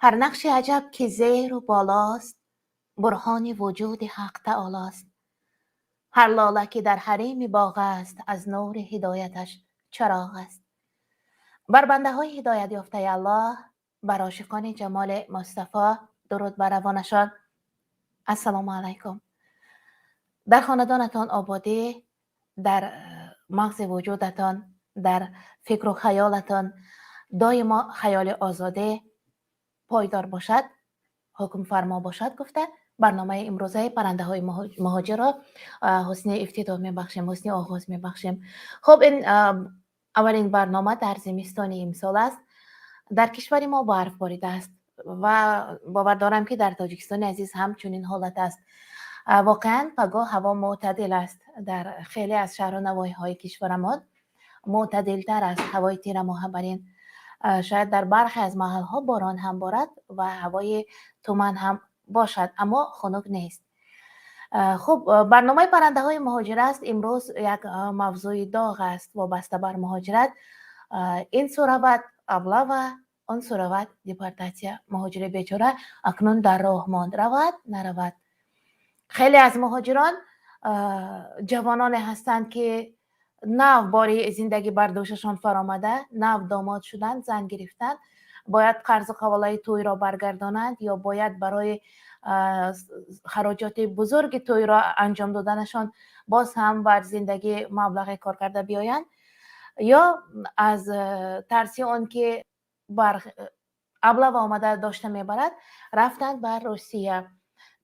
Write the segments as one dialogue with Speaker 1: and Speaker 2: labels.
Speaker 1: Ҳар нақши аҷаб, ки зеру болост, бурҳони вуҷуди Ҳақ Таолост. Ҳар лола, ки дар ҳарими боғ аст, аз нури ҳидояташ чароғ аст. Бар бандаҳои ҳидоятёфтаи Аллоҳ, бар ошиқони ҷамоли Мустафо дуруд бар равонашон. Ассалому алайкум. Дар хонадонатон ободӣ, дар мағзи вуҷудатон, дар фикру хаёлатон доимо хаёли озодӣ пойдор бошад, ҳукмфармо бошад гуфта, барномаи имрӯзаи паррандаҳои муҳоҷирро ҳусни ифтитоҳ мебахшем, ҳусни оғоз мебахшем. Хуб, ин аввалин барнома дар зимистони имсол аст. Дар кишвари мо барф боридааст ва бовар дорам, ки дар Тоҷикистони азиз ҳам чунин ҳолат аст. Воқеан, пагоҳ ҳаво мӯътадил аст. Дар хеле аз шаҳру навоҳиҳои кишварамон мӯътадилтар аст ҳавои тирамоҳа бар ин. Шояд дар бархе аз маҳалҳо борон ҳам борад ва ҳавои туман ҳам бошад, аммо хунук нест. Хуб, барномаи паррандаҳои муҳоҷир аст. Имрӯз як мавзӯи доғ аст, вобаста бар муҳоҷират. Ин су равад облава, он су равад депортатсия. Муҳоҷири бечора акнун дар роҳ монд, равад, наравад. Хеле аз муҳоҷирон ҷавононе ҳастанд, ки нав бори зиндагӣ бар дӯшашон фаромада, нав домод шуданд, зан гирифтанд, бояд қарзу қаволаи тӯйро баргардонанд ё бояд барои хароҷоти бузурги тӯйро анҷом доданашон боз ҳам бар зиндагӣ маблағе кор карда биёянд, ё аз тарси он ки бар облава омада дошта мебарад, рафтанд ба Русия,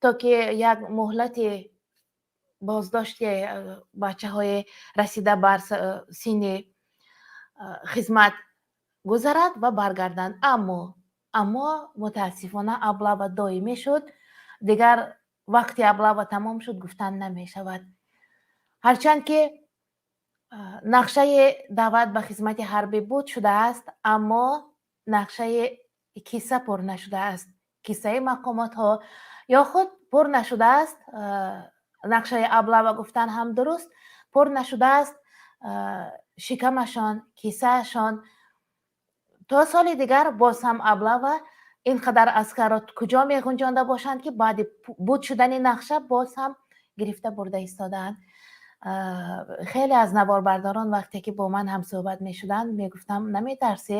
Speaker 1: то ки як муҳлати боздошти бачаҳои расида бар синни хизмат гузарад ва баргарданд. Аммо мутаассифона, облава доимӣ шуд. Дигар вақти облава тамом шуд гуфтан намешавад, ҳарчанд ки нақшаи даъват ба хизмати ҳарбӣ буд шудааст, аммо нақшаи киса пур нашудааст, кисаи мақомотҳо ё худ пур нашудааст. Нақшаи облава гуфтан ҳам дуруст, пур нашудааст шикамашон, кисаашон. То соли дигар боз ҳам облава. Ин қадар аскарро куҷо меғунҷонда бошанд, ки баъди буд шудани нақша боз ҳам гирифта бурда истодаанд? Хеле аз наворбардорон, вақте ки бо ман ҳамсӯҳбат мешуданд, мегуфтам: «Наметарсӣ?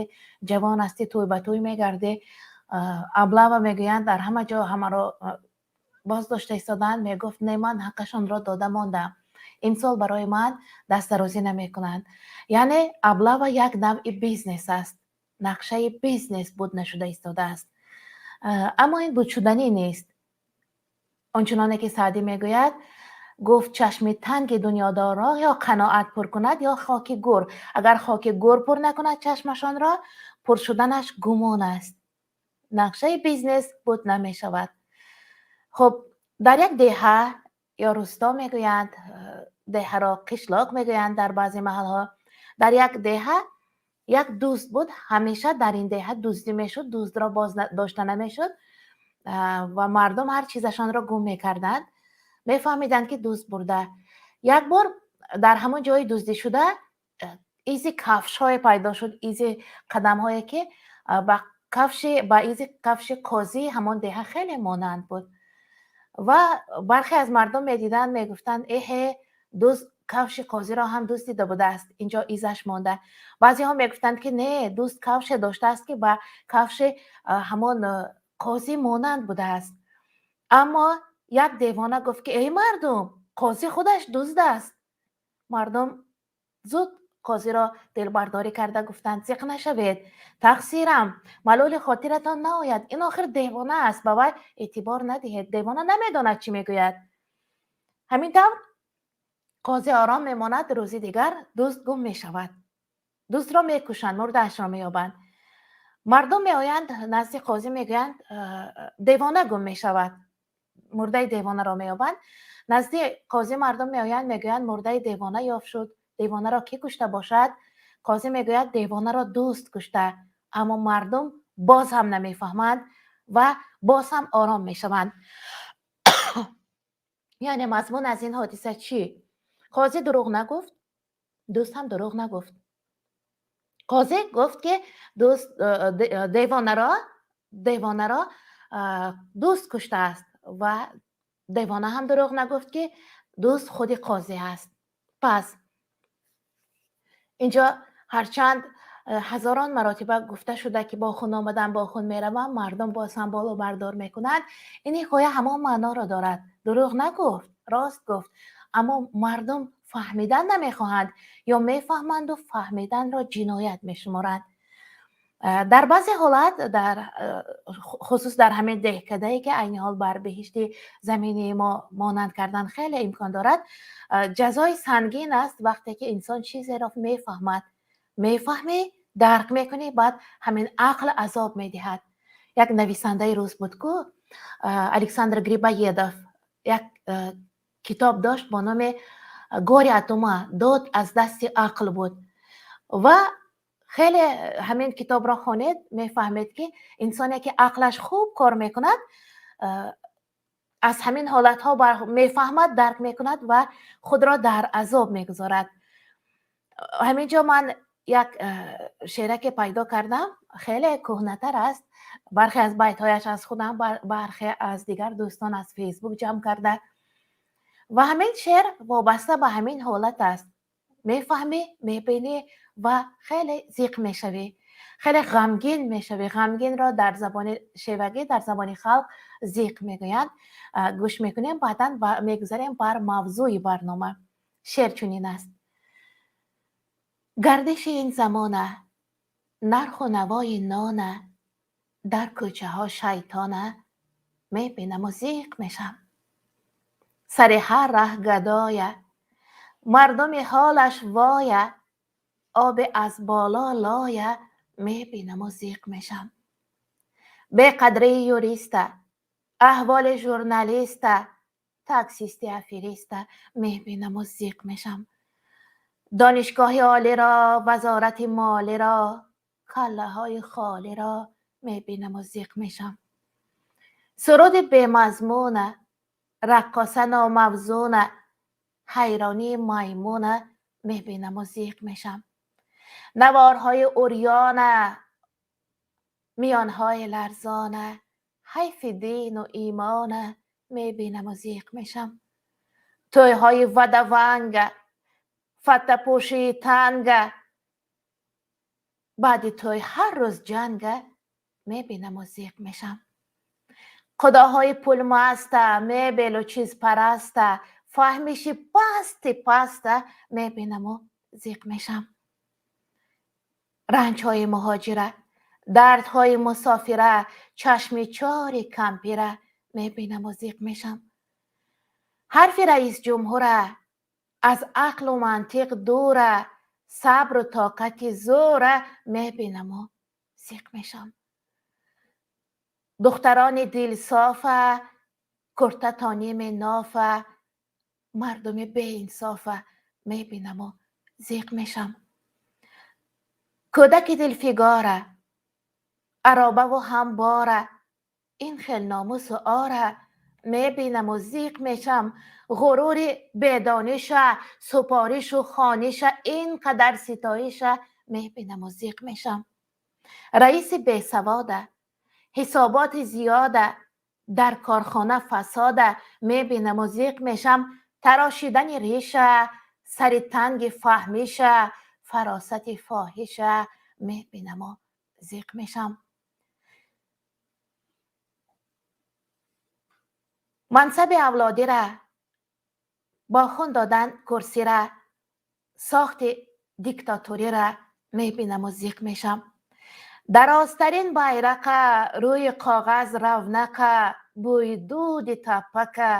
Speaker 1: Ҷавон ҳастӣ, тӯй ба тӯй мегардӣ, облава мегӯянд, дар ҳама ҷо ҳамаро боз дошта истодаанд». Мегуфт: «Не, ман ҳаққашонро дода мондам, имсол барои ман дастдарозӣ намекунанд». Яъне облава як навъи бизнес аст, нақшаи бизнес буд нашуда истодааст, аммо ин будшуданӣ нест. Ончуноне ки Саъдӣ мегӯяд, гуфт: «Чашми танги дунёдорро ё қаноат пур кунад, ё хоки гур. Агар хоки гур пур накунад чашмашонро, пур шуданаш гумон аст». Нақшаи бизнес буд намешавад. Хуб, дар як деҳа ё рӯсто мегӯянд, деҳаро қишлоқ мегӯянд дар баъзе маҳалҳо, дар як деҳа як дузд буд. Ҳамеша дар ин деҳа дуздӣ мешуд, дуздро боз дошта намешуд ва мардум ҳар чизашонро гум мекарданд, мефаҳмиданд, ки дузд бурда. Як бор дар ҳамон ҷои дуздӣ шуда изи кафшҳое пайдо шуд, изи қадамҳое, ки ба изи кафши қозии ҳамон деҳа хеле монанд буд. Ва бархе аз мардум медиданд, мегуфтанд: «Эҳе, дузд кафши қозиро ҳам дуздида будааст, инҷо изаш монда». Баъзеҳо мегуфтанд, ки не, дузд кафше доштааст, ки ба кафши ҳамон қозӣ монанд будааст. Аммо як девона гуфт, ки: «Эй мардум, қозӣ худаш дузд аст». Мардум зуд қозиро дилбардорӣ карда гуфтанд: «Зиқ нашавед, тақсирам, малоли хотиратон наояд, ин охир девона аст, ба вай эътибор надиҳед, девона намедонад, чӣ мегӯяд». Ҳамин тавр қозӣ ором мемонад. Рӯзи дигар дузд гум мешавад, дуздро мекушанд, мурдаашро меёбанд. Мардум меоянд назди қозӣ, мегӯянд, девона гум мешавад, мурдаи девонаро меёбанд. Назди қозӣ мардум меоянд, мегӯянд: «Мурдаи девона ёфт шуд, девонаро кӣ кушта бошад?» Қозӣ мегӯяд: «Девонаро дузд кушта». Аммо мардум боз ҳам намефаҳманд ва боз ҳам ором мешаванд. Яъне мазмун аз ин ҳодиса чӣ? Қозӣ дурӯғ нагуфт, дузд ҳам дурӯғ нагуфт. Қозӣ гуфт, ки девонаро Девонаро дӯст куштааст ва девона ҳам дурӯғ нагуфт, ки дӯст худи қозӣ аст. Пас инҷо ҳарчанд ҳазорон маротиба гуфта шуда, ки бо хун омадам, бо хун меравам, мардум боз ҳам боло бардор мекунанд. Ин ҳикоя ҳамон маъноро дорад: дурӯғ нагуфт, рост гуфт, аммо мардум фаҳмидан намехоҳанд ё мефаҳманду фаҳмиданро ҷиноят мешуморанд. Дар баъзе ҳолат, дар хусус дар ҳамин деҳкадае, ки айни ҳол бар беҳишти замини мо монанд кардан хеле имкон дорад, ҷазои сангин аст, вақте ки инсон чизеро мефаҳмад. Мефаҳмӣ, дарк мекунӣ, баъд ҳамин ақл азоб медиҳад. Як нависандаи рус буд ку, Александр Грибоедов, як китоб дошт бо номи «Горе от ума», дод аз дасти ақл буд. Ва хеле ҳамин китобро хонед, мефаҳмед, ки инсоне, ки ақлаш хуб кор мекунад, аз ҳамин ҳолатҳо мефаҳмад, дарк мекунад ва худро дар азоб мегузорад. Ҳамин ҷо ман як шеъраке пайдо кардам, хеле кӯҳнатар аст. Бархе аз байтҳояш аз худам, бархе аз дигар дӯстон аз Фейсбук ҷамъ карда. Ва ҳамин шеър вобаста ба ҳамин ҳолат аст. Мефаҳмӣ, мебинӣ ва хеле зиқ мешавӣ, хеле ғамгин мешавӣ. Ғамгинро дар забони шевагӣ, дар забони халқ зиқ мегӯянд. Гӯш мекунем, баъдан мегузарем бар мавзӯи барнома. Шеър чунин аст: гардиши ин замона, нарху навои нона, дар кӯчаҳо шайтона мебинаму зиқ мешам. Сари ҳар раҳ гадоя, мардуми ҳолаш воя, оби аз боло лоя мебинаму зиқ мешам. Беқадрии юриста, аҳволи журналиста, таксисти афериста мебинаму зиқ мешам. Донишгоҳи олиро, вазорати молиро, каллаҳои холиро мебинаму зиқ мешам. Суруди бемазмуна, раққоса номавзуна, ҳайронии маймуна мебинаму зиқ мешам. Наворҳои урёна, миёнҳои ларзона, ҳайфи дину имона мебинаму зиқ мешам. Тӯйҳои вадаванга, фаттапӯшии танга, баъди тӯй ҳар рӯз ҷанга мебинаму зиқ мешам. Худоҳои пулмаста, мебелу чизпараста, фаҳмиши пасти паста мебинаму зиқ мешам. Ранҷҳои муҳоҷира, дардҳои мусофира, чашми чори кампира мебинаму зиқ мешам. Ҳарфи раисҷумҳура аз ақлу мантиқ дура, сабру тоқати зӯра мебинаму зиқ мешам. Духтарони дилсофа, курта то ними нофа, мардуми беинсофа мебинаму зиқ мешам. Кӯдаки дилфигора, аробаву ҳамбора, ин хел номусу ора мебинаму зиқ мешам. Ғурури бедониша, супоришу хониша, ин қадар ситоиша мебинаму зиқ мешам. Раиси бесавода, ҳисоботи зиёда, дар корхона фасода мебинаму зиқ мешам. Тарошидани риша, сари танги фаҳмиша, фаросати фоҳиша мебинаму зиқ мешам. Мансаби авлодира, бо хун додан курсира, сохти диктатурира мебинаму зиқ мешам. Дарозтарин байрақа, рӯи коғаз равнақа, бӯи дуди таппака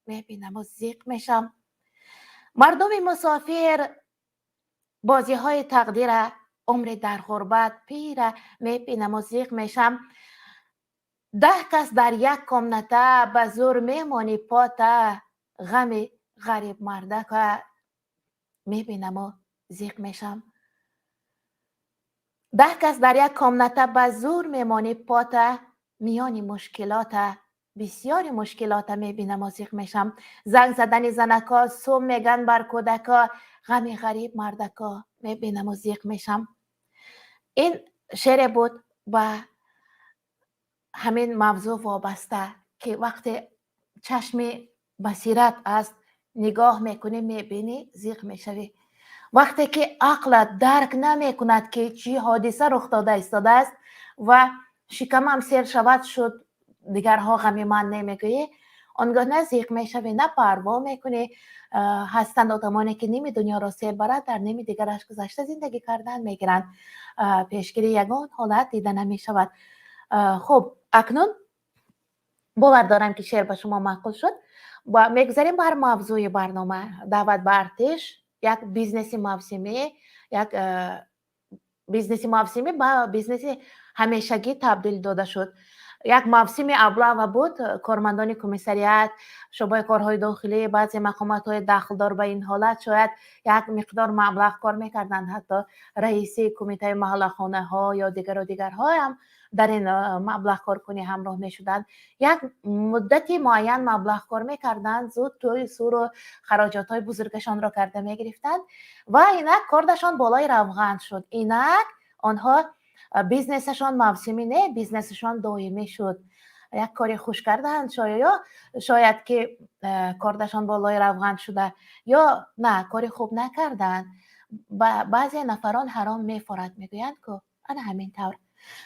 Speaker 1: мебинаму зиқ мешам. Мардуми мусофир, бозиҳои тақдира, умри дар ғурбат пира мебинаму зиқ мешам. Даҳ кас дар як комната, ба зӯр мемонӣ пота, ғами ғарибмардака мебинаму зиқ мешам. Даҳ кас дар як комната, ба зӯр мемонӣ пота, миёни мушкилота, бисёри мушкилота мебинаму зиқ мешам. Занг задани занако, сум меган бар кӯдако, ғами ғариб мардако мебинаму зиқ мешам. Ин шеъре буд ба Ҳамин мавзӯъ вобаста, ки вақте чашми басират аст, нигоҳ мекунӣ, мебинӣ, зиқ мешавӣ. Вақте ки ақлат дарк намекунад, ки чӣ ҳодиса рух дода истодааст ва шикамам сер шавад, шуд, дигарҳо ғами ман намегӯӣ, он гоҳ на зиқ мешавӣ, на парво мекунӣ. Ҳастанд одамоне, ки ними дунёро сер барад, дар ними дигараш гузашта зиндагӣ кардан мегиранд. Пешгирии ягон ҳолат дида намешавад. Хуб, акнун бовар дорам, ки шеър ба шумо маъқул шуд. Мегузарем бар мавзӯи барнома: даъват ба артиш, як бизнеси мавсимӣ, як бизнеси мавсимӣ ба бизнеси ҳамешагӣ табдил дода шуд. Як мавсими облава буд. Кормандони комиссариат, шӯъбаи корҳои дохилӣ, баъзе мақомотҳои дахлдор ба ин ҳолат шояд як миқдор маблағ кор мекарданд. Ҳатто раиси кумитаи маҳаллахонаҳо ё дигару дигарҳоам дар ин маблағ коркунӣ ҳамроҳ мешуданд. Як муддати муайян маблағ кор мекарданд, зуд тӯю суру хароҷотҳои бузургашонро карда мегирифтанд ва инак кордашон болои равған шуд. Инак онҳо бизнесашон мавсимӣ не, бизнесашон доимӣ шуд. Як кори хуш карданд ё шояд, ки кордашон болои равған шуда, ё на, кори хуб накарданд. Баъзе нафарон ҳаром мефорад, мегӯянд ку, ана ҳамин тавр.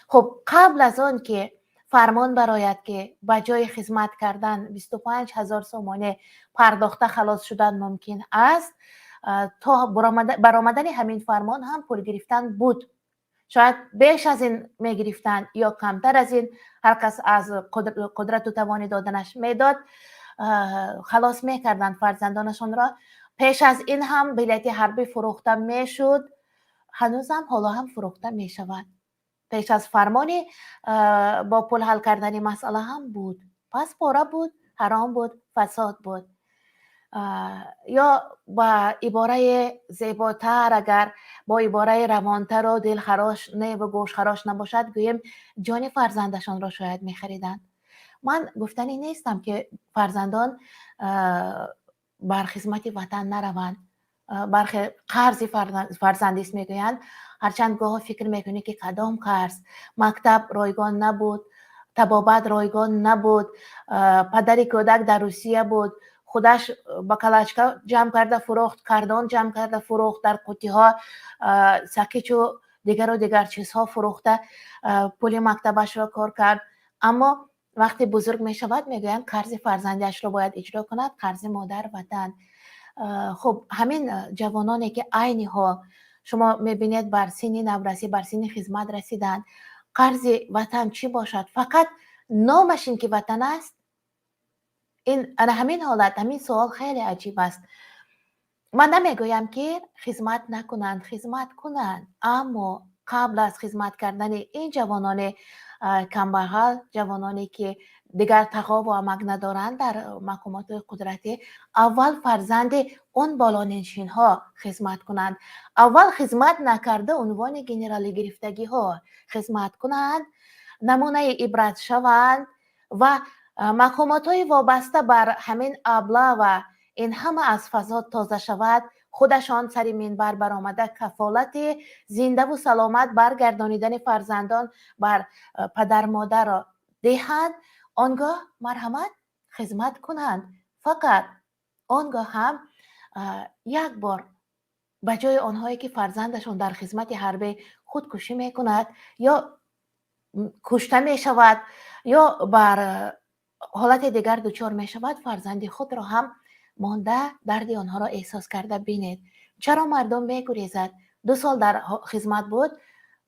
Speaker 1: Хуб, қабл аз он ки фармон барояд, ки ба ҷои хизмат кардан 25 000 сомонӣ пардохта халос шудан мумкин аст, то баромадани ҳамин фармон ҳам пул гирифтан буд. Шояд беш аз ин мегирифтанд ё камтар аз ин, ҳар кас аз қудрату тавони доданаш медод, халос мекарданд фарзандонашонро. Пеш аз ин ҳам билети ҳарбӣ фурӯхта мешуд, ҳанӯзам ҳоло ҳам фурӯхта мешавад. Пеш аз фармони бо пул ҳал кардани масъала ҳам буд. Пас пора буд, ҳаром буд, фасод буд. Ё ба ибораи зеботар, агар бо ибораи равонтару дилхарош неву гӯшхарош набошад, гӯем, ҷони фарзандашонро шояд мехариданд. Ман гуфтанӣ нестам, ки фарзандон бар хизмати ватан нараванд. Бархе қарзи фарзандист мегӯянд. Ҳарчанд гоҳо фикр мекунӣ, ки кадом қарз? Мактаб ройгон набуд, табобат ройгон набуд, падари кӯдак дар Русия буд, худаш бакалачка ҷамъ карда фурӯхт, кардон ҷамъ карда фурӯхт, дар қуттиҳо сакичу дигару дигар чизҳо фурӯхта пули мактабашро кор кард. Аммо вақте бузург мешавад, мегӯянд, қарзи фарзандиашро бояд иҷро кунад, қарзи модар ватан. Хуб, ҳамин ҷавононе, ки айни ҳол шумо мебинед, бар синни наврасӣ, бар синни хизмат расиданд, қарзи ватан чӣ бошад? Фақат номаш ин ки ватан аст. Ин ана ҳамин ҳолат, ҳамин суол хеле аҷиб аст. Ман намегӯям, ки хизмат накунанд, хизмат кунанд, аммо қабл аз хизмат кардани ин ҷавонони камбағал, ҷавононе, ки дигар тағову амак надоранд дар мақомоти қудратӣ, аввал фарзанди он болонишинҳо хизмат кунанд. Аввал хизмат накарда унвони генералӣ гирифтагиҳо хизмат кунанд, намунаи ибрат шаванд ва мақомотҳои вобаста бар ҳамин облава ин ҳама аз фасод тоза шавад. Худашон сари минбар баромада кафолати зиндаву саломат баргардонидани фарзандон бар падармодарро диҳанд, он гоҳ марҳамат, хизмат кунанд. Фақат он гоҳ ҳам як бор ба ҷои онҳое, ки фарзандашон дар хизмати ҳарбӣ худкушӣ мекунад ё кушта мешавад ё бар ҳолати дигар дучор мешавад, фарзанди худро ҳам монда дарди онҳоро эҳсос карда бинед. Чаро мардум мегурезад? 2 сол дар хизмат буд,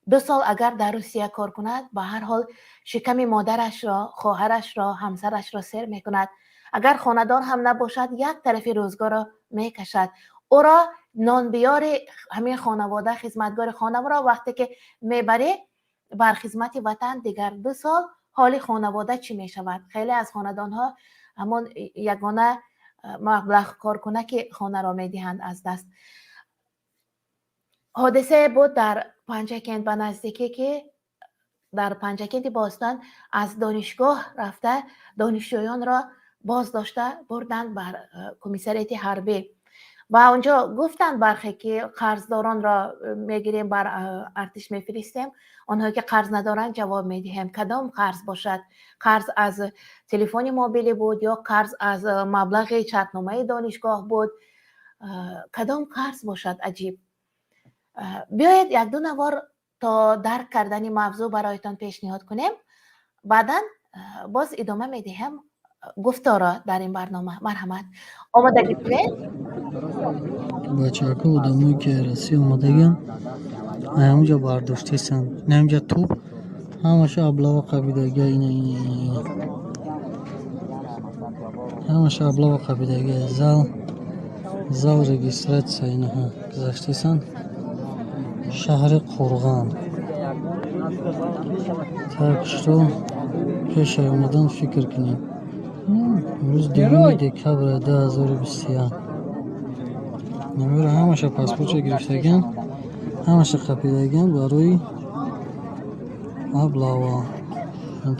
Speaker 1: 2 сол агар дар Русия кор кунад, ба ҳар ҳол шиками модарашро, хоҳарашро, ҳамсарашро сер мекунад. Агар хонадор ҳам набошад, як тарафи рӯзгорро мекашад. Ӯро нонбиёри ҳамин хонавода, хизматгори хонаворо вақте ки мебарӣ бар хизмати ватан, дигар 2 сол ҳоли хонавода чӣ мешавад? Хеле аз хонадонҳо ҳамон ягона маблағ коркунаки хонаро медиҳанд аз даст. Ҳодисае буд дар Панҷакент ба наздикӣ, ки дар Панҷакенти бостон аз донишгоҳ рафта донишҷӯёнро боздошта бурданд бар комиссариати ҳарбӣ. Ва онҷо гуфтанд бархе, ки қарздоронро мегирем, бар артиш мефиристем, онҳое ки қарз надоранд, ҷавоб медиҳем. Кадом қарз бошад? Қарз аз телефони мобилӣ буд ё қарз аз маблағи шартномаи донишгоҳ буд? Кадом қарз бошад? Аҷиб. Биёед, якду навор то дарк кардани мавзӯъ бароятон пешниҳод кунем, баъдан боз идома медиҳем гуфторо дар ин барнома. Марҳамат, омодагӣ кунед.
Speaker 2: Бачаҳако, одамое ки Россия омадагиан, ҳаминҷа бардоштесанд, ҳаминҷа туп ҳамаша облава қапидагия. Ина, ина, ина, ҳамаша облава қапидагия. Зал регистрация инаҳа гузаштесанд, шаҳри Қурған. Так что пешай омадан фикр кунед. Имрӯз 2 декабри 2021. Намера ҳамаша паспортша гирифтагиан, ҳамаша қапидагиан барои облава.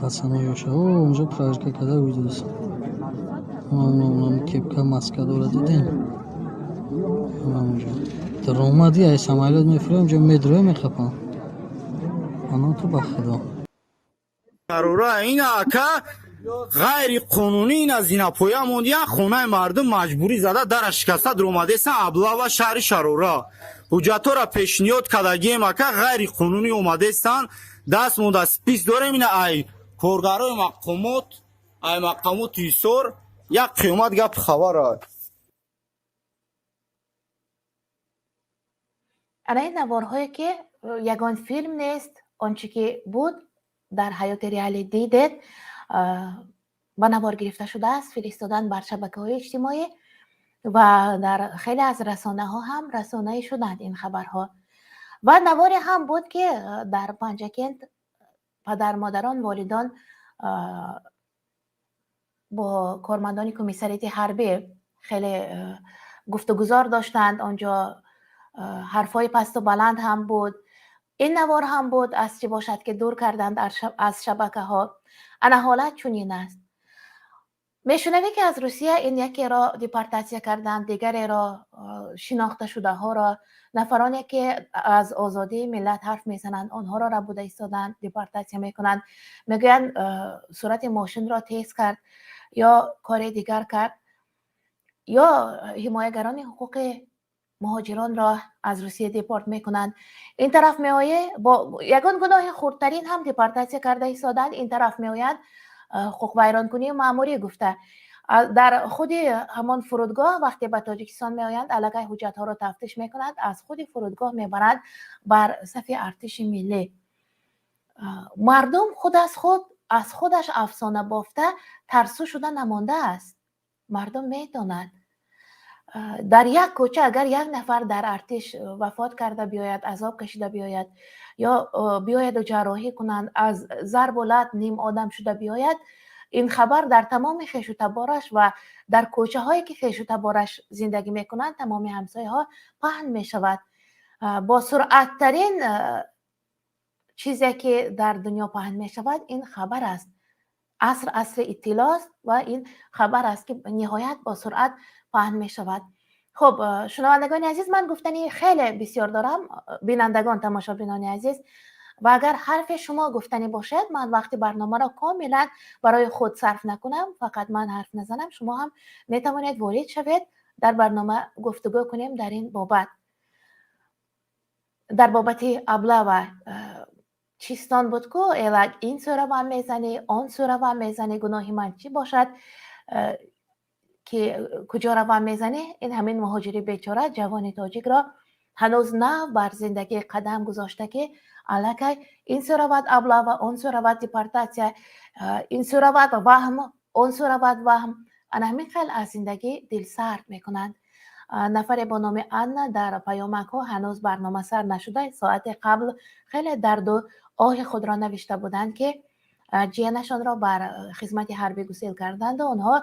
Speaker 2: Пацано ёша о онҷо проверка карда видос. Кепка, маска дора, дидем. Ҳамонҷо даромади, ай самолёт мефурем, онҷо медроя, мехапам. Ано ту ба худо.
Speaker 3: Ина, ака, ғайриқонунӣ ина зинапоя мондиян, хонаи мардум маҷбурӣ зада, дара шикаста дуромадесан, облава шаҳри Шарора. Ҳуҷҷатҳоро пешниҳод кардагием, ака, ғайриқонунӣ омадестан. Даст монда список дорем. Ина ай коргарои мақомот, ай мақомоти Ҳисор як қиёмат гапи хабара.
Speaker 1: Ана ин наворҳое, ки ягон филм нест, он чӣ ки буд дар ҳаёти реалӣ дидед, ба навор гирифта шудааст, фиристодан бар шабакаҳои иҷтимоӣ ва дар хеле аз расонаҳо ҳам расонаӣ шуданд ин хабарҳо. Ва наворе ҳам буд, ки дар Панҷакент падар, модарон, волидон бо кормандони комиссариати ҳарбӣ хеле гуфтугузор доштанд. Онҷо ҳарфҳои пасту баланд ҳам буд. Ин навор ҳам буд, аз чӣ бошад, ки дур карданд аз шабакаҳо. Ана ҳолат чунин аст. Мешунавӣ, ки аз Русия ин якеро депортатсия карданд, дигареро, шинохташудаҳоро, нафароне ки аз озодии миллат ҳарф мезананд, онҳоро рабуда истоданд, депортатсия мекунанд. Мегӯянд, сурати мошинро тез кард ё кори дигар кард, ё ҳимоягарони ҳуқуқи муҳоҷиронро аз Русия депорт мекунанд. Ин тараф меояд, бо ягон гуноҳи хурдтарин ҳам депортатсия карда истоданд. Ин тараф меоянд, ҳуқуқвайронкунии маъмурӣ гуфта, дар худи ҳамон фурудгоҳ, вақте ба Тоҷикистон меоянд, аллакай ҳуҷҷатҳоро тафтиш мекунанд, аз худи фурудгоҳ мебаранд бар сафи артиши миллӣ. Мардум худ аз худ аз худаш афсона бофта, тарсу шуда намондааст. Мардум медонад, дар як кӯча агар як нафар дар артиш вафот карда биёяд, азоб кашида биёяд ё биёяду ҷарроҳӣ кунанд, аз зарбу лат ним одам шуда биёяд, ин хабар дар тамоми хешу табораш ва дар кӯчаҳое ки хешу табораш зиндагӣ мекунанд, тамоми ҳамсояҳо паҳн мешавад. Бо суръаттарин чизе ки дар дунё паҳн мешавад, ин хабар аст. Аср асри иттилоъ аст ва ин хабар аст, ки ниҳоят бо суръат паҳн мешавад. Хуб, шунавандагони азиз, ман гуфтани хеле бисёр дорам, бинандагон, тамошобинони азиз, ва агар ҳарфе шумо гуфтанӣ бошад, ман вақти барномаро комилан барои худ сарф накунам, фақат ман ҳарф назанам, шумо ҳам метавонед ворид шавед дар барнома, гуфтугӯ кунем дар ин бобат, дар бобати облава. Чистон буд ку, элак ин сӯравам мезанӣ, он сӯравам мезанӣ, гуноҳи ман чӣ бошад, ки куҷо равам мезанӣ? Ин ҳамин муҳоҷири бечора, ҷавони тоҷикро, ҳанӯз нав бар зиндагӣ қадам гузошта, ки аллакай ин сӯ равад облава, он сӯ равад депортатсия, ин сӯ равад ваҳм, он сӯ равад ваҳм. Ана ҳамин хел аз зиндагӣ дилсард мекунанд. Нафаре бо номи Анна дар паёмакҳо, ҳанӯз барнома сар нашуда, соате қабл хеле дарду оҳи худро навишта буданд, ки ҷиянашонро бар хизмати ҳарбӣ гусел карданду онҳо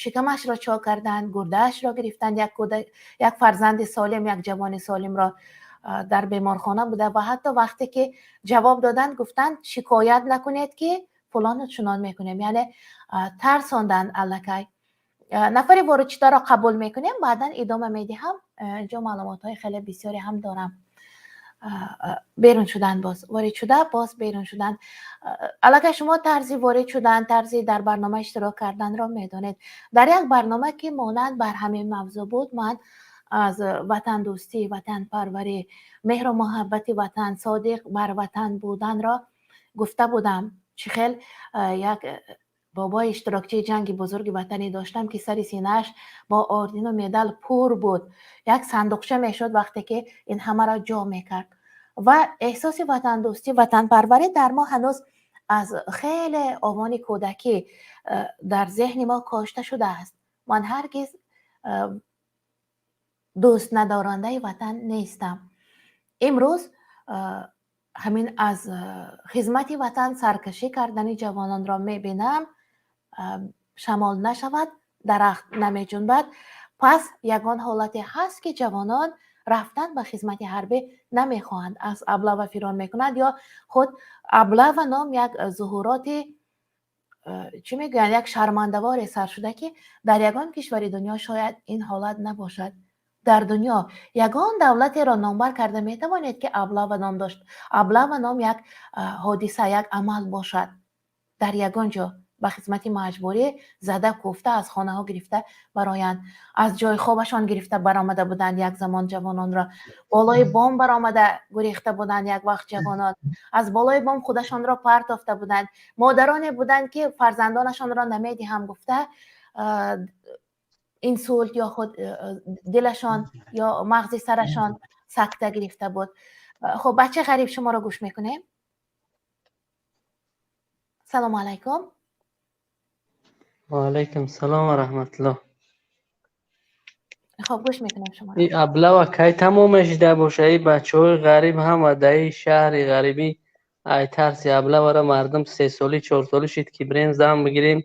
Speaker 1: шикамашро чок карданд, гурдаашро гирифтанд, як кӯдак, як фарзанди солим, як ҷавони солимро дар беморхона буда. Ва ҳатто вақте ки ҷавоб доданд, гуфтанд, шикоят накунед, ки фулону чунон мекунем, яъне тарсонданд аллакай. Нафари воридшударо қабул мекунем, баъдан идома медиҳам. Инҷо маълумотҳои хеле бисёре ҳам дорам. Берун шудан, боз ворид шуда, боз берун шудан. Аллакай шумо тарзи ворид шудан, тарзи дар барнома иштирок карданро медонед. Дар як барнома, ки монанд бар ҳамин мавзӯъ буд, ман аз ватандӯстӣ, ватанпарварӣ, меҳру муҳаббати ватан, содиқ бар ватан буданро гуфта будам. Чӣ хел як бобои иштирокчии ҷанги бузурги ватанӣ доштам, ки сари синааш бо ордену медал пур буд, як сандуқча мешуд, вақте ки ин ҳамаро ҷо мекард. Ва эҳсоси ватандӯстӣ, ватанпарварӣ дар мо ҳанӯз аз хеле овони кӯдакӣ дар зеҳни мо кошта шудааст. Ман ҳаргиз дӯст надорандаи ватан нестам. Имрӯз ҳамин аз хизмати ватан саркашӣ кардани ҷавононро мебинам. Шамол нашавад, дарахт намеҷунбад. Пас ягон ҳолате ҳаст, ки ҷавонон рафтан ба хизмати ҳарбӣ намехоҳанд, аз облава фирор мекунанд ё худ облава ном як зуҳуроти, чӣ мегӯянд, як шармандаворе сар шуда, ки дар ягон кишвари дунё шояд ин ҳолат набошад. Дар дунё ягон давлатеро номбар карда метавонед, ки облава ном дошт, облава ном як ҳодиса, як амал бошад? Дар ягон ҷо ба хизмати маҷбурӣ зада кӯфта аз хонаҳо гирифта бароянд, аз ҷои хобашон гирифта баромада буданд як замон ҷавононро, болои бом баромада гурехта буданд як вақт ҷавонон, аз болои бом худашонро партофта буданд. Модароне буданд, ки фарзандонашонро намедиҳам гуфта, инсулт ё худ дилашон ё мағзи сарашон сакта гирифта буд. Хуб, бачаи ғариб, шуморо гӯш мекунем. Салому алайкум.
Speaker 4: Ва алайкум салом ва раҳматуллоҳ.
Speaker 1: Хуб, гӯш мекунем шуморо.
Speaker 4: И облава кай тамом мешида боша? И бачаҳои ғариб ҳама дар и шаҳри ғарибӣ ай тарси облавара мардум 3 солӣ, 4 солӣ шид, ки бирем зан бигирем,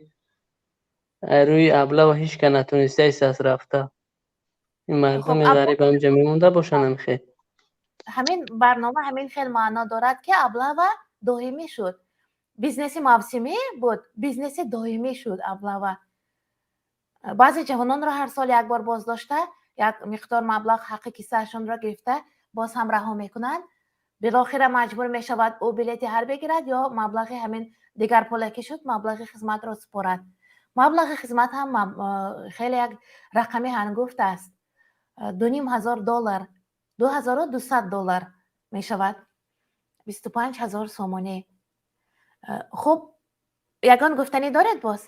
Speaker 4: ай рӯи облава ҳеч ка натонистаист рафта. Ин мардуми ғариб ҳамҷа мемонда бошанд ҳамихел.
Speaker 1: Ҳамин барнома ҳамин хел маъно дорад, ки облава доимӣ шуд. Бизнеси мавсимӣ буд, бизнеси доимӣ шуд облава. Баъзе ҷавононро ҳар сол як бор боздошта, як миқдор маблағ ҳаққи киссаашонро гирифта, боз ҳам раҳо мекунанд. Билохира маҷбур мешавад, ӯ билети ҳарбӣ гирад ё маблағи ҳамин дигар пуле ки шуд, маблағи хизматро супорад. Маблағи хизмат ҳам хеле як рақами ҳангуфт аст: 2500 доллар, 2200 доллар мешавад, 25 000 сомонӣ. Хуб, ягон гуфтанӣ доред боз?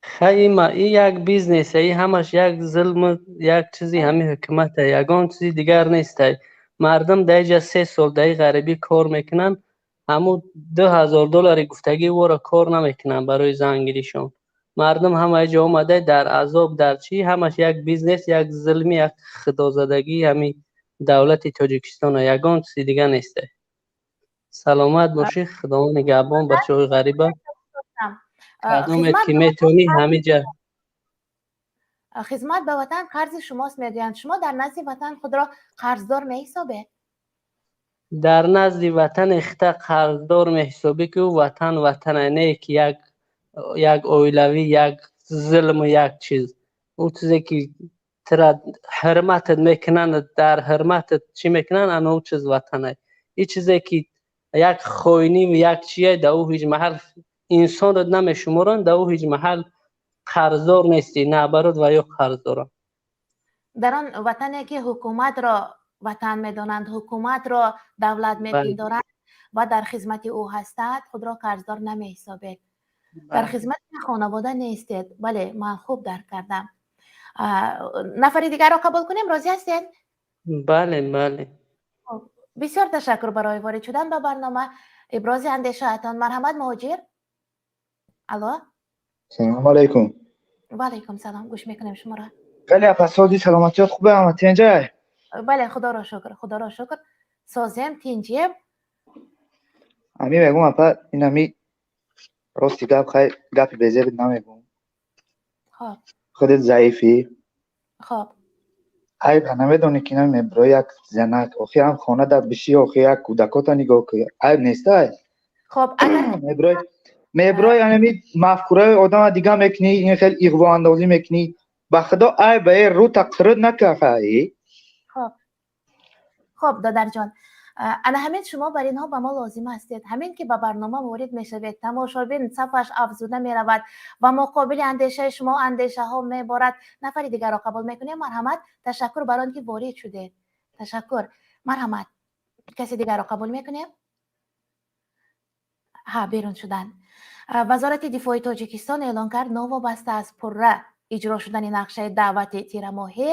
Speaker 4: Хай, и як бизнесе, и ҳамаш як зулм, як чизи ҳамин ҳукумата, ягон чизи дигар нестай. Мардум дар иҷа 3 сол дар и ғарибӣ кор мекунанд, ҳамун 2000 доллари гуфтагӣ воро кор намекунанд барои зангиришон. Мардум ҳама иҷа омада дар азоб, дар чӣ, ҳамаш як бизнес, як зулми, як худозадагии ҳамин давлати Тоҷикистона, ягон чизи дига нестай. Саломат бошӣ, Худованд нигаҳбон бачаҳои ғариба. Кадомет ки метавонӣ, ҳамиҷа.
Speaker 1: Хизмат ба ватан қарзи шумост, мегӯянд. Шумо дар назди ватан худро қарздор меҳисобед?
Speaker 4: Дар назди ватани хита қарздор меҳисобӣ, ки ӯ ватан ватана, не ки як оилавӣ, як зулму як чиз. Ӯ чизе ки тира ҳурматат мекунанд, дар ҳурматат чӣ мекунанд, ана ӯ чиз ватана. И чизе ки як хоиниву як чие, да ӯ ҳеҷ маҳал инсонро намешуморанд, да ӯ ҳеҷ маҳал қарздор нестӣ, наоборот, ва ё қарздорам.
Speaker 1: Дар он ватане ки ҳукуматро ватан медонанд, ҳукуматро давлат мепиндоранд ва дар хизмати ӯ ҳастанд, худро қарздор намеҳисобед, дар хизмати хонавода нестед. Бале, ман хуб дарк кардам. Нафари дигарро қабул кунем, розӣ ҳастед?
Speaker 4: Бале.
Speaker 1: Бисёр ташаккур барои ворид шудан ба барнома, ибрози андешаатон. Марҳамат, муҳоҷир, алло.
Speaker 5: Салому алайкум.
Speaker 1: Ва алайкум салом, гӯш мекунем шуморо.
Speaker 5: Хеле апасоди, саломатиёт хубе, ама тинҷай?
Speaker 1: Бале, худоро шукр, худоро шукр, созем, тинҷем.
Speaker 5: Ами мегум, апа, инами рости гап, хай, гапи безеб намегум.
Speaker 1: Хоб.
Speaker 5: Худет заифӣ.
Speaker 1: Хоб.
Speaker 5: Айб намедонӣ, ки намебро як занак, охи ҳам хона дар биши, охи як кӯдакота нигоҳ кӯ, айб нестай?
Speaker 1: Хоб, агар
Speaker 5: Меброй. Меброи анами мафкураи одама дига мекунӣ, ин хел иғвоандозӣ мекунӣ. Ба худо ай ба э рута қирид накархай.
Speaker 1: Хоб. Хоб, додарҷон. Ана ҳамин шумо бар инҳо ба мо лозим ҳастед. Ҳамин ки ба барнома ворид мешавед, тамошобин сафаш афзуда меравад ва муқобили андешаи шумо андешаҳо меборад. Нафари дигарро қабул мекунем. Марҳамат. Ташаккур бар он ки ворид шудед. Ташаккур. Марҳамат. Каси дигарро қабул мекунем? Ҳа, берун шуданд. Вазорати дифои Тоҷикистон эълон кард, новобаста аз пурра иҷро шудани нақшаи даъвати тирамоҳӣ,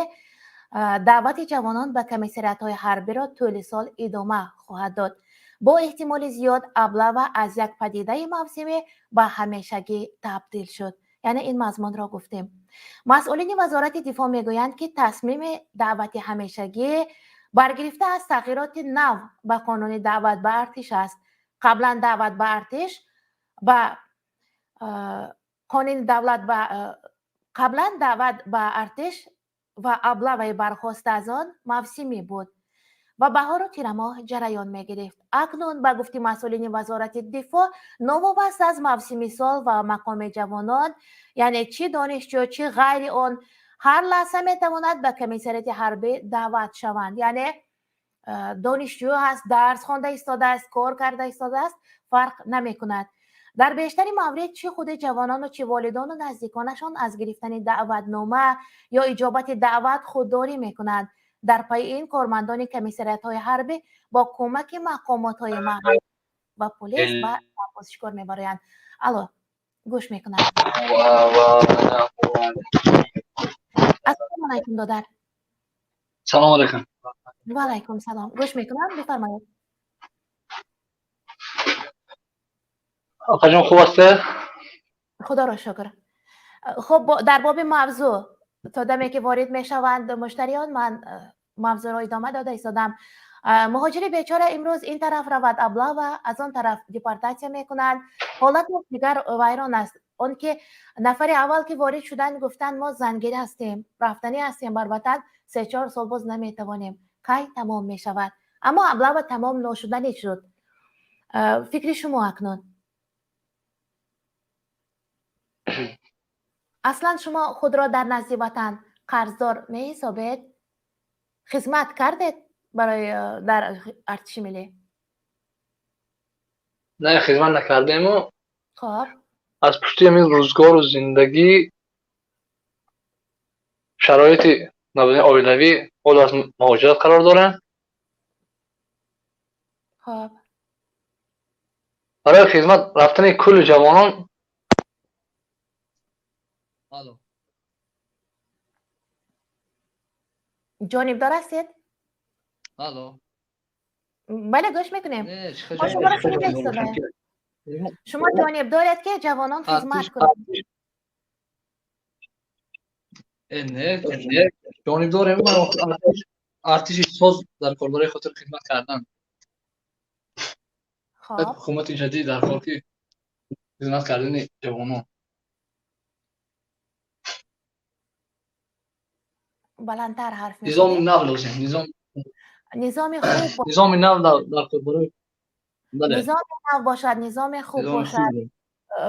Speaker 1: даъвати ҷавонон ба комиссариатҳои ҳарбиро тӯли сол идома хоҳад дод. Бо эҳтимоли зиёд облава аз як падидаи мавсимӣ ба ҳамешагӣ табдил шуд. Яъне ин мазмунро гуфтем. Масъулини вазорати дифоъ мегӯянд, ки тасмими даъвати ҳамешагӣ баргирифта аз тағйироти нав ба қонуни даъват ба артиш аст. Қаблан даъват ба артиш ба қонуни давлат ба қаблан даъват ба артиш ва облаваи бархоста аз он мавсимӣ буд ва баҳору тирамоҳ ҷараён мегирифт. Акнун ба гуфти масъулини вазорати дифоъ, новобаста аз мавсими сол ва мақоми ҷавонон, яъне чӣ донишҷӯ, чӣ ғайри он, ҳар лаҳза метавонад ба комиссариати ҳарбӣ даъват шаванд. Яъне донишҷӯ ҳаст, дарс хонда истодааст, кор карда истодааст, фарқ намекунад. Дар бештари маврид чӣ худи ҷавонону чӣ волидону наздиконашон аз гирифтани даъватнома ё иҷобати даъват худдорӣ мекунанд. Дар пайи ин кормандони комиссариатҳои ҳарбӣ бо кӯмаки мақомотҳои маҳаллӣ ва полис ба сарбозшикор мебароянд. Алло, гӯш мекунам. Ассалому алайкум, додар.
Speaker 6: Салом алайкум.
Speaker 1: Ва алайкум салом. Гӯш мекунам, бифармоед.
Speaker 6: Оқаҷон, хуб ҳастед?
Speaker 1: Худоро шукр. Хуб, дар боби мавзӯъ то даме ки ворид мешаванд муштариён, ман мавзӯъро идома дода истодам. Муҳоҷири бечора имрӯз ин тараф равад облава, аз он тараф депортатсия мекунанд. Ҳолат дигар вайрон аст. Он ки нафари аввал ки ворид шуданд, гуфтанд мо зангир ҳастем, рафтанӣ ҳастем бар ватан, 3-4 сол боз наметавонем. Кай тамом мешавад? Аммо облава тамом ношуданӣ шуд. Фикри шумо акнун? Аслан шумо худро дар назди ватан қарздор меҳисобед? Хизмат кардед барои дар артиши миллӣ?
Speaker 6: Не, хизмат накардему.
Speaker 1: Хоб.
Speaker 6: Аз пушти ҳамин рӯзгору зиндагӣ, шароити оилавӣ ҳоло аз муҳоҷират қарор дорем.
Speaker 1: Хоб.
Speaker 6: Барои хизмат рафтани кулли ҷавонон. Алло.
Speaker 1: Ҷонибдор ҳастед?
Speaker 6: Алло.
Speaker 1: Бале, гӯш мекунем. Мо шуморо шунида истодаем. Шумо ҷонибдоред, ки ҷавонон хизмат кунанд?
Speaker 6: Не, ҷонибдорем. Артиши соз дар кор барои хотир хизмат кардан. Ҳукумати ҷадид дар кор, ки хизмат кардани ҷавонон.
Speaker 1: Баландтар ҳарф.
Speaker 6: Низоми нав лозим,
Speaker 1: низоми хуб.
Speaker 6: Низоми нав дар кор барои
Speaker 1: низоми нав бошад, низоми хуб бошад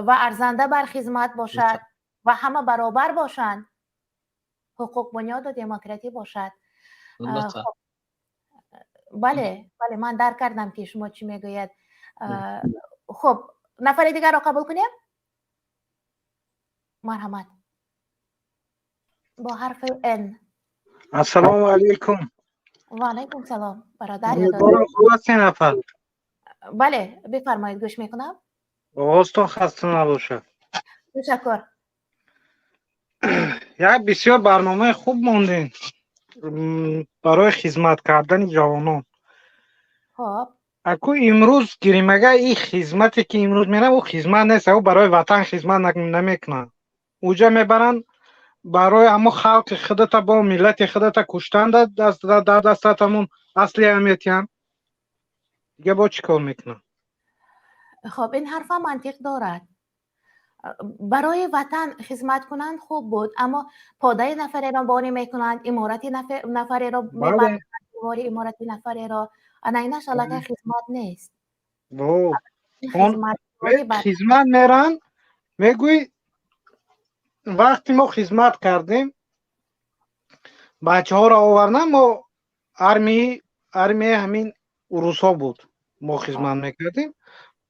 Speaker 1: ва арзанда бар хизмат бошад ва ҳама баробар бошанд, ҳуқуқбунёду демократӣ бошад. Бале, бале, ман дарк кардам, ки шумо чӣ мегӯед. Хуб, нафари дигарро қабул кунем. Марҳамат, бо ҳарфи Н.
Speaker 7: Ассалому алайкум.
Speaker 1: Ва алайкум салом, бародар.
Speaker 7: Хуб ҳастед, нафар?
Speaker 1: Бале, бифармоед, гӯш мекунам.
Speaker 7: Овозтон хаста набошад.
Speaker 1: Ташаккур.
Speaker 7: Як бисёр барномаи хуб мондем барои хизмат кардани ҷавонон.
Speaker 1: Хоб.
Speaker 7: Аку имрӯз гиримага ин хизмате ки имрӯз мерам, ӯ хизмат нест, ӯ барои ватан хизмат намекунанд. Уҷа мебаранд барои ҳамо халқи худата бо миллати худата куштан, дар дастатамон аслия метиҳанд. Дига бо чӣ кор мекунанд?
Speaker 1: Хоб, ин ҳарфа мантиқ дорад. Барои ватан хизмат кунанд хуб буд, аммо подаи нафареро борӣ мекунанд, иморати нафареро мебаранд, девори иморати нафареро. Ана инаш аллакай хизмат нест.
Speaker 7: Хизмат меран, мегӯй, вақте мо хизмат кардем, бачаҳоро овардан, мо армияи ҳамин урусҳо буд, мо хизмат мекардем.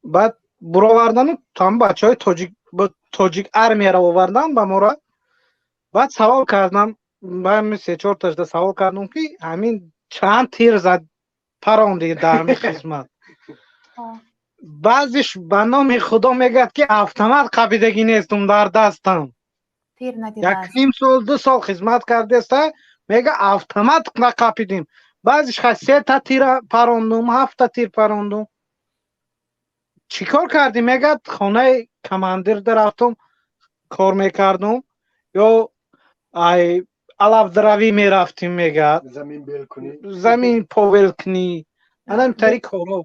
Speaker 7: Баъд буровардану там бачаҳои тоҷик, тоҷик армияро овардан ба мора. Баъд савол кардам, ба се чорташда савол кардам, ки ҳамин чанд тир зад паронди дар ҳамин хизмат? Баъзеш ба номи Худо мегӯяд, ки автомат қапидагӣ нестум дар дастам. Як ним сол, 2 сол хизмат кардеста, мега, автомат нақапидим. Баъзеш ха сета тир парондум, ҳафта тир парондум. Чӣ кор кардӣ? Мегӯяд, хонаи командирда рафтум, кор мекардум ё ай алафдаравӣ мерафтим, мегӯяд, замин повел кунӣ, анам тари корҳо.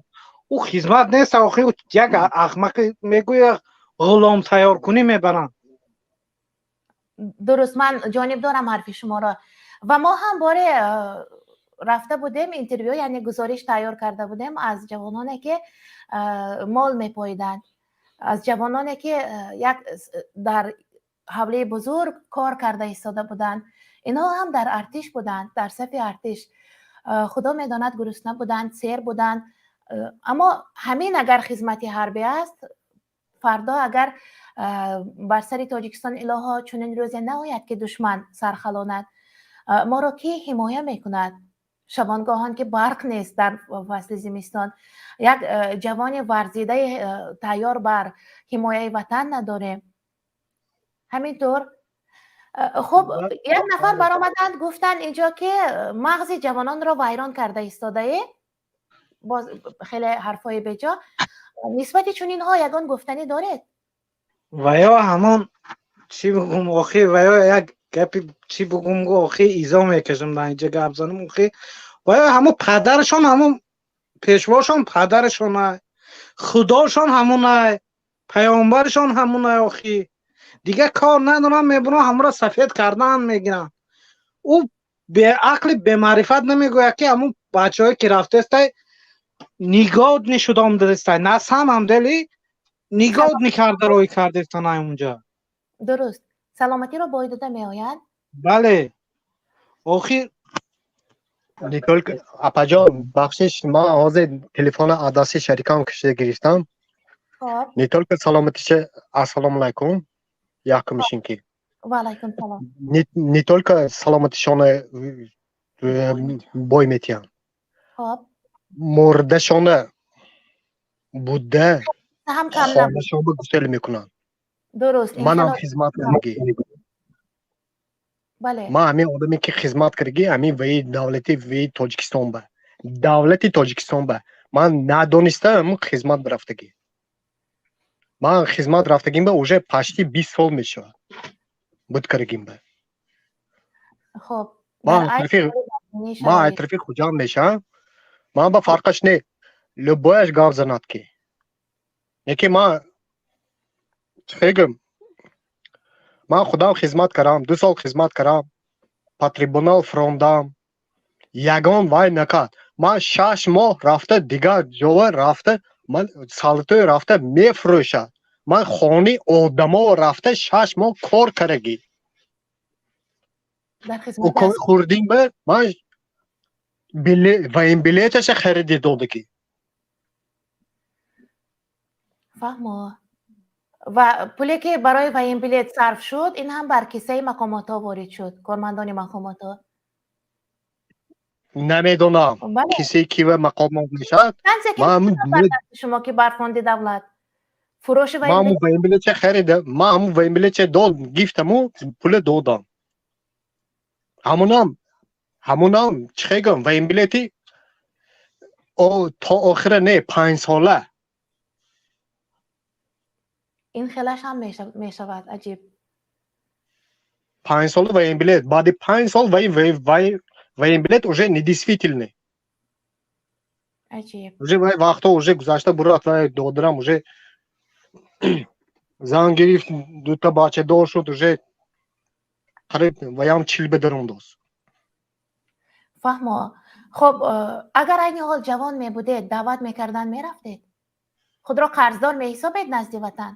Speaker 7: Ӯ хизмат нест охи, як ахмақи мегӯя, ғулом тайёркунӣ мебаранд.
Speaker 1: Дуруст, ман ҷониб дорам ҳарфи шуморо. Ва мо ҳам боре рафта будем, интервю, яъне гузориш тайёр карда будем аз ҷавононе, ки мол мепоиданд, аз ҷавононе, ки як дар ҳавлии бузург кор карда истода буданд. Инҳо ҳам дар артиш буданд, дар сафи артиш. Худо медонад, гурусна буданд, сер буданд. Аммо ҳамин агар хизмати ҳарбӣ аст, фардо агар бар сари Тоҷикистон, илоҳо, чунин рӯзе наояд, ки душман сархалонад, моро кӣ ҳимоя мекунад? Шабонгоҳон ки барқ нест, дар фасли зимистон як ҷавони варзидаи тайёр бар ҳимояи ватан надорем. Ҳамин тур. Хуб, як нафар баромаданд, гуфтанд инҷо, ки мағзи ҷавононро вайрон карда истодаe. Боз хеле ҳарфҳои беҷо. Нисбати чунинҳо ягон гуфтанӣ доред?
Speaker 7: Ва ё ҳамон чӣ бигум охи, ва ё як гапи чӣ бигум охи, изо мекашам дар инҷа гап занам охи. Ва ё ҳамон падарашон, ҳамон пешвошон падарашонай, худошон ҳамонай, паёмбарашон ҳамонай охи. Дигар кор надорам, мебурам, ҳамонро сафед кардан мегирам. Ӯ беақли бемаърифат намегӯяд, ки ҳамон бачаҳое ки рафтестай, нигоҳ шудом дадестай, на самом деле нигоҳ никарда рӯй кардестан унҷа.
Speaker 1: Дуруст, саломатиро бой дода меояд.
Speaker 7: Бале, охир.
Speaker 8: Не только, апаҷон, бахшиш, ман ҳозир телефона аз дасти шарикам кашида гирифтам. Не только саломатиша. Ассалому алайкум, якумишин ки
Speaker 1: Ва алайкум салом.
Speaker 8: Не только саломатишона бой метиҳанд, мурдашона буда хонашон гусел мекунанд. Манам хизмат кардагӣ. Ман ҳамин одаме, ки хизмат кардагӣ, ҳамин ваи давлати, ваи Тоҷикистон, ба давлати Тоҷикистон ба ман надонистам хизмат рафтагӣ. Ман хизмат рафтагим ба уже почти 20 сол мешавад буд кардагим ба. Ман атрофи Хуҷанд мешавам, ман ба фарқаш не, любой аш гап занад, ки неки ман чӣ, ман худам хизмат кардам, 2 сол хизмат кардам, по трибунал фрондам, ягон вай накард. Ман 6 моҳ рафта, дигар ҷова рафта, ман солдатои рафта мефурӯшад, ман хони одамо рафта 6 моҳ кор кардагӣ. Уколи хурдин ба ман военбилет аша хариди додагӣ.
Speaker 1: Фаҳмо. Ва пуле, ки барои военбилет сарф шуд, ин ҳам бар киссаи мақомотҳо ворид шуд, кормандони мақомотҳо.
Speaker 8: Намедонам, киссаи кива мақомот мешавад.
Speaker 1: Шумо ки бар фонди давлат фурӯши
Speaker 8: Ман ҳамун военбилет ча харида, ман ҳамун военбилет ча дод гифтаму пуле додам. Ҳамунам чӣ гӯям, военбилет и то охира не, 5 сола.
Speaker 1: Ин хелаш ҳам мешавад, аҷиб.
Speaker 8: 5 сола военбилет, баъди 5 сол вай военбилет уже недействительный.
Speaker 1: Аҷиб.
Speaker 8: Уже вай вақтҳо уже гузашта бурад. Вай додарам уже зан гирифт, дута бачадор шуд, уже қариб ваям 40 ба даромдост.
Speaker 1: Фаҳмо. Хуб, агар айни ҳол ҷавон мебудед, даъват мекарданд, мерафтед? Худро қарздор меҳисобед назди ватан?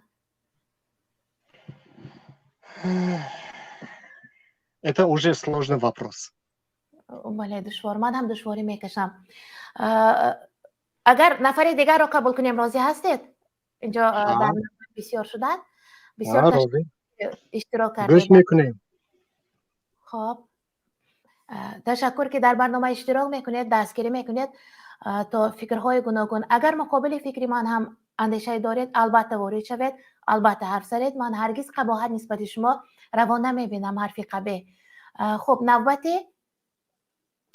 Speaker 8: Это уже сложный вопрос.
Speaker 1: Бале, душвор. Ман ҳам душворӣ мекашам. Агар нафари дигарро қабул кунем, розӣ ҳастед? Инҷо дар бисёр шуданд. Бисёр иштирок
Speaker 8: Гӯш
Speaker 1: кардед.
Speaker 8: мекунем.
Speaker 1: Хоб, ташаккур, ки дар барнома иштирок мекунед, дастгирӣ мекунед, то фикрҳои гуногун. Агар муқобили фикри ман ҳам андешае доред, албатта ворид шавед, албатта ҳарф занед. Ман ҳаргиз қабоҳат нисбати шумо раво намебинам, ҳарфи қабеҳ. Хуб, навбати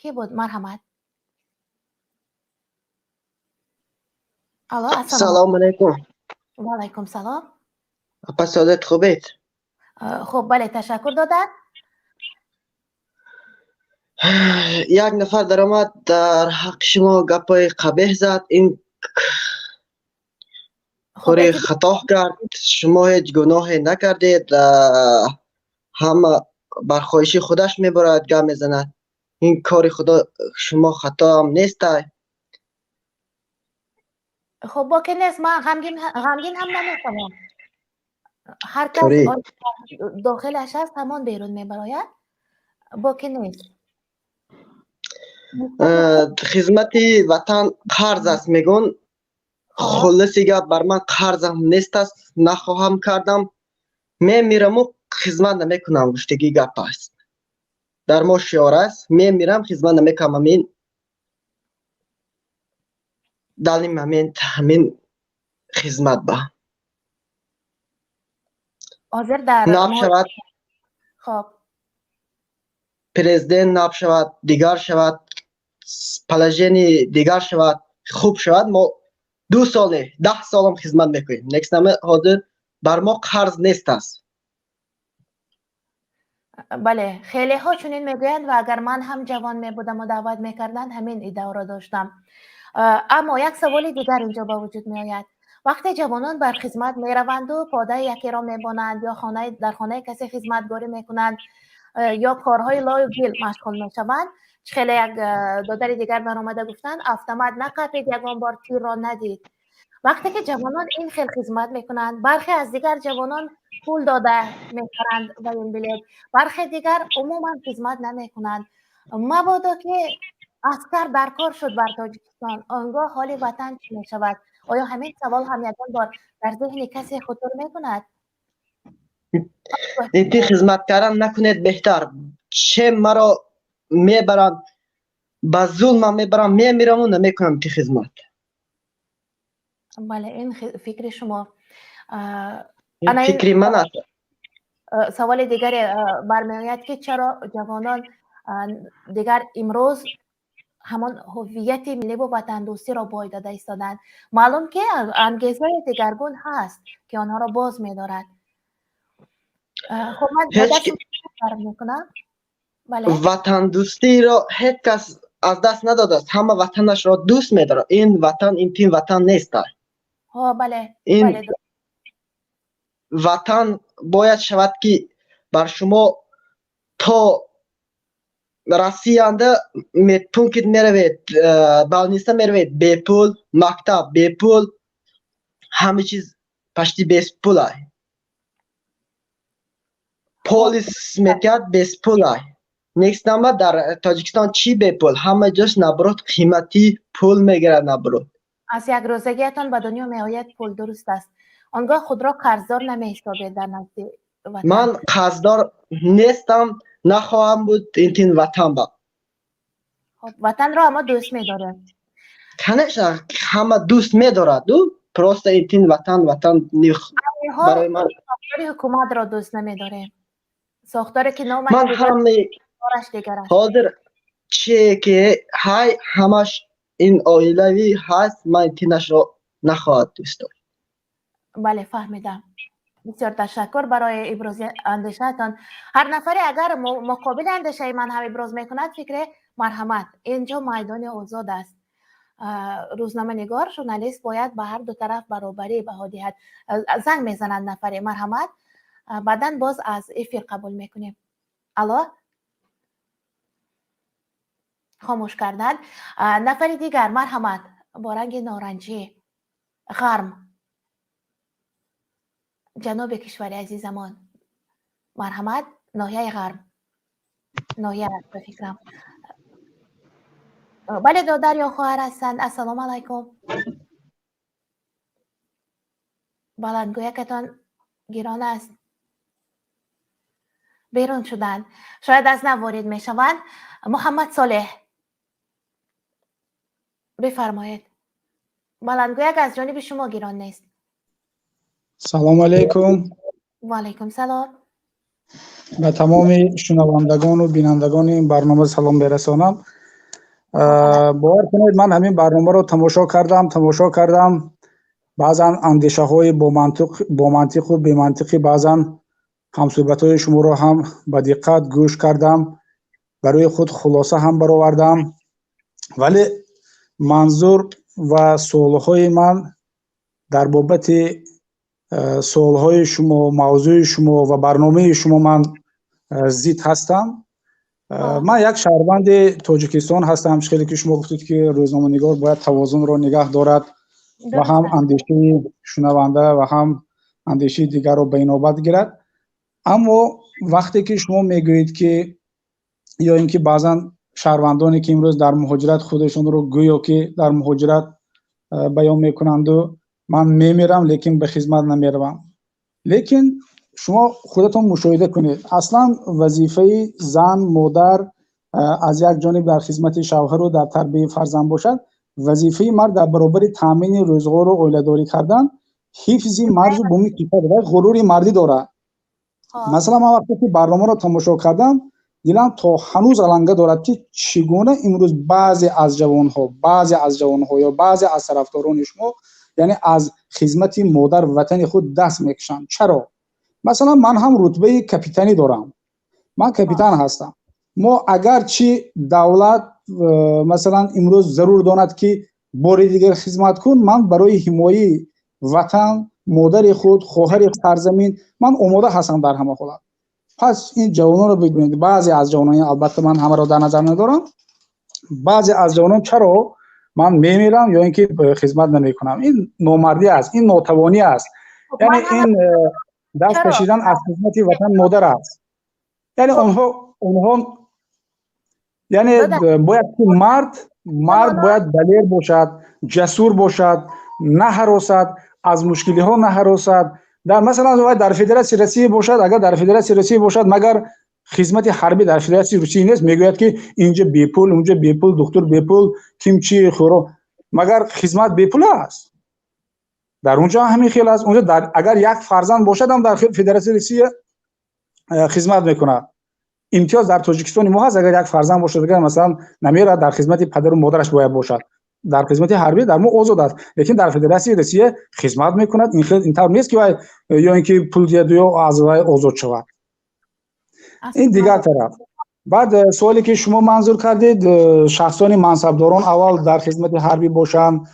Speaker 1: кӣ буд? Марҳамат. Алло, ассалом.
Speaker 9: Салом алейкум.
Speaker 1: Ва алайкум салом.
Speaker 9: Апа Содат, хубед?
Speaker 1: Хуб, бале, ташаккур дода.
Speaker 9: Як нафар даромад, дар ҳаққи шумо гапҳои қабеҳ зад. Ин кори хато кард. Шумо ҳеҷ гуноҳе накардед. Ҳама бар хоҳиши худаш мебарад, гап мезанад. Ин кори худо шумо хато ҳам нестай.
Speaker 1: Хуб, боке нест, ман ғамгин ҳам намешавам. Ҳар кас дохилаш аст, ҳамон берун мебарояд. Боке нест.
Speaker 9: Хизмати ватан қарз аст, мегӯн. Хулоси гап, бар ман қарзам нест аст, нахоҳам кардам. Мемираму хизмат намекунам, гуфтагӣ гап аст. Дар мо шиор аст, мемирам, хизмат намекунам. Ҳамин данный момент ҳамин хизмат ба.
Speaker 1: Ҳозир дар
Speaker 9: наб шавад.
Speaker 1: Хоб.
Speaker 9: Президент наб шавад, дигар шавад, положение дигар шавад, хуб шавад, мо 2 сол не, 10 солам хизмат мекунем. Некс нама ҳозир бар мо қарз нест аст.
Speaker 1: Бале, хелеҳо чунин мегӯянд ва агар ман ҳам ҷавон мебудаму даъват мекарданд, ҳамин иддаоро доштам. Аммо як саволи дигар инҷо ба вуҷуд меояд. Вақте ҷавонон бар хизмат мераванду подаи якеро мебонанд ё дар хонаи касе хизматгорӣ мекунанд, ё корҳои лою гил машғул мешаванд, хеле як додари дигар баромада гуфтанд, автомат нақапид, ягон бор тирро надид. Вақте ки ҷавонон ин хел хизмат мекунанд, бархе аз дигар ҷавонон пул дода мехаранд военбилет, бархе дигар умуман хизмат намекунанд. Мабодо ки аскар дар кор шуд бар Тоҷикистон, он гоҳ ҳоли ватан чӣ мешавад? Оё ҳамин савол ҳам ягон бор дар зеҳни касе хутур мекунад?
Speaker 9: Инти хизмат кардан накунед беҳтар. Че маро мебаранд, ба зулмам мебаранд, мемираму намекунам инти хизмат.
Speaker 1: Бале, ин фикри шумо.
Speaker 9: Фикри ман аст.
Speaker 1: Саволи дигаре бармеояд, ки чаро ҷавонон дигар имрӯз ҳамон ҳуввияти милливу ватандӯстиро бой дода истоданд? Маълум ки ангезаи дигаргун ҳаст, ки онҳоро боз медорад. Хуб, ман мекунам.
Speaker 9: Ватандӯстиро ҳеҷ кас аз даст надодааст. Ҳама ватанашро дӯст медорад. Ин ватан интин ватан нест.
Speaker 1: Бале.
Speaker 9: Ин ватан бояд шавад, ки бар шумо то Россиянда медпункт меравед, больница меравед бепул, мактаб бепул, ҳама чиз почти беспулай. Полис метиҳад беспулай. Некс нама дар Тоҷикистон чӣ бепул? Ҳама ҷош наоборот қиматӣ пул мегирад наоборот.
Speaker 1: Аз як рӯзагиатон ба дунё меояд пул, дуруст аст. Он гоҳ худро қарздор намеҳисобед дар назди ватан?
Speaker 9: Ман қарздор нестам, нахоҳам буд интин ватан ба.
Speaker 1: Хуб, ватанро аммо дӯст медоред?
Speaker 9: Конечно, ҳама дӯст медорад, просто интин ватан, ватан барои ман.
Speaker 1: Сохтори ҳукуматро дӯст намедорем. Сохторе ки номаш
Speaker 9: ман ҳама
Speaker 1: дигар аст.
Speaker 9: Ҳозир чие ки ҳай ҳамаш ин оилавӣ ҳаст, ман интинашро нахоҳад дӯст дошт.
Speaker 1: Бале, фаҳмидам. Бисёр ташаккур барои ибрози андешаатон. Ҳар нафаре агар муқобили андешаи ман ҳам иброз мекунад, фикре марҳамат. Инҷо майдони озод аст. Рӯзноманигор, журналист бояд ба ҳар ду тараф баробарӣ баҳо диҳад. Занг мезананд нафаре, марҳамат. Баъдан боз аз эфир қабул мекунем. Алло? Хомӯш карданд. Нафари дигар, марҳамат, бо ранги норанҷӣ. Ғарм, ҷануби кишвари азизамон. Марҳамат, ноҳияи Ғарм, ноҳия аст, ба фикрам. Бале, додар ё хоҳар ҳастанд. Ассалому алайкум. Баландгӯякатон гирон аст. Берун шуданд, шояд аз нав ворид мешаванд. Муҳаммад Солеҳ, бифармоед, баландгӯяк аз ҷониби шумо гирон нест.
Speaker 10: Салому алайкум.
Speaker 1: Ва алайкум салом.
Speaker 10: Ба тамоми шунавандагону бинандагони ин барнома салом мерасонам. Бовар кунед, ман ҳамин барномаро тамошо кардам. Баъзан андешаҳои бомантиқу бемантиқи баъзан ҳамсӯҳбатҳои шуморо ҳам ба диққат гӯш кардам, барои худ хулоса ҳам баровардам, вале манзур ва суолҳои ман дар бобати суолҳои шумо, мавзӯи шумо ва барномаи шумо ман зид ҳастам. Ман як шаҳрванди Тоҷикистон ҳастам. Хеле ки шумо гуфтед, ки рӯзноманигор бояд тавозунро нигаҳ дорад ва ҳам андешаи шунаванда ва ҳам андешаи дигарро ба инобат гирад. Аммо вақте ки шумо мегӯед, ки ё ин ки баъзан шаҳрвандоне ки имрӯз дар муҳоҷират худашонро гӯё ки дар муҳоҷират баён мекунанду ман мемирам, лекин ба хизмат намеравам. Лекин шумо худатон мушоҳида кунед, аслан вазифаи зан, модар аз як ҷониб дар хизмати шавҳару дар тарбияи фарзанд бошад, вазифаи мард дар баробари таъмини рӯзғору оиладорӣ кардан ҳифзи марзу буми кишвар ва ғурури мардӣ дорад. Масалан, ман вақте ки барномаро тамошо кардам, дилам то ҳанӯз аланга дорад, ки чӣ гуна имрӯз баъзе аз ҷавонҳо ё баъзе аз тарафдорони шумо, яъне, аз хизмати модар ватани худ даст мекашанд. Чаро? Масалан, ман ҳам рутбаи капитанӣ дорам, ман капитан ҳастам. Мо агарчи давлат масалан имрӯз зарур донад, ки бори дигар хизмат кун, ман барои ҳимояи ватан, модари худ, хоҳари сарзамин ман омода ҳастам дар ҳама ҳолат. Пас ин ҷавононро бибинед, баъзе аз ҷавонон, албатта ман ҳамаро дар назар надорам, баъзе аз ҷавонон чаро ман мемирам ё ин ки хизмат намекунам? Ин номардӣ аст, ин нотавонӣ аст, яъне ин даст кашидан аз хизмати ватан модар аст. Яъне онҳо яъне бояд ки мард бояд далер бошад, ҷасур бошад, наҳаросад, аз мушкилиҳо наҳаросад. Дар масалан дар Федератсияи Россия бошад, агар дар Федератсияи Россия бошад, магар хизмати ҳарбӣ дар Федератсияи Русия нест? Мегӯяд, ки инҷа бепул, унҷа бепул, духтур бепул, кимчи хӯро, магар хизмат бепул аст? Дар унҷо ҳамин хел аст. Унҷо агар як фарзанд бошад ҳам дар Федератсияи Россия хизмат мекунад. Имтиёз дар Тоҷикистони мо ҳаст, агар як фарзанд бошад, агар масалан намерад, дар хизмати падару модараш бояд бошад. Дар хизмати ҳарбӣ дар мо озод аст, лекин дар Федератсияи Россия хизмат мекунад. Ин тавр нест, ки вай ё ин ки пул диҳад, ё аз вай озод шавад. Ин дигар тараф. Баъд суоле ки шумо манзур кардед, шахсони мансабдорон аввал дар хизмати ҳарбӣ бошанд,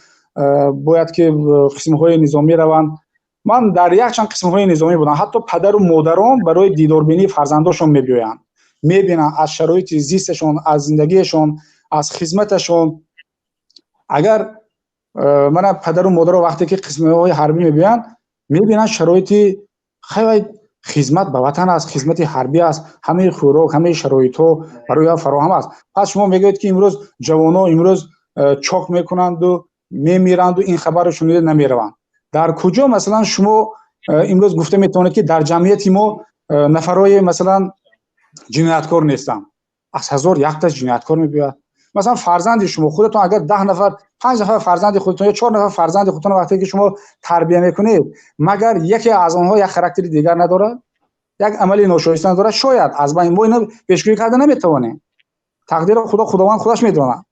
Speaker 10: бояд ки қисмҳои низомӣ раванд. Ман дар якчанд қисмҳои низомӣ будам. Ҳатто падару модарон барои дидорбинии фарзандошон мебиёянд, мебинанд аз шароити зисташон, аз зиндагиашон, аз хизматашон. Агар мана падару модаро вақте ки қисмҳои ҳарбӣ мебиёянд, мебинанд шароити хай, хизмат ба ватан аст, хизмати ҳарбӣ аст, ҳамаи хӯрок, ҳамаи шароитҳо барои фароҳам аст. Пас шумо мегӯед, ки имрӯз ҷавонҳо имрӯз чок мекунанду мемиранду ин хабарро шунида намераванд. Дар куҷо, масалан, шумо имрӯз гуфта метавонед, ки дар ҷамъияти мо нафарҳои масалан ҷинояткор нестанд? Аз ҳазор якташ ҷинояткор мебиёяд. Масалан, фарзанди шумо худатон агар 10 нафар, панҷ нафар фарзанди худатон ё чор нафар фарзанди худатон вақте ки шумо тарбия мекунед, магар яке аз онҳо як характери дигар надорад, як амали ношоиста надорад? Шояд аз байн мо ино пешгӯӣ карда наметавонем, тақдиро худо, Худованд худаш медонад.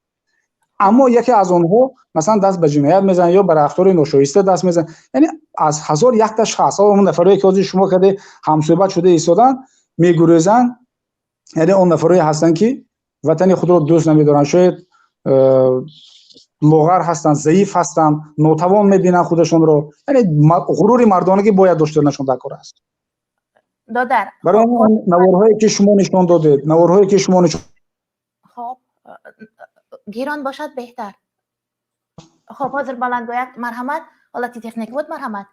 Speaker 10: Аммо яке аз онҳо масалан даст ба ҷиноят мезанад ё ба рафтори ношоиста даст мезанад. Яъне аз ҳазор якташ ҳаст. Он нафарое ки ҳозир шумо карде ҳамсӯҳбат шуда истоданд, мегурезанд, яъне он нафарое ҳастанд, ки ватани худро дӯст намедоранд, шояд лоғар ҳастанд, заиф ҳастанд, нотавон мебинанд худашонро. Яъне ғурури мардонагӣ бояд доштанашон дар кор аст.
Speaker 1: Додар.
Speaker 10: Барои он наворҳое ки шумо нишон додед, наворҳое ки шумо нишон
Speaker 1: Хоб, гирон бошад беҳтар. Хоб, ҳозир баландгӯяк, марҳамат. Ҳолати техникӣ буд, марҳамат.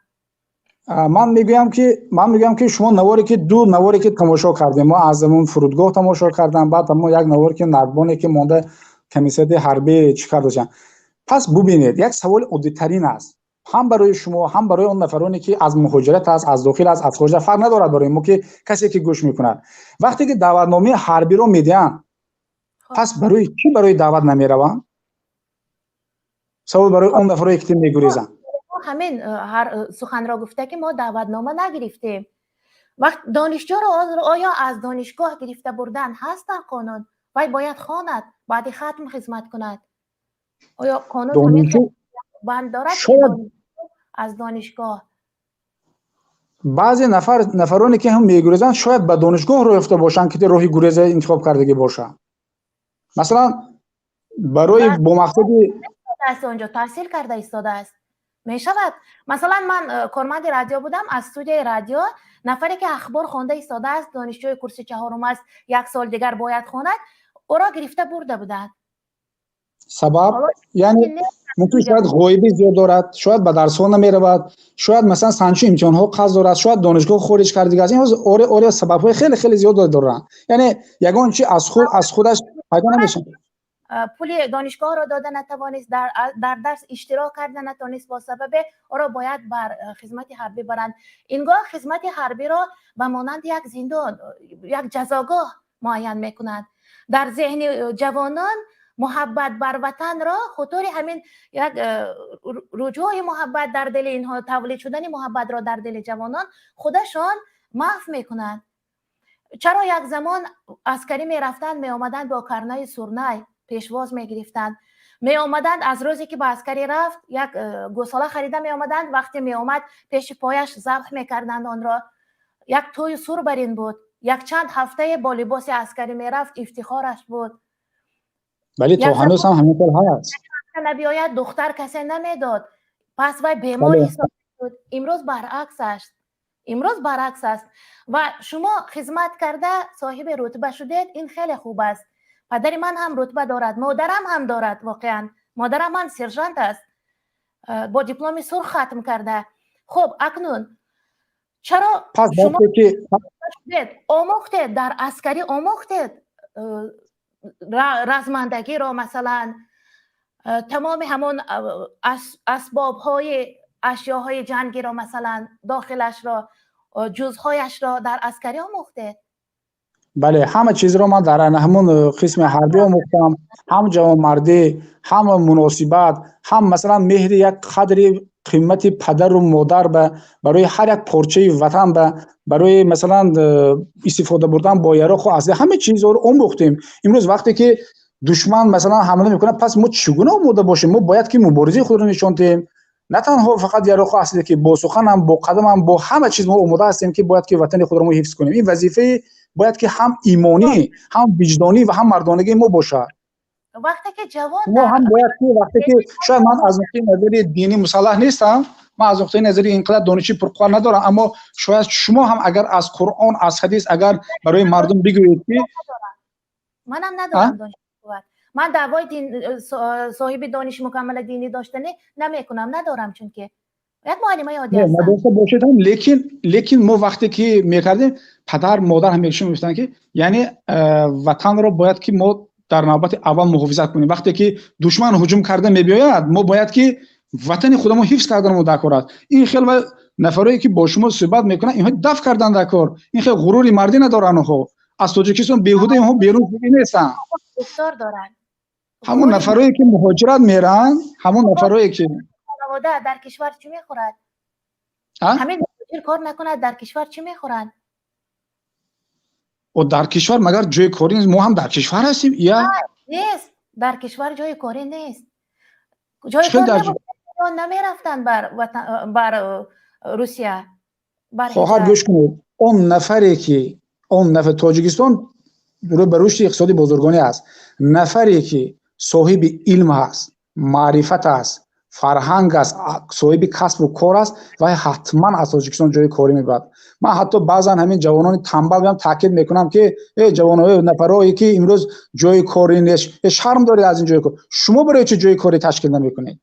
Speaker 10: Ман мегӯям, ки шумо наворе ки, ду наворе ки тамошо кардем, мо аз ҳамон фурудгоҳ тамошо кардам, баъд ҳамон як наворе ки нардбоне ки монда, комиссариати ҳарбӣ чӣ кар доштанд. Пас бубинед, як саволи оддитарин аст ҳам барои шумо, ҳам барои он нафароне ки аз муҳоҷират аст, аз дохил аст, аз хориҷа, фарқ надорад, барои мо ки касе ки гӯш мекунад. Вақте ки даъватномаи ҳарбиро медиҳанд, пас барои чӣ барои даъват намераванд? Савол барои он нафарое ки мегурезанд.
Speaker 1: Ҳамин ҳар суханро гуфта, ки мо даъватнома нагирифтем. Вақт донишҷӯро оё аз донишгоҳ гирифта бурдан ҳаст дар қонун? Вай бояд хонад, баъди хатм хизмат кунад. Оё қонун банд дорад аз донишгоҳ?
Speaker 10: Баъзе нафароне ки ҳам мегурезанд, шояд ба донишгоҳ роҳ ёфта бошанд, ки роҳи гуреза интихоб кардагӣ бошанд, масалан, барои бо мақсади
Speaker 1: Онҷо таҳсил карда истодааст, мешавад. Масалан, ман корманди радио будам. Аз студияи радио нафаре ки ахбор хонда истодааст, донишҷӯи курси чаҳорум аст, як сол дигар бояд хонад, ӯро гирифта бурда буданд.
Speaker 10: Сабаб, яъне мумкин шояд ғоибӣ зиёд дорад, шояд ба дарсҳо намеравад, шояд, масалан, санҷу имтиҳонҳо қарз дорад, шояд донишгоҳ хориҷ кардига аст. Ин оре, сабабҳои хеле хеле зиёд доранд, яъне ягон чи аз худ аз худаш пайдо намешавад.
Speaker 1: Пули донишгоҳро дода натавонист, дар дарс иштирок карда натавонист, бо сабабе ӯро бояд бар хизмати ҳарбӣ баранд. Ин гоҳ хизмати ҳарбиро ба монанди як зиндон, як ҷазогоҳ муайян мекунанд. Дар зеҳни ҷавонон муҳаббат бар ватанро хутури ҳамин як рӯҷӯи муҳаббат дар дили инҳо тавлид шудани муҳаббатро дар дили ҷавонон худашон маҳв мекунанд. Чаро як замон аскарӣ мерафтанд, меомаданд, бо карнаю сурнай пешвоз мегирифтанд, меомаданд? Аз рӯзе ки ба аскарӣ рафт, як гӯсола харида меомаданд, вақте меомад, пеши пояш забҳ мекарданд онро. Як тӯю сур бар ин буд. Якчанд ҳафтае бо либоси аскарӣ мерафт, ифтихораш буд.
Speaker 10: Вале то ҳанӯз ҳам ҳамин хел ҳаст.
Speaker 1: Набиёяд, духтар касе намедод, пас вай бемор ҳисоб шуд. Имрӯз баръакс аст, имрӯз баръакс аст. Ва шумо хизмат карда соҳиби рутба шудед, ин хеле хуб аст. Падари ман ҳам рутба дорад, модарам ҳам дорад. Воқеан, модарам ҳам сержант аст, бо дипломи сурх хатм карда. Хуб, акнун чаро шумо омӯхтед, дар аскарӣ омӯхтед размандагиро, масалан, тамоми ҳамон асбобҳои ашёҳои ҷангиро, масалан, дохилашро, ҷузъҳояшро дар аскарӣ омӯхтед?
Speaker 10: Бале, ҳама чизро ман дар ҳамон қисми ҳарбӣ омӯхтам: ҳам ҷавонмардӣ, ҳам муносибат, ҳам, масалан, меҳри як қадри қимати падару модар ба барои ҳар як порчаи ватан, ба барои, масалан, истифода бурдан бо яроқу аслиҳа. Ҳама чизро омӯхтем. Имрӯз вақте ки душман, масалан, ҳамла мекунад, пас мо чӣ гуна омода бошем? Мо бояд ки муборизаи худро нишон диҳем, на танҳо фақат яроқу аслиҳа, ки бо суханам, бо қадамам, бо ҳама чиз мо омода ҳастем, ки бояд ки ватани худро мо ҳифз кунем. Ин вазифаи бояд ки ҳам имонӣ, ҳам виҷдонӣ ва ҳам мардонагии мо бошад.
Speaker 1: Вақте ки ҷавон
Speaker 10: Мо ҳам бояд ки вақте ки шояд ман аз нуқтаи назари динӣ мусаллаҳ нестам, ман аз нуқтаи назари ин қадар дониши пурқувват надорам, аммо шояд шумо ҳам агар аз Қуръон, аз ҳадис агар барои мардум бигӯед ки
Speaker 1: Манам надорам дониши пурқувват. Ман даъвои соҳиби дониши мукаммали динӣ доштанӣ намекунам, надорам, чунки як муаллимаи оддӣ ҳастам.
Speaker 10: Надошта бошед ҳам, лекин мо вақте ки мекардем, падар модар ҳамеша мегуфтанд, ки яъне ватанро бояд ки мо дар навбати аввал муҳофизат кунем. Вақте ки душман ҳуҷум карда мебиёяд, мо бояд ки ватани худамо ҳифз карданмо дар кор аст. Ин хел нафарое ки бо шумо суҳбат мекунанд, инҳо даф кардан дар кор. Ин хел ғурури мардӣ надоранд онҳо. Аз Тоҷикистон беҳуда инҳо берун нестанд.
Speaker 1: Гуфтор доранд.
Speaker 10: Ҳамон нафарое ки муҳоҷират меранд, ҳамон нафарое ки
Speaker 1: Хонавода дар кишвар чӣ мехӯрад? Ҳамин муҳоҷир кор накунад, дар кишвар чӣ мехӯранд?
Speaker 10: О, дар кишвар магар ҷои корӣ нест? Мо ҳам дар кишвар ҳастем, я?
Speaker 1: Нест, дар кишвар ҷои корӣ нест. Ҷои кор намерафтанд бар Русия.
Speaker 10: Хоҳар, гӯш кунед, он нафаре ки он нафар, Тоҷикистон рӯ ба рушди иқтисоди бозоргонӣ аст, нафаре ки соҳиби илм ҳаст, маърифат аст, фарҳанг аст, соҳиби касбу кор аст, вай ҳатман аз Тоҷикистон ҷои корӣ мебарад. Ман ҳатто баъзан ҳамин ҷавонони тамбал ҳам таъкид мекунам, ки э ҷавоно, нафарое ки имрӯз ҷои корӣ нест, шарм доред аз ин ҷои кор, шумо барои чӣ ҷои корӣ ташкил намекунед?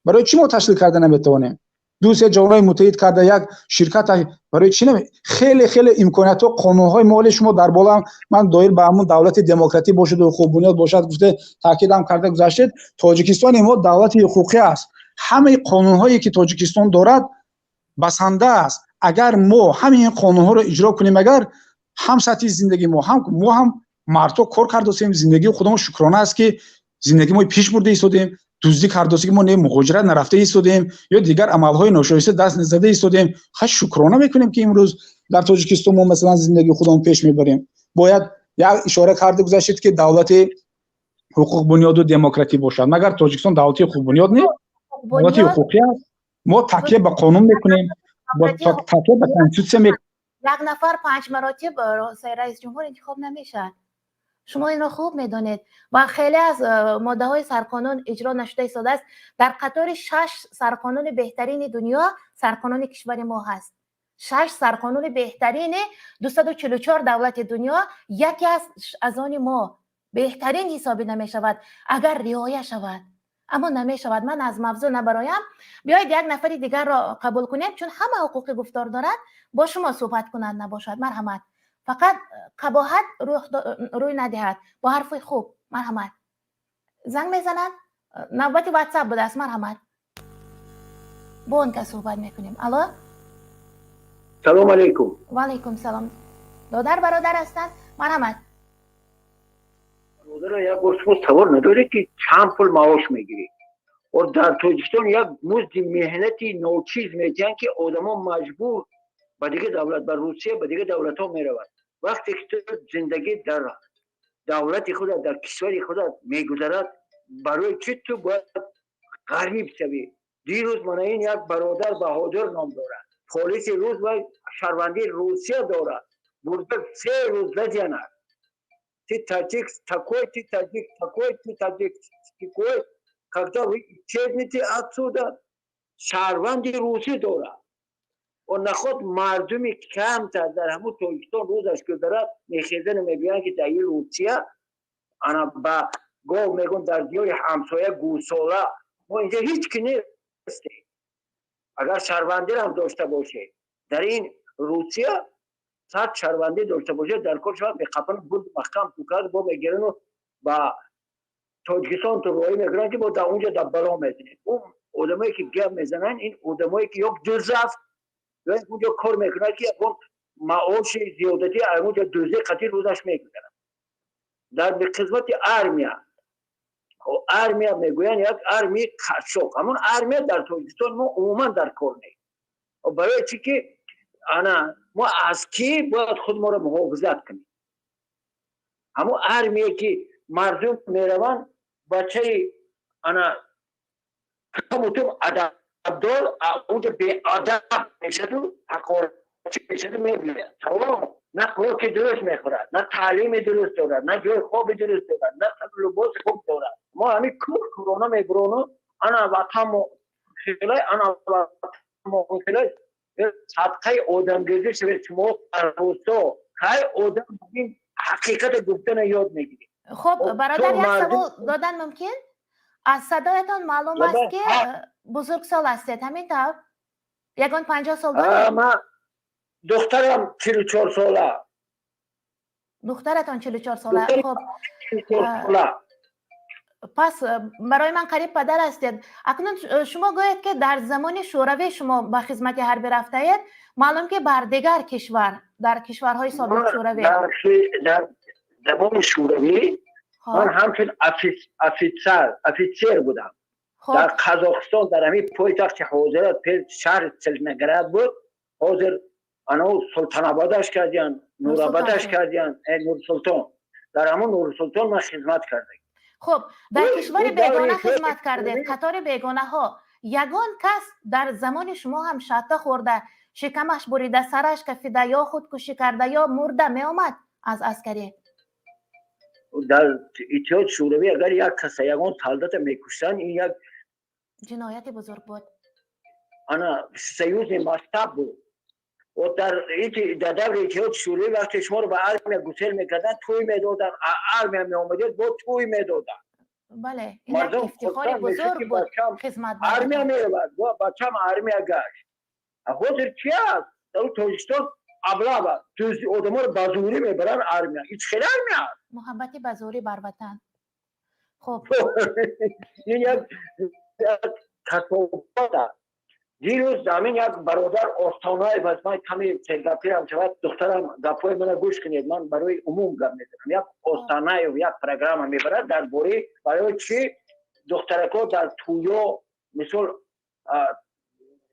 Speaker 10: Барои чӣ мо ташкил карда наметавонем? Ду се ҷавонои муттаҳид карда як ширкат, барои чӣ наме? Хеле хеле имкониятҳо, қонунҳои моли шумо дар боло, ман доир ба ҳамун давлати демократӣ бошаду ҳуқуқбунёд бошад гуфта таъкидам карда гузаштед. Тоҷикистони мо давлати ҳуқуқӣ аст. Ҳамаи қонунҳое ки Тоҷикистон дорад, басанда аст. Агар мо ҳамин қонунҳоро иҷро кунем, агар ҳам сатҳи зиндагии мо, ҳам мо, ҳам мардҳо кор кардосем, зиндагии худамон, шукрона аст ки зиндагии мо пеш бурда истодем, дуздӣ кардосем мо не, муҳоҷират нарафта истодем ё дигар амалҳои ношоиста даст зада истодем. Ха, шукрона мекунем, ки имрӯз дар Тоҷикистон мо, масалан, зиндагии худамон пеш мебарем. Бояд як ишора карда гузаштед, ки давлати ҳуқуқбунёду демократӣ бошад. Магар Тоҷикистон давлати ҳуқуқбунёд не? Давлати ҳуқуқӣ аст. Мо такя ба қонун мекунем, такя ба конститутсия мекунем.
Speaker 1: Як нафар панҷ маротиб раиси ҷумҳур интихоб намешавад, шумо инро хуб медонед, ва хеле аз моддаҳои сарқонун иҷро нашуда истодааст. Дар қатори шаш сарқонуни беҳтарини дунё сарқонуни кишвари мо ҳаст. Шаш сарқонуни беҳтарини 244 давлати дунё яке аз они мо беҳтарин ҳисобида мешавад, агар риоя шавад, аммо намешавад. Ман аз мавзӯъ набароям. Биёед, як нафари дигарро қабул кунем, чун ҳама ҳуқуқи гуфтор дорад, бо шумо суҳбат кунанд набошад. Марҳамат, фақат қабоҳат рӯй надиҳад, бо ҳарфи хуб. Марҳамат, занг мезананд, навбати Ватсап будааст. Марҳамат, бо он кас суҳбат мекунем. Алло.
Speaker 11: Салом алейкум.
Speaker 1: Ваалайкум салом. Додар, бародар ҳастанд, марҳамат.
Speaker 11: Бародара, як бор шумо савол надоред, ки чанд пул маош мегиред? Дар Тоҷикистон як музди меҳнати ночиз медиҳанд, ки одамо маҷбур ба дигар давлат, ба Русия, ба дигар давлатҳо меравад. Вақте ки ту зиндагӣ дар давлати худат, дар кишвари худат мегузарад, барои чӣ ту бояд ғариб шавӣ? Дирӯз мана ин як бародар, Баҳодур ном дорад, полиси рус ва шаҳрвандии Русия дорад, бурда 3 рӯз задиянад: ты таджик такой, ты таджик такой, ты таджик такой, когда вы исчезнете отсюда. Шаҳрванди русӣ дорад. Наход мардуми камтар дар ҳамун Тоҷикистон рӯзаш гузарад, мехезану мегӯянд, ки дар ин Русия ана ба гов мегӯн, дар диёри ҳамсоя гӯсола. Мо инҷа ҳеҷ ки нестем. Агар шаҳрвандирам дошта бошед, дар ин Русия 100 шаҳрвандӣ дошта бошед, дар кор шавад, меқапан, буд маҳкам тукар бо мегирану ба Тоҷикистон ту роҳӣ мекунанд, ки бо дар унҷа дар бало мезанед. Ӯ одамое ки гап мезананд, ин одамое ки ё дузд аст, ё унҷо кор мекунад, ки ягон маоши зиёдатӣ унҷо дуздӣ қатӣ рӯзаш мегузарад. Дар қисмати армия, армия мегӯянд, як армияи қашшоқ. Ҳамон армия дар Тоҷикистон мо умуман дар кор нест. Барои чӣ ки ана мо аз кӣ бояд худ моро муҳофизат кунем? Ҳамон армия ки мардум мераванд, бачаи ана камутум адабдор унҷо беадаб мешаду, ҳақоратчӣ мешаду, мебиёяд. Тамом, на хӯроки дуруст мехӯрад, на таълими дуруст дорад, на ҷои хоби дуруст дорад, на либоси хуб дорад. Мо ҳамин кур курона мебурону ана ватанмо хелай, ана ватанмо хелай. Садқаи одамгирдӣ шавед шумо рӯсо. Кай одам ин ҳақиқата гуфтана ёд мегиред?
Speaker 1: Хуб, бародар, як савол додан мумкин? Аз садоятон маълум аст, ки бузургсол ҳастед, ҳамин тавр? Ягон 50 сол доред?
Speaker 11: Ман духтарам 44 сола.
Speaker 1: Духтаратон 44 сола. Хуб, пас барои ман қариб падар ҳастед. Акнун шумо гӯед, ки дар замони Шӯравӣ шумо ба хизмати ҳарбӣ рафтаед, маълум ки бар дигар кишвар, дар кишварҳои собиқ Шӯравӣ.
Speaker 11: Дар замони Шӯравӣ ман ҳамчун офитсер будам дар Қазоқистон, дар ҳамин пойтахти ҳозира, шаҳри Целиноград буд, ҳозир анау Султанободаш кардиян, Нурабадаш кардиян, Нурсултон. Дар ҳамон Нурсултон ман хизмат кардам.
Speaker 1: Хуб, дар кишвари бегона хизмат кардед, қатори бегонаҳо. Ягон кас дар замони шумо ҳам шатта хӯрда, шикамаш бурида, сараш кафида ё худкушӣ карда ё мурда меомад аз аскарӣ?
Speaker 11: Дар Иттиҳоди Шӯравӣ агар як каса, ягон солдата мекуштанд, ин як
Speaker 1: ҷинояти бузург буд.
Speaker 11: Ана всесоюзный масштаб буд. Дар даври Иттиҳоди Шӯравӣ вақте шуморо ба армия гусел мекарданд, тӯй медоданд. Армия меомадед, бо тӯй медоданд.
Speaker 1: Бале, ин як ифтихори бузург буд, хизмат.
Speaker 11: Армия меравад, бачам армия гашт. Ҳозир чи аст? Дар Тоҷикистон облава, одаморо ба зӯрӣ мебаранд армия. Ин хеле армия аст?
Speaker 1: Муҳаббати ба зӯрӣ бар ватан. Хуб.
Speaker 11: Ин як касобат аст. Дирӯз ҳамин як бародар Остонаев аст, ман каме сергапирам шавад, духтарам, гапҳои мана гӯш кунед, ман барои умум гап мезанам. Як Остонаев як программа мебарад дар бораи барои чӣ духтаракҳо дар тӯё, мисол,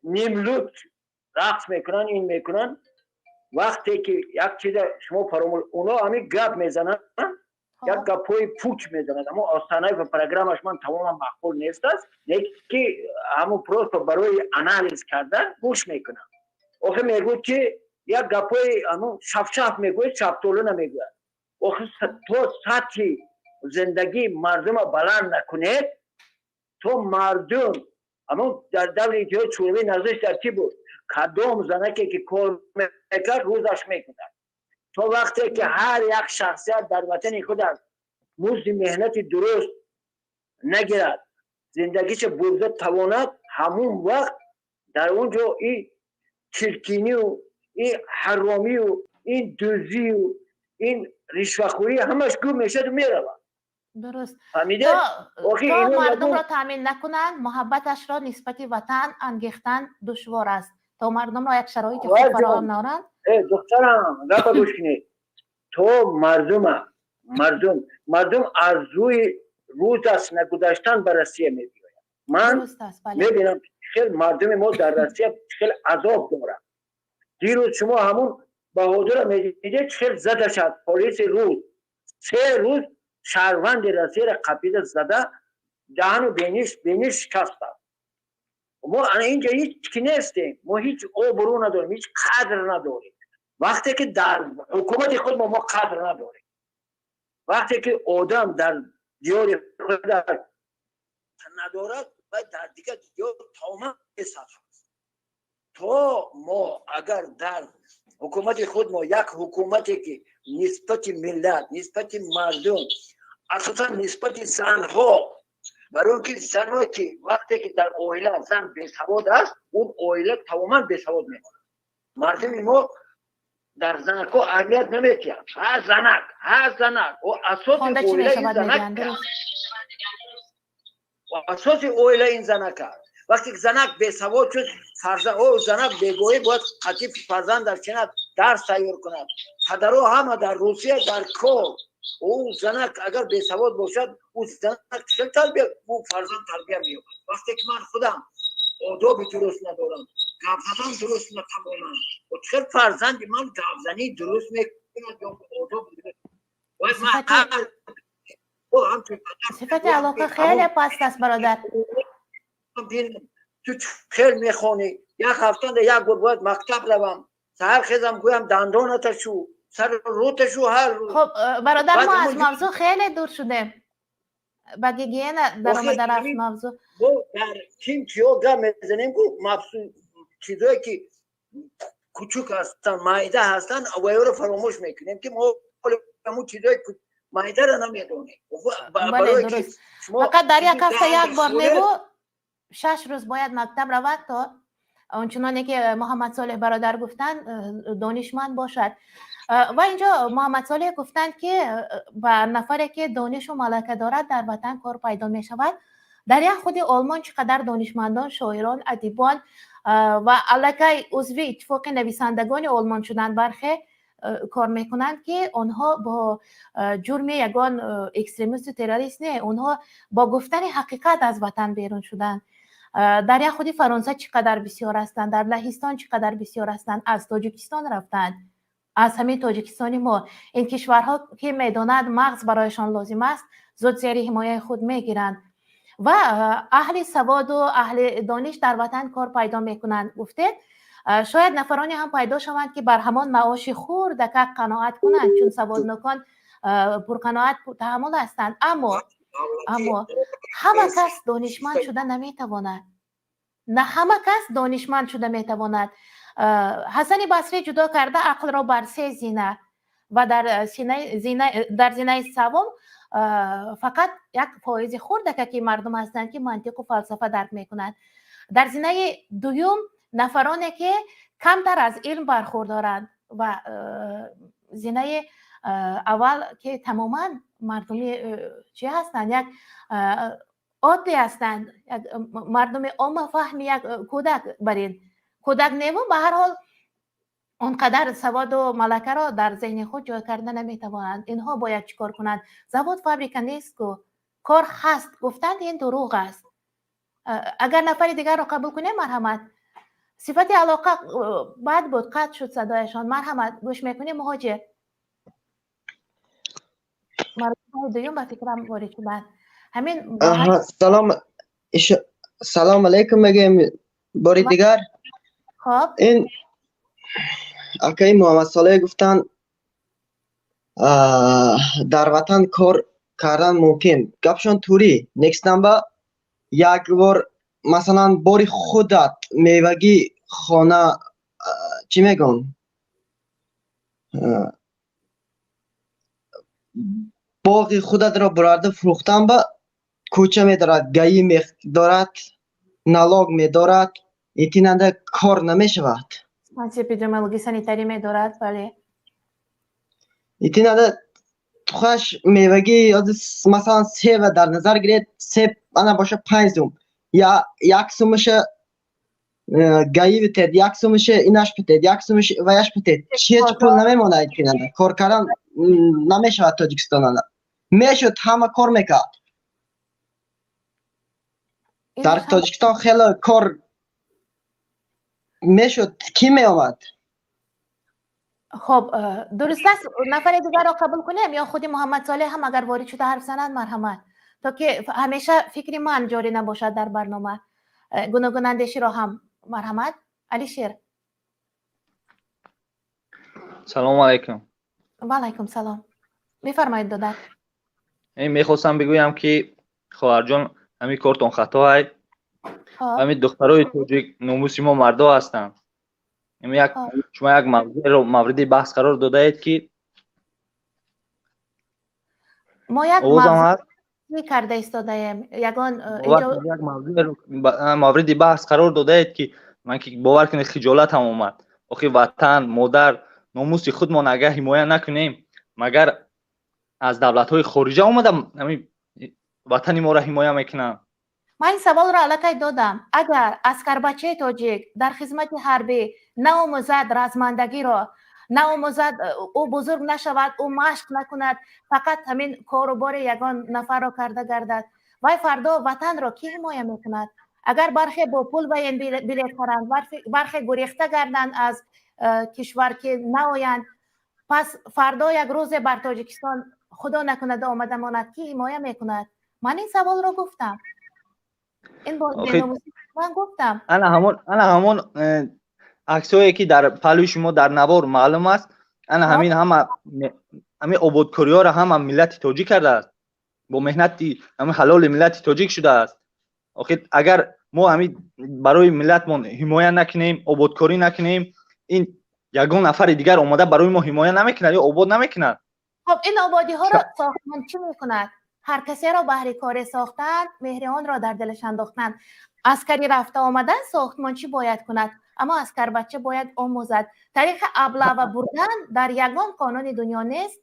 Speaker 11: нимлут рақс мекунанд, ин мекунанд. Вақте ки як чиза шумо фаромӯш, оно ҳамин гап мезананд, як гапҳои пуч мезанад. Аммо Остонаев программаш ман тамоман маъқул нест аст, леки ҳамун просто барои анализ кардан гӯш мекунам. Охир мегӯяд, ки як гапҳои ҳамун шафшаф мегӯяд, шафтолу намегӯяд. Охир то сатҳи зиндагии мардума баланд накунед, то мардум ҳамун дар даври Иттиҳоди Шӯравӣ назариш дар чӣ буд? Кадом занаке ки кор мекард, рӯзаш мекунад. То вақте ки ҳар як шахсият дар ватани худаш музди меҳнати дуруст нагирад, зиндагиша бурда тавонад, ҳамун вақт дар он ҷо и чиркинию, и ҳаромию, ин дуздию, ин ришвахӯрӣ ҳамаш гум мешаду меравад.
Speaker 1: Дуруст.
Speaker 11: Фаҳмидед?
Speaker 1: То мардумро таъмин накунанд, муҳаббаташро нисбати ватан ангехтан душвор аст. То мардумро як шароити хуб фароҳам наоранд.
Speaker 11: Духтарам, гапа гӯш кунед. То мардума мардум аз рӯи рӯз аст нагузаштан ба Россия мебиёяд. Ман мебинам, хел мардуми мо дар Россия хел азоб дорад. Дирӯз шумо ҳамун Баҳодура медидед, хел задашад полиси рӯз. 3 рӯз шаҳрванди Россияра қапида зада, даҳану бениш шикаста. Мо ана инҷа ҳеҷ ки нестем, мо ҳеҷ обрӯ надорем, ҳеҷ қадр надорем. Вақте ки дар ҳукумати худ мо қадр надорем, вақте ки одам дар диёри худ надорад ва дар дигар диёр тамоман бесатҳ аст. То мо агар дар ҳукумати худ мо як ҳукумате ки нисбати миллат, нисбати мардум, асосан нисбати занҳо, барои он ки занҳое ки вақте ки дар оила зан бесавод аст, он оила тамоман бесавод мемонад. Мардуми мо дар занакҳо аҳамият наметиҳад. Ҳа, занак, ҳа, занак асоси оила ин занак, асоси оила ин занак аст. Вақте ки занак бесавод шуд, фарзанд, о, занак бегоҳӣ бояд қатъи фарзандаш чинад, дарс тайёр кунад. Падаро ҳама дар Русия дар кор. Ӯ занак агар бесавод бошад, ӯ занак чӣ тарбия, ӯ фарзанд тарбия меёбад? Вақте ки ман худам одоби дуруст надорам, гап задан дуруст натавонам, чӣ фарзанди ман гапзанӣ дуруст мекунад ё одоб?
Speaker 1: Сифати алоқа хеле паст аст, бародар.
Speaker 11: Ту хел мехонӣ, як ҳафтанда як бор бояд мактаб равам, саҳар хезам, гӯям: дандоната шу, сар рӯта шу ҳар рӯз.
Speaker 1: Хуб, бародар, мо аз мавзӯъ хеле дур шудем, ба гигиена даромада рафт мавзӯъ.
Speaker 11: Дар ким чиё гап мезанем, ку чизое ки кучук ҳастанд, майда ҳастанд, вайёро фаромӯш мекунем, ки мо ҳамун чизои майдара намедонем.
Speaker 1: Фақат дар як ҳафта як бор неву 6 рӯз бояд мактаб равад, то ончуноне ки Муҳаммад Солеҳ бародар гуфтанд, донишманд бошад. Ва инҷо Муҳаммад Солеҳ гуфтанд, ки ба нафаре ки донишу малака дорад, дар ватан кор пайдо мешавад. Дар як худи Олмон чӣ қадар донишмандон, шоирон, адибон ва аллакай узви Иттифоқи нависандагони Олмон шуданд, бархе кор мекунанд, ки онҳо бо ҷурми ягон экстремисту террорист не, онҳо бо гуфтани ҳақиқат аз ватан берун шуданд. Дар як худи Фаронса чӣ қадар бисёр ҳастанд, дар Лаҳистон чӣ қадар бисёр ҳастанд, аз Тоҷикистон рафтанд, аз ҳамин Тоҷикистони мо. Ин кишварҳо ки медонад, мағз барояшон лозим аст, зуд зери ҳимояи худ мегиранд. Ва аҳли саводу аҳли дониш дар ватан кор пайдо мекунанд, гуфтед. Шояд нафароне ҳам пайдо шаванд, ки бар ҳамон маоши хурдакак қаноат кунанд, чун саводнокон пурқаноат таҳаммул ҳастанд. Аммо ҳама кас донишманд шуда наметавонад, на ҳама кас донишманд шуда метавонад. Ҳасани Басрӣ ҷудо карда ақлро бар се зина ва дар зинаи савум Фақат як фоизи хурдака ки мардум ҳастанд, ки мантиқу фалсафа дарк мекунанд. Дар зинаи дуюм нафароне, ки камтар аз илм бархурдоранд, ва зинаи аввал, ки тамоман мардуми чӣ ҳастанд, як оддӣ ҳастанд, як мардуми оммафаҳми, як кӯдак барин кӯдак неву, ба ҳар ҳол он қадар саводу малакаро дар зеҳни худ ҷой карда наметавонанд. Инҳо бояд чӣ кор кунанд? Завод, фабрика нест ку, кор ҳаст гуфтанд, ин дурӯғ аст. Агар нафари дигарро қабул кунем, марҳамат. Сифати алоқа бад буд, қатъ шуд садояшон. Марҳамат, гӯш мекунем. Муҳоҷир маротибаи дуюм ба фикрам ворид шуданд. Ҳамин.
Speaker 9: Салом, салом алейкум мегӯем бори дигар.
Speaker 1: Хоб.
Speaker 9: Ин акаи Муҳаммадсолеҳ гуфтанд, дар ватан кор кардан мумкин. Гапшон турӣ некстамба як бор, масалан, бори худат мевагӣ хона, чӣ мегӯм, боғи худатро бурарда фурӯхтан ба кӯча медорад, ГАИ медорад, налог медорад, итинанда кор намешавад.
Speaker 1: Эпидемиологи санитарӣ медорад, бале.
Speaker 9: Итинанда тухаш мевагӣ, масалан, себа дар назар гиред, себ ана боша 5 сум, як сумаша ГАИ битед, як сумаша инаш битед, як сумаша ваяш битед, ҳеҷ пул намемонад. Итинанда кор кардан намешавад. Тоҷикистонанда мешуд, ҳама кор мекард. Дар Тоҷикистон хеле кор мешуд, кӣ меомад?
Speaker 1: Хоб, дуруст аст. Нафари дигарро қабул кунем ё худи Муҳаммадсолеҳ ҳам агар ворид шуда ҳарф занад, марҳамат, то ки ҳамеша фикри ман ҷорӣ набошад дар барнома, гуногунандеширо ҳам. Марҳамат, Алишер.
Speaker 12: Салому алайкум.
Speaker 1: Ва алайкум салом, бифармоед, додар.
Speaker 12: Мехостам бигӯям, ки хоҳарҷон, ҳамин кортон хатоай. Ҳамин духтарои тоҷик номуси мо мардо ҳастанд. Як шумо як мавзӯеро мавриди баҳс қарор додаед, ки
Speaker 1: мо як
Speaker 12: овозам ҳаст?
Speaker 1: Карда истодаем ягон
Speaker 12: як мавзӯеро мавриди баҳс қарор додаед, ки ман ки бовар кунед, хиҷолатам омад. Охи, ватан, модар, номуси худмон агар ҳимоя накунем, магар аз давлатҳои хориҷа омада ҳамин ватани моро ҳимоя мекунанд?
Speaker 1: Ман ин саволро аллакай додам. Агар аскарбачаи тоҷик дар хизмати ҳарбӣ наомӯзад, размандагиро наомӯзад, ӯ бузург нашавад, ӯ машқ накунад, фақат ҳамин кору бори ягон нафарро карда гардад, вай фардо ватанро кӣ ҳимоя мекунад? Агар бархе бо пул ба ин билет харанд, бархе гурехта гарданд аз кишвар, ки наоянд, пас фардо як рӯзе бар Тоҷикистон, худо накунад, омада монад, кӣ ҳимоя мекунад? Ман ин саволро гуфтам. Ин ман гуфтам.
Speaker 12: Ана ҳамон аксҳое, ки дар паҳлӯи шумо дар навор маълум аст, ана ҳамин ҳама ҳамин ободкориҳоро ҳама миллати тоҷик кардааст, бо меҳнати ҳамин ҳалоли миллати тоҷик шудааст. Охир, агар мо ҳамин барои миллатмон ҳимоя накунем, ободкорӣ накунем, ин ягон нафари дигар омада барои мо ҳимоя намекунад ё обод намекунад.
Speaker 1: Хоб, ин ободиҳоро сохтмон чӣ мекунад? Ҳар касеро баҳри коре сохтанд, меҳри онро дар дилаш андохтанд. Аскари рафта омадан сохтмон чӣ бояд кунад? Аммо аскарбача бояд омӯзад. Тариқи облава бурдан дар ягон қонуни дунё нест.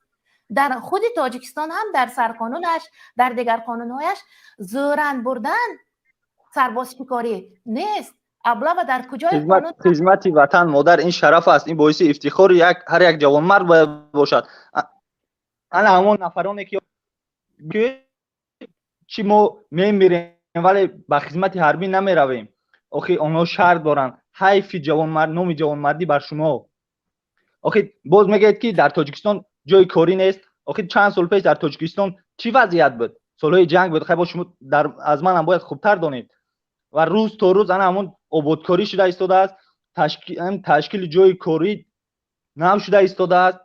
Speaker 1: Дар худи Тоҷикистон ҳам дар сарқонунаш, дар дигар қонунҳояш зӯран бурдан, сарбозшикорӣ нест. Облава дар куҷои қонун?
Speaker 12: Хизмати ватан, модар ин шараф аст, ин боиси ифтихори як ҳар як ҷавонмард бояд бошад. Ана ҳамон нафароне, ки чӣ мо мемирем, вале ба хизмати ҳарбӣ намеравем, охи онҳо шарт доранд. Ҳайфи ҷавонмард, номи ҷавонмардӣ бар шумо. Охи, боз мегӯед, ки дар Тоҷикистон ҷои корӣ нест. Охи, чанд сол пеш дар Тоҷикистон чӣ вазъият буд? Солҳои ҷанг буд. Хай, бо шумо аз манам бояд хубтар донед. Ва рӯз то рӯз ана ҳамон ободкорӣ шуда истодааст, ташкили ҷои корӣ нав шуда истодааст.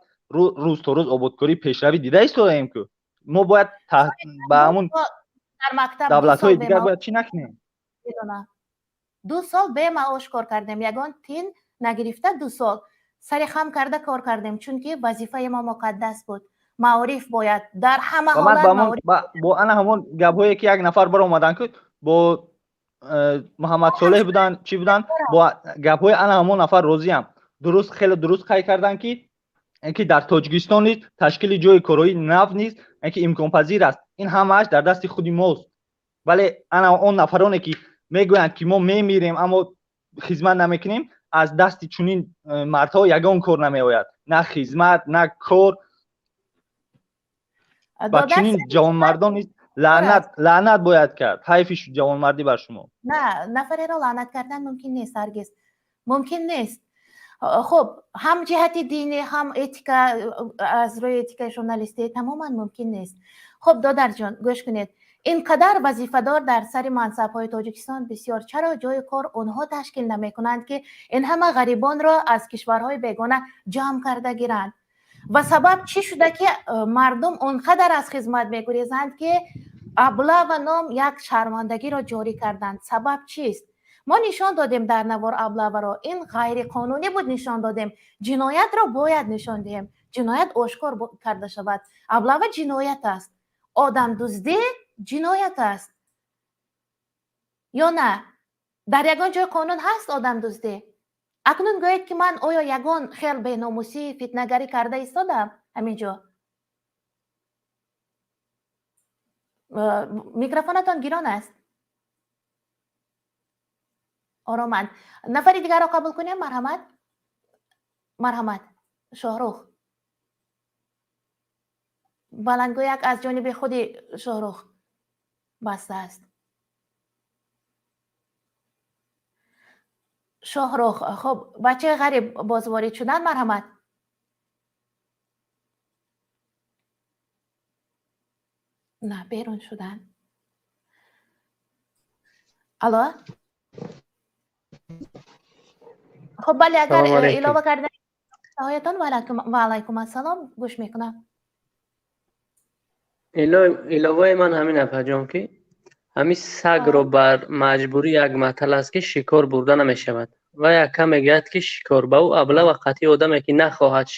Speaker 12: Рӯз то рӯз ободкорӣ, пешравӣ дида истодаем, ку мо бояд ба ҳамон давлатҳои дигар бояд чӣ накунем?
Speaker 1: 2 сол бемаош кор кардем, ягон тин нагирифта, 2 сол сари хам карда кор кардем, чунки вазифаи мо муқаддас буд. Маориф бояд дар ҳама
Speaker 12: Ва ман
Speaker 1: ҳолат
Speaker 12: ба ҳамон
Speaker 1: маориф.
Speaker 12: Бо ана ҳамон гапҳое ки як нафар баромаданд, ки бо Муҳаммад Солеҳ буданд, чӣ буданд, бо гапҳои ана ҳамон нафар розиам. Дуруст, хеле дуруст қайд карданд, ки дар Тоҷикистон низ ташкили ҷойи корҳои нав низ ки имконпазир аст. Ин ҳамааш дар дасти худи мост, вале ана он нафароне ки мегӯянд, ки мо мемирем, аммо хизмат намекунем, аз дасти чунин мардҳо ягон кор намеояд, на хизмат, на кор. Ба
Speaker 1: Додар
Speaker 12: чунин ҷавонмардон низ лаънат, лаънат бояд кард. Ҳайфи ҷавонмардӣ бар шумо.
Speaker 1: На, нафареро лаънат кардан мумкин нест, ҳаргиз мумкин нест. Хуб, ҳам ҷиҳати динӣ, ҳам этика, аз рӯи этикаи журналистӣ тамоман мумкин нест. Хуб, додарҷон, гӯш кунед, ин қадар вазифадор дар сари мансабҳои Тоҷикистон бисёр, чаро ҷои кор онҳо ташкил намекунанд, ки ин ҳама ғарибонро аз кишварҳои бегона ҷамъ карда гиранд? Ва сабаб чӣ шуда, ки мардум он қадар аз хизмат мегурезанд, ки облава ном як шармандагиро ҷорӣ карданд? Сабаб чист? Мо нишон додем дар навор облаваро, ин ғайриқонунӣ буд, нишон додем. Ҷиноятро бояд нишон диҳем, ҷиноят ошкор карда шавад. Облава ҷиноят аст, одамдуздӣ ҷиноят аст ё на? Дар ягон ҷой қонун ҳаст одамдуздӣ? Акнун гӯед, ки ман оё ягон хел беномусӣ, фитнагарӣ карда истодам ҳамин ҷо? Микрофонатон гирон аст, ороманд. Нафари дигарро қабул кунем. Марҳамат, марҳамат, Шоҳрух. Баландгӯяк аз ҷониби худи Шоҳрух баста аст. Шоҳрух, хуб, бачаи ғариб боз ворид шуданд. Марҳамат. На, берун шуданд. Алло. Хуб, бале, агар
Speaker 4: Салому алайкум.
Speaker 1: Илова кардан ҳоятон. Ва алайкум ассалом, гӯш мекунам.
Speaker 4: Иловаи ман ҳамин, апаҷон, ки ҳамин сагро бар маҷбурӣ як матал аст, ки шикор бурда намешавад, ва яка мегӯяд, ки шикор ба ӯ облава қатъи одаме, ки нахоҳад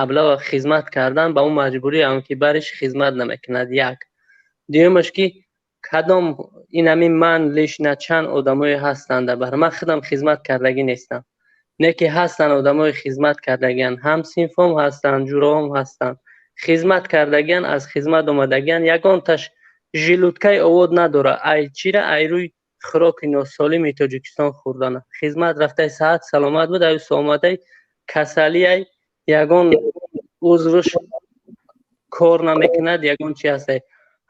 Speaker 4: облава хизмат кардан, ба ӯ маҷбурӣ ам, ки бариш хизмат намекунад. Як дуюмаш, ки кадом ин ҳамин ман лишна чанд одамое ҳастанд, бар ман худам хизмат кардагӣ нестам, не ки ҳастанд одамои хизмат кардагиан, ҳам синфом ҳастанд, ҷуроҳом ҳастанд, хизмат кардагиан, аз хизмат омадагиан, ягонташ жилуткаи овод надора. Ай чира? Ай рӯи хӯроки носолими Тоҷикистон хӯрдана. Хизмат рафтаи, саҳат саломат буд, аю омадай касалиай, ягон узвш кор намекунад, ягон чи ҳастай.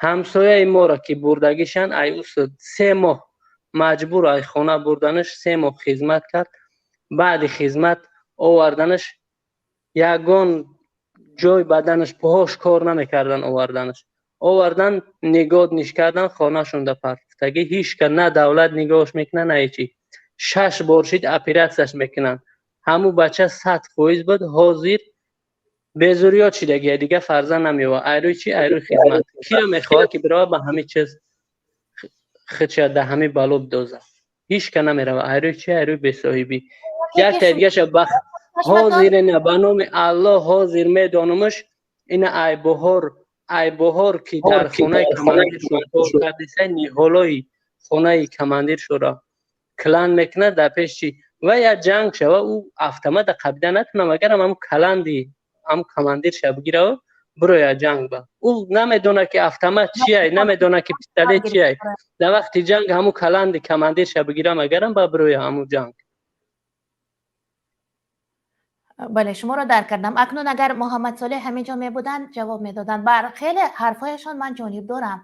Speaker 4: Ҳамсояи моро ки бурдагишан, ай усуд 3 моҳ маҷбур ай хона бурданаш, 3 моҳ хизмат кард. Баъди хизмат оварданаш, ягон ҷой баданаш, поҳош кор намекардан. Оварданаш, овардан, нигоҳ кардан, хонашонда партофтагӣ. Ҳичка на давлат нигоҳш мекунад, на ҳечи. Шаш бор шид оператсияш мекунанд. Ҳамун бача 100% буд, ҳозир безурёт шидагия, дига фарзанд намеёвад. Айрӯи чи? Айрӯи хизмат. Киро мехоҳад, ки бирава, ба ҳамин чиз худша да ҳамин бало бидозад? Ҳичка намерава. Айрӯи чи? Айрӯи бесоҳибӣ. Якта дигаша ба ҳозир ина, ба номи Аллоҳ, ҳозир медонумаш, ина айбоҳор, айбоҳор, ки дар хонаи командиршон кор кардиса, ниҳолои хонаи командиршонро клан мекунад дар пеш чи ва як ҷанг шава, ӯ автомата қабида натунам, агарам ҳамн каланди ҳам командирша бигирава, бироя ҷанг ба. Ӯ намедонад, ки автомат чиай, намедонад, ки пистолет чиай. Дар вақти ҷанг ҳамун каланди командирша бигирам, агарам ба бироя ҳамун ҷанг.
Speaker 1: Бале, шуморо дарк кардам. Акнун агар Муҳаммад Солеҳ ҳамин ҷо мебуданд, ҷавоб медоданд. Бар хеле ҳарфҳояшон ман ҷониб дорам.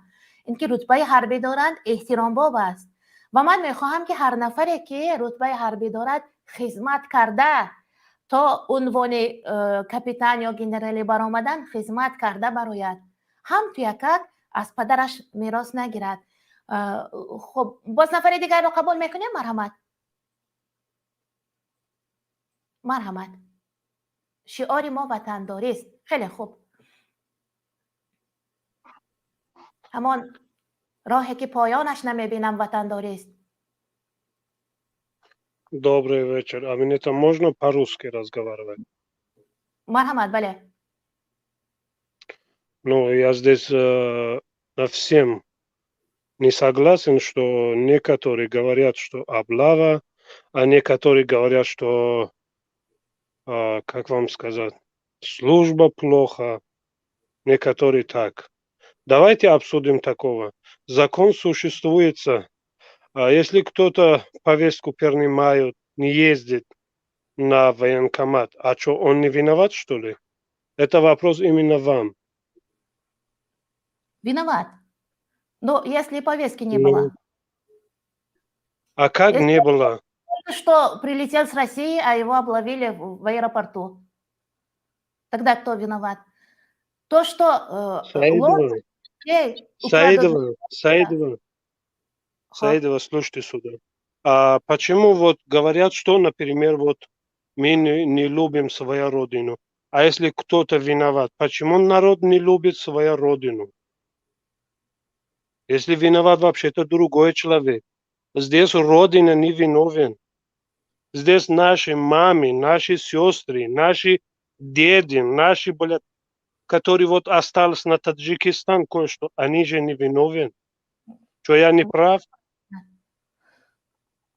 Speaker 1: Инки рутбаи ҳарбӣ доранд, эҳтиромбоб аст, ва ман мехоҳам, ки ҳар нафаре, ки рутбаи ҳарбӣ дорад, хизмат карда то унвони капитан ё генералӣ баромадан, хизмат карда барояд, ҳам туякак аз падараш мерос нагирад. Хуб, боз нафари дигарро қабул мекунем. Марҳамат, марҳамат. Шиори мо ватандорист. Хеле хуб. Ҳамон роҳе, ки поёнаш намебинам, ватандорист.
Speaker 13: Добрый вечер. А мне там можно по-русски разговаривать?
Speaker 1: Марҳамат, бале.
Speaker 13: Ну, я здесь всем не согласен, что некоторые говорят, что облава, а некоторые говорят, что, как вам сказать, служба плохо, некоторые так. Давайте обсудим такого. Закон существует. А если кто-то повестку принимает, не ездит на военкомат, а что, он не виноват, что ли? Это вопрос именно вам.
Speaker 1: Виноват. Но если повестки не
Speaker 13: Ну,
Speaker 1: было.
Speaker 13: А как
Speaker 1: Если
Speaker 13: не было?
Speaker 1: Только что прилетел с России, а его обловили в аэропорту. Тогда кто виноват? То, что
Speaker 13: Саидова,
Speaker 1: людей украдут.
Speaker 13: Саидова, Саидова, Саидова, слушайте сюда. А почему вот говорят, что, например, вот мы не любим свою родину? А если кто-то виноват, почему народ не любит свою родину? Если виноват вообще-то другой человек. Здесь родина не виновен. Здесь наши мамы, наши сестры, наши деды, наши, блядь, которые вот остались на Таджикистан кое-что, они же не виновен. Что, я не прав?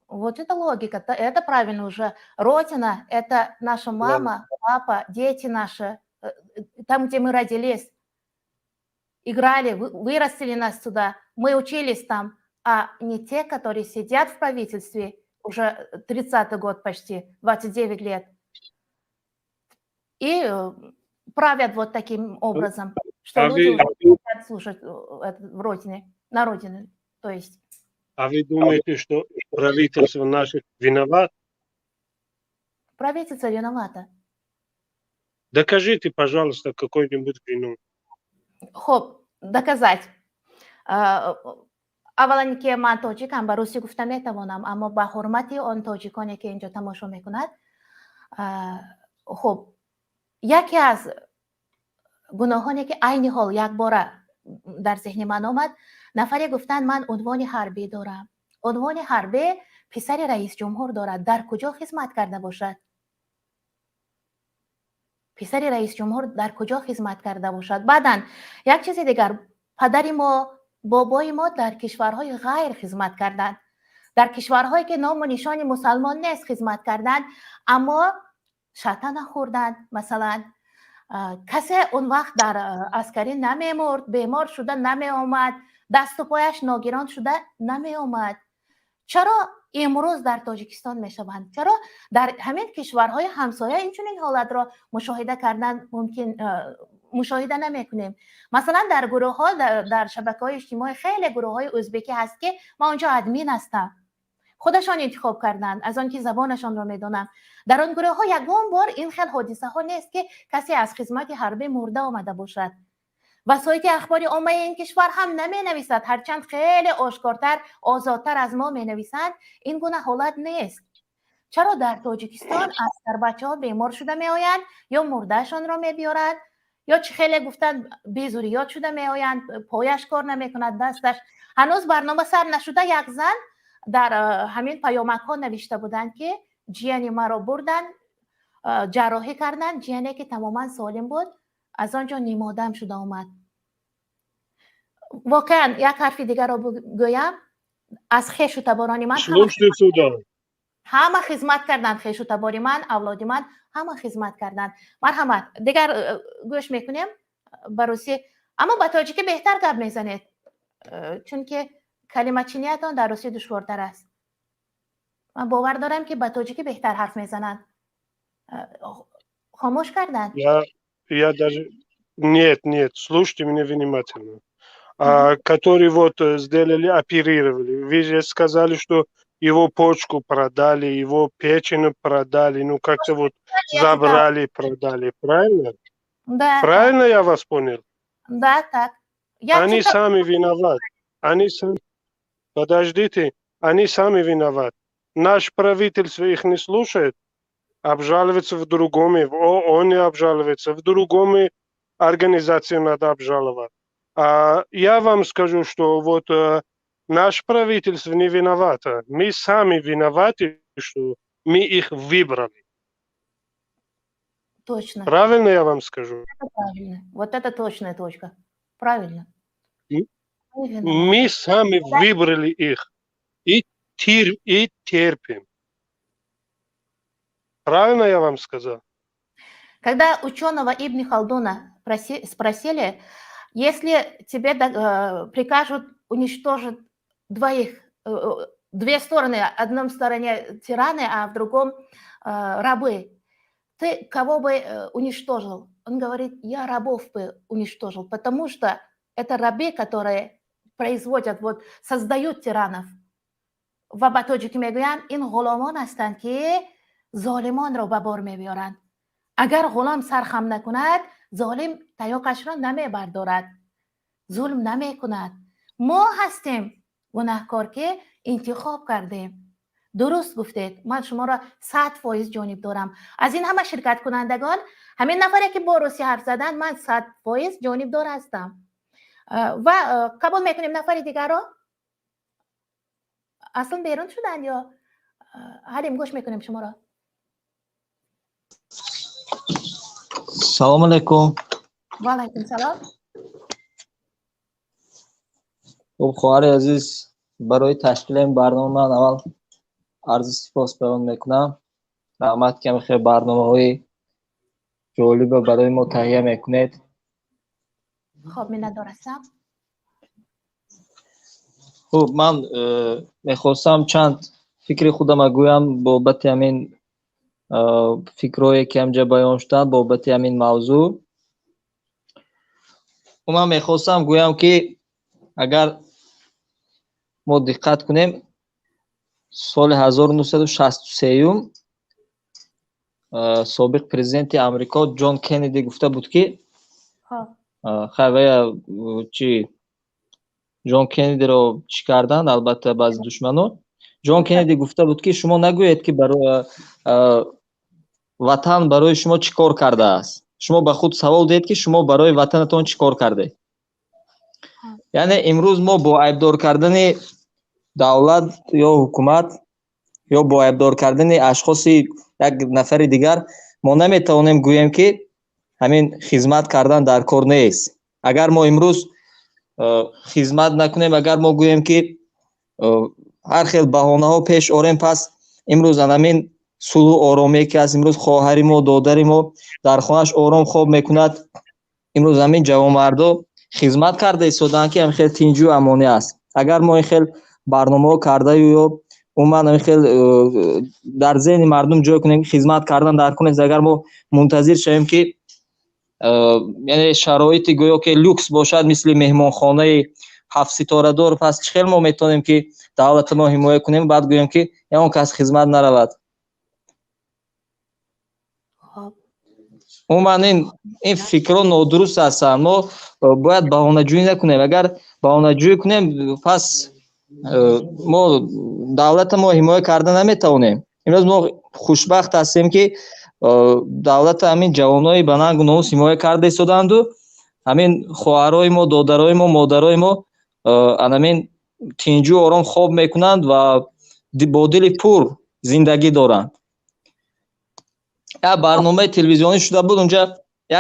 Speaker 1: Вот это логика, это правильно уже. Родина – это наша мама, папа, дети наши, там, где мы родились, играли, вырастили нас сюда, мы учились там, а не те, которые сидят в правительстве уже 30-й год почти, 29 лет, и правят вот таким образом, что
Speaker 13: а
Speaker 1: люди
Speaker 13: вы-
Speaker 1: уже не хотят слушать это в родине, на родине, то есть.
Speaker 13: А вы думаете, что правительство наше виноват?
Speaker 1: Правительство виновато.
Speaker 13: Докажите, пожалуйста, какой-нибудь вину.
Speaker 1: Хуб, доказать. Аввалан ки ман тоҷикам, ба русӣ гуфта метавонам, аммо ба ҳурмати он тоҷиконе, ки инҷо тамошо мекунад. Хуб, яке аз гуноҳоне, ки айни ҳол якбора дар зеҳни ман омад, нафаре гуфтанд: ман унвони ҳарбӣ дорам. Унвони ҳарбӣ писари раисҷумҳур дорад, дар куҷо хизмат карда бошад? Писари раисҷумҳур дар куҷо хизмат карда бошад? Баъдан як чизи дигар: падари мо, бобои мо дар кишварҳои ғайр хизмат карданд, дар кишварҳое ки ному нишони мусалмон нест хизмат карданд, аммо шата нахӯрданд. Масалан, касе он вақт дар аскарӣ намемурд, бемор шуда намеомад, дасту пояш ногирон шуда намеомад. Чаро имрӯз дар Тоҷикистон мешаванд? Чаро дар ҳамин кишварҳои ҳамсоя инчунин ҳолатро мушоҳида кардан мумкин мушоҳида намекунем? Масалан, дар гурӯҳҳо дар шабакаҳои иҷтимоӣ хеле гурӯҳҳои ӯзбекӣ ҳаст, ки ман онҷо админ ҳастам, худашон интихоб карданд, аз он ки забонашонро медонам. Дар он гурӯҳҳо ягон бор ин хел ҳодисаҳо нест, ки касе аз хизмати ҳарбӣ мурда омада бошад. Васоити ахбори оммаи ин кишвар ҳам наменависад, ҳарчанд хеле ошкортар, озодтар аз мо менависанд. Ин гуна ҳолат нест. Чаро дар Тоҷикистон аскарбачаҳо бемор шуда меоянд ё мурдаашонро мебиёранд, ё чӣ хеле гуфтанд, безурриёт шуда меоянд, пояш кор намекунад, дасташ? Ҳанӯз барнома сар нашуда, як зан дар ҳамин паёмакҳо навишта буданд, ки ҷияни маро бурданд, ҷарроҳӣ карданд, ҷияне ки тамоман солим буд, аз он ҷо нимодам шуда омад. Воқеан, як ҳарфи дигарро гӯям: аз хешу таборони ман
Speaker 13: Слушайте сюда.
Speaker 1: ҳама хизмат карданд. Хешу табори ман, авлоди ман ҳама хизмат карданд. Марҳамат, дигар гӯш мекунем ба русӣ, аммо ба тоҷикӣ беҳтар гап мезанед, чунки калимачиниятон дар русӣ душвортар аст. Ман бовар дорам, ки ба тоҷикӣ беҳтар ҳарф мезананд. Хомӯш карданд.
Speaker 13: Я даже. Нет, нет, слушайте меня внимательно. Который вот сделали, оперировали. Вы же сказали, что его почку продали, его печень продали, ну как-то вот забрали, продали, правильно?
Speaker 1: Да.
Speaker 13: Правильно я вас понял?
Speaker 1: Да, так. Я
Speaker 13: Они
Speaker 1: читала-
Speaker 13: сами виноваты. Они сами. Подождите, они сами виноваты. Наше правительство их не слушает, обжалуется в другом, в ООН обжалуется, в другом организации надо обжаловать. А я вам скажу, что вот наше правительство не виновато. Мы сами виноваты, что мы их выбрали.
Speaker 1: Точно.
Speaker 13: Правильно я вам скажу?
Speaker 1: Это правильно. Вот это точная точка. Правильно.
Speaker 13: Мы сами выбрали их и терпим. Правильно я вам сказал?
Speaker 1: Когда ученого Ибн Халдуна спросили, если тебе прикажут уничтожить двоих, две стороны, одном стороне тираны, а в другом рабы, ты кого бы уничтожил? Он говорит, я рабов бы уничтожил, потому что это рабы, которые производят, вот, создают тиранов. Ва ба тоҷикӣ мегӯянд, ин ғуломон ҳастанд, ки золимонро ба бор мебиёранд. Агар ғулом сархам накунад, золим таёқашро намебардорад, зулм намекунад. Мо ҳастем гунаҳкор, ки интихоб кардем. Дуруст гуфтед, ман шуморо 100% ҷониб дорам. Аз ин ҳама ширкаткунандагон ҳамин нафаре, ки бо русӣ ҳарф заданд, ман 100% ҷонибдор ҳастам. Ва қабул мекунем нафари дигарро. Аслан берун шуданд ё ҳалим, гӯш мекунем шуморо.
Speaker 14: Салом алейкум.
Speaker 1: Ва алайкум салом.
Speaker 14: Хуб, хоҳари азиз, барои ташкили ин барнома ман аввал арзи сипос баён мекунам. Раҳмат, ки ҳамин хел барномаҳои ҷолиба барои мо таҳия мекунед.
Speaker 1: Хоб, миннатдор ҳастам.
Speaker 14: Хуб, ман мехостам чанд фикри худама гӯям бобати ҳамин фикрҳое, ки ҳамҷа баён шуданд бобати ҳамин мавзӯъ. Ман мехостам гӯям, ки агар мо диққат кунем, соли 1963 собиқ президенти Амрико Ҷон Кеннеди гуфта буд, ки хайвая чи Ҷон Кеннедиро чӣ карданд, албатта баъзе душманон. Ҷон Кеннеди гуфта буд, ки шумо нагӯед, ки ватан барои шумо чӣ кор кардааст. Шумо ба худ савол диҳед, ки шумо барои ватанатон чӣ кор кардед. Яъне имрӯз мо бо айбдор кардани давлат ё ҳукумат ё бо айбдор кардани ашхоси як нафари дигар мо наметавонем гӯем, ки ҳамин хизмат кардан дар кор нест. Агар мо имрӯз хизмат накунем, агар мо гӯем, ки ҳар хел баҳонаҳо пеш орем, пас имрӯз анамин сулҳу оромие, ки аст, имрӯз хоҳари мо, додари мо дар хонааш ором хоб мекунад, имрӯз ҳамин ҷавонмардо хизмат карда истодаанд, ки ҳамин хел тинҷу амонӣ аст. Агар мо ин хел барномаҳо кардаю ё умуман ҳамин хел дар зеҳни мардум ҷой кунем, ки хизмат кардан дар кор нест, агар мо мунтазир шавем, ки яъне шароити гӯё ки люкс бошад, мисли меҳмонхонаи ҳафтситорадор, пас чӣ хел мо метавонем, ки давлати мо ҳимоя кунем, баъд гӯем, ки ягон кас хизмат наравад? Умуман ин фикрҳо нодуруст ҳастанд. Мо бояд баҳонаҷӯӣ накунем. Агар баҳонаҷӯӣ кунем, пас мо давлата мо ҳимоя карда наметавонем. Имрӯз мо хушбахт ҳастем, ки давлата ҳамин ҷавонои ба нангу номус ҳимоя карда истодаанду ҳамин хоҳарои мо, додарои мо, модарои мо анамин тинҷу ором хоб мекунанд ва бо дили пур зиндагӣ доранд. Як барномаи телевизионӣ шуда буд, унҷа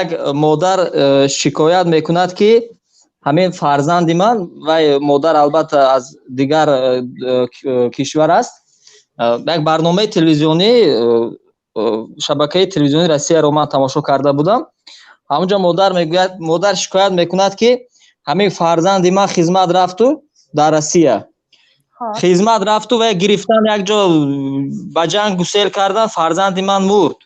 Speaker 14: як модар шикоят мекунад, ки ҳамин фарзанди ман, вай модар албатта аз дигар кишвар аст, як барномаи телевизионӣ, шабакаи телевизионии Россияро ман тамошо карда будам. Ҳамунҷо модар мегӯяд, модар шикоят мекунад, ки ҳамин фарзанди ман хизмат рафту дар Россия хизмат рафту ва гирифтан, як ҷо ба ҷанг гусел кардан, фарзанди ман мурд.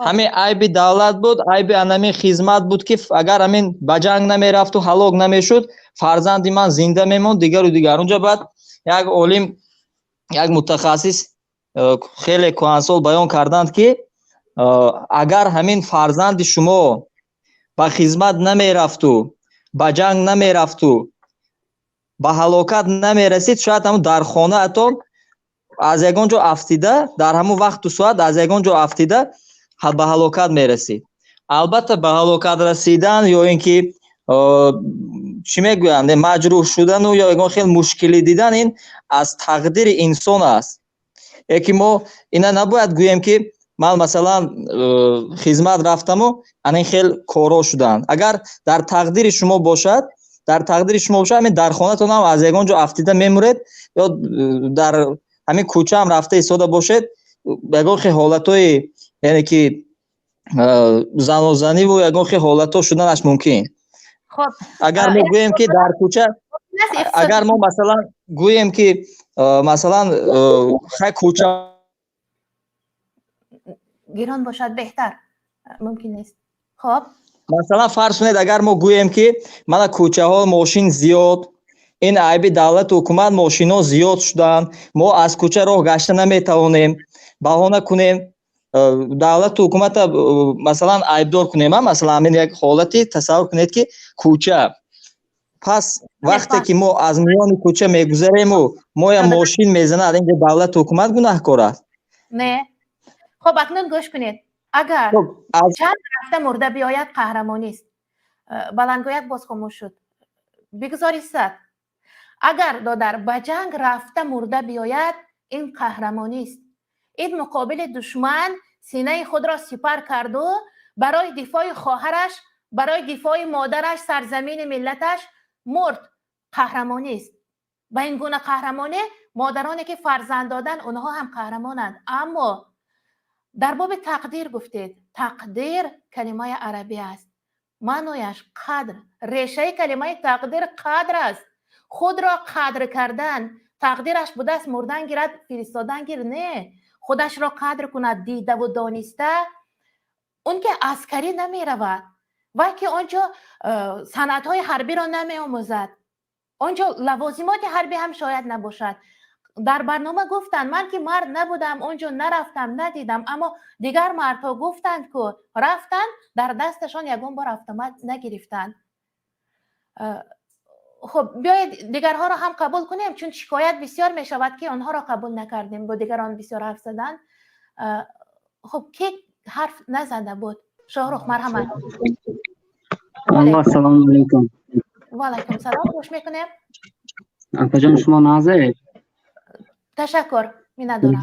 Speaker 14: Ҳамин айби давлат буд, айби анамин хизмат буд, ки агар ҳамин ба ҷанг намерафту ҳалок намешуд, фарзанди ман зинда мемонд, дигару дигар. Унҷо баъд як олим, як мутахассис хеле кӯҳансол баён карданд, ки агар ҳамин фарзанди шумо ба хизмат намерафту, ба ҷанг намерафту, ба ҳалокат намерасид, шояд ҳамун дар хонаатон аз ягон ҷо афтида, дар ҳамун вақту соат аз ягон ҷо афтида ба ҳалокат мерасид. Албатта ба ҳалокат расидан ё ин ки чӣ мегӯянд, маҷрӯҳ шудану ё ягон хел мушкилӣ дидан, ин аз тақдири инсон аст. Яке мо ина набояд гӯем, ки Ман, масалан, хизмат рафтаму ана ин хел корҳо шуданд. Агар дар тақдири шумо бошад, дар тақдири шумо бошад, ҳамин дар хонатон ҳам аз ягон ҷо афтида мемуред ё дар ҳамин кӯчаам рафта истода бошед, ягон хел ҳолатҳои, яъне ки занозаниву ягон хел ҳолатҳо шуданаш мумкин.
Speaker 1: Хоб.
Speaker 14: Агар мо гӯем, ки дар кӯча, агар мо, масалан, гӯем, ки масалан, хай, кӯча
Speaker 1: Гирон бошад беҳтар, мумкин нест. Хоб.
Speaker 14: Масалан, фарз кунед, агар мо гӯем, ки мана кӯчаҳо мошин зиёд, ин айби давлату ҳукумат, мошинҳо зиёд шуданд, мо аз кӯча роҳ гашта наметавонем, баҳона кунем, давлату ҳукумата, масалан, айбдор кунем. Масалан, ҳамин як ҳолати тасаввур кунед, ки кӯча, пас вақте ки мо аз миёни кӯча мегузарему моя мошин мезанад, инҷо давлату ҳукумат гунаҳкор аст?
Speaker 1: Не. Хоб, акнун гӯш кунед: агар чанд рафта мурда биёяд, қаҳрамонист. Баландгӯяк боз хомӯш шуд, бигузор истад. Агар додар ба ҷанг рафта мурда биёяд, ин қаҳрамонист. Ин муқобили душман синаи худро сипар карду барои дифои хоҳараш, барои дифои модараш, сарзамини миллаташ мурд, қаҳрамонист. Ба ин гуна қаҳрамонӣ модароне ки фарзанд доданд, онҳо ҳам қаҳрамонанд. Аммо дар боби тақдир гуфтед. Тақдир калимаи арабӣ аст, маънояш қадр. Решаи калимаи тақдир қадр аст, худро қадр кардан. Тақдираш будааст мурдан гирад, фиристодан гир, не, худашро қадр кунад дидаву дониста. Он ки аскарӣ намеравад, вай ки он ҷо санъатҳои ҳарбиро намеомӯзад, он ҷо лавозимоти ҳарбӣ ҳам шояд набошад. Дар барнома гуфтанд, ман ки мард набудам, он ҷо нарафтам, надидам, аммо дигар мардҳо гуфтанд, ку рафтанд, дар дасташон ягон бор автомат нагирифтанд. Хуб, биёед дигарҳоро ҳам қабул кунем, чун шикоят бисёр мешавад, ки онҳоро қабул накардем, бо дигарон бисёр ҳарф заданд. Хуб, ки ҳарф назада буд? Шоҳрух, марҳамат.
Speaker 15: Ассалому алайкум.
Speaker 1: Ваалайкум салом, гӯш мекунем.
Speaker 15: Апаҷон, шумо нағзед?
Speaker 1: Ташаккур, миннатдорам.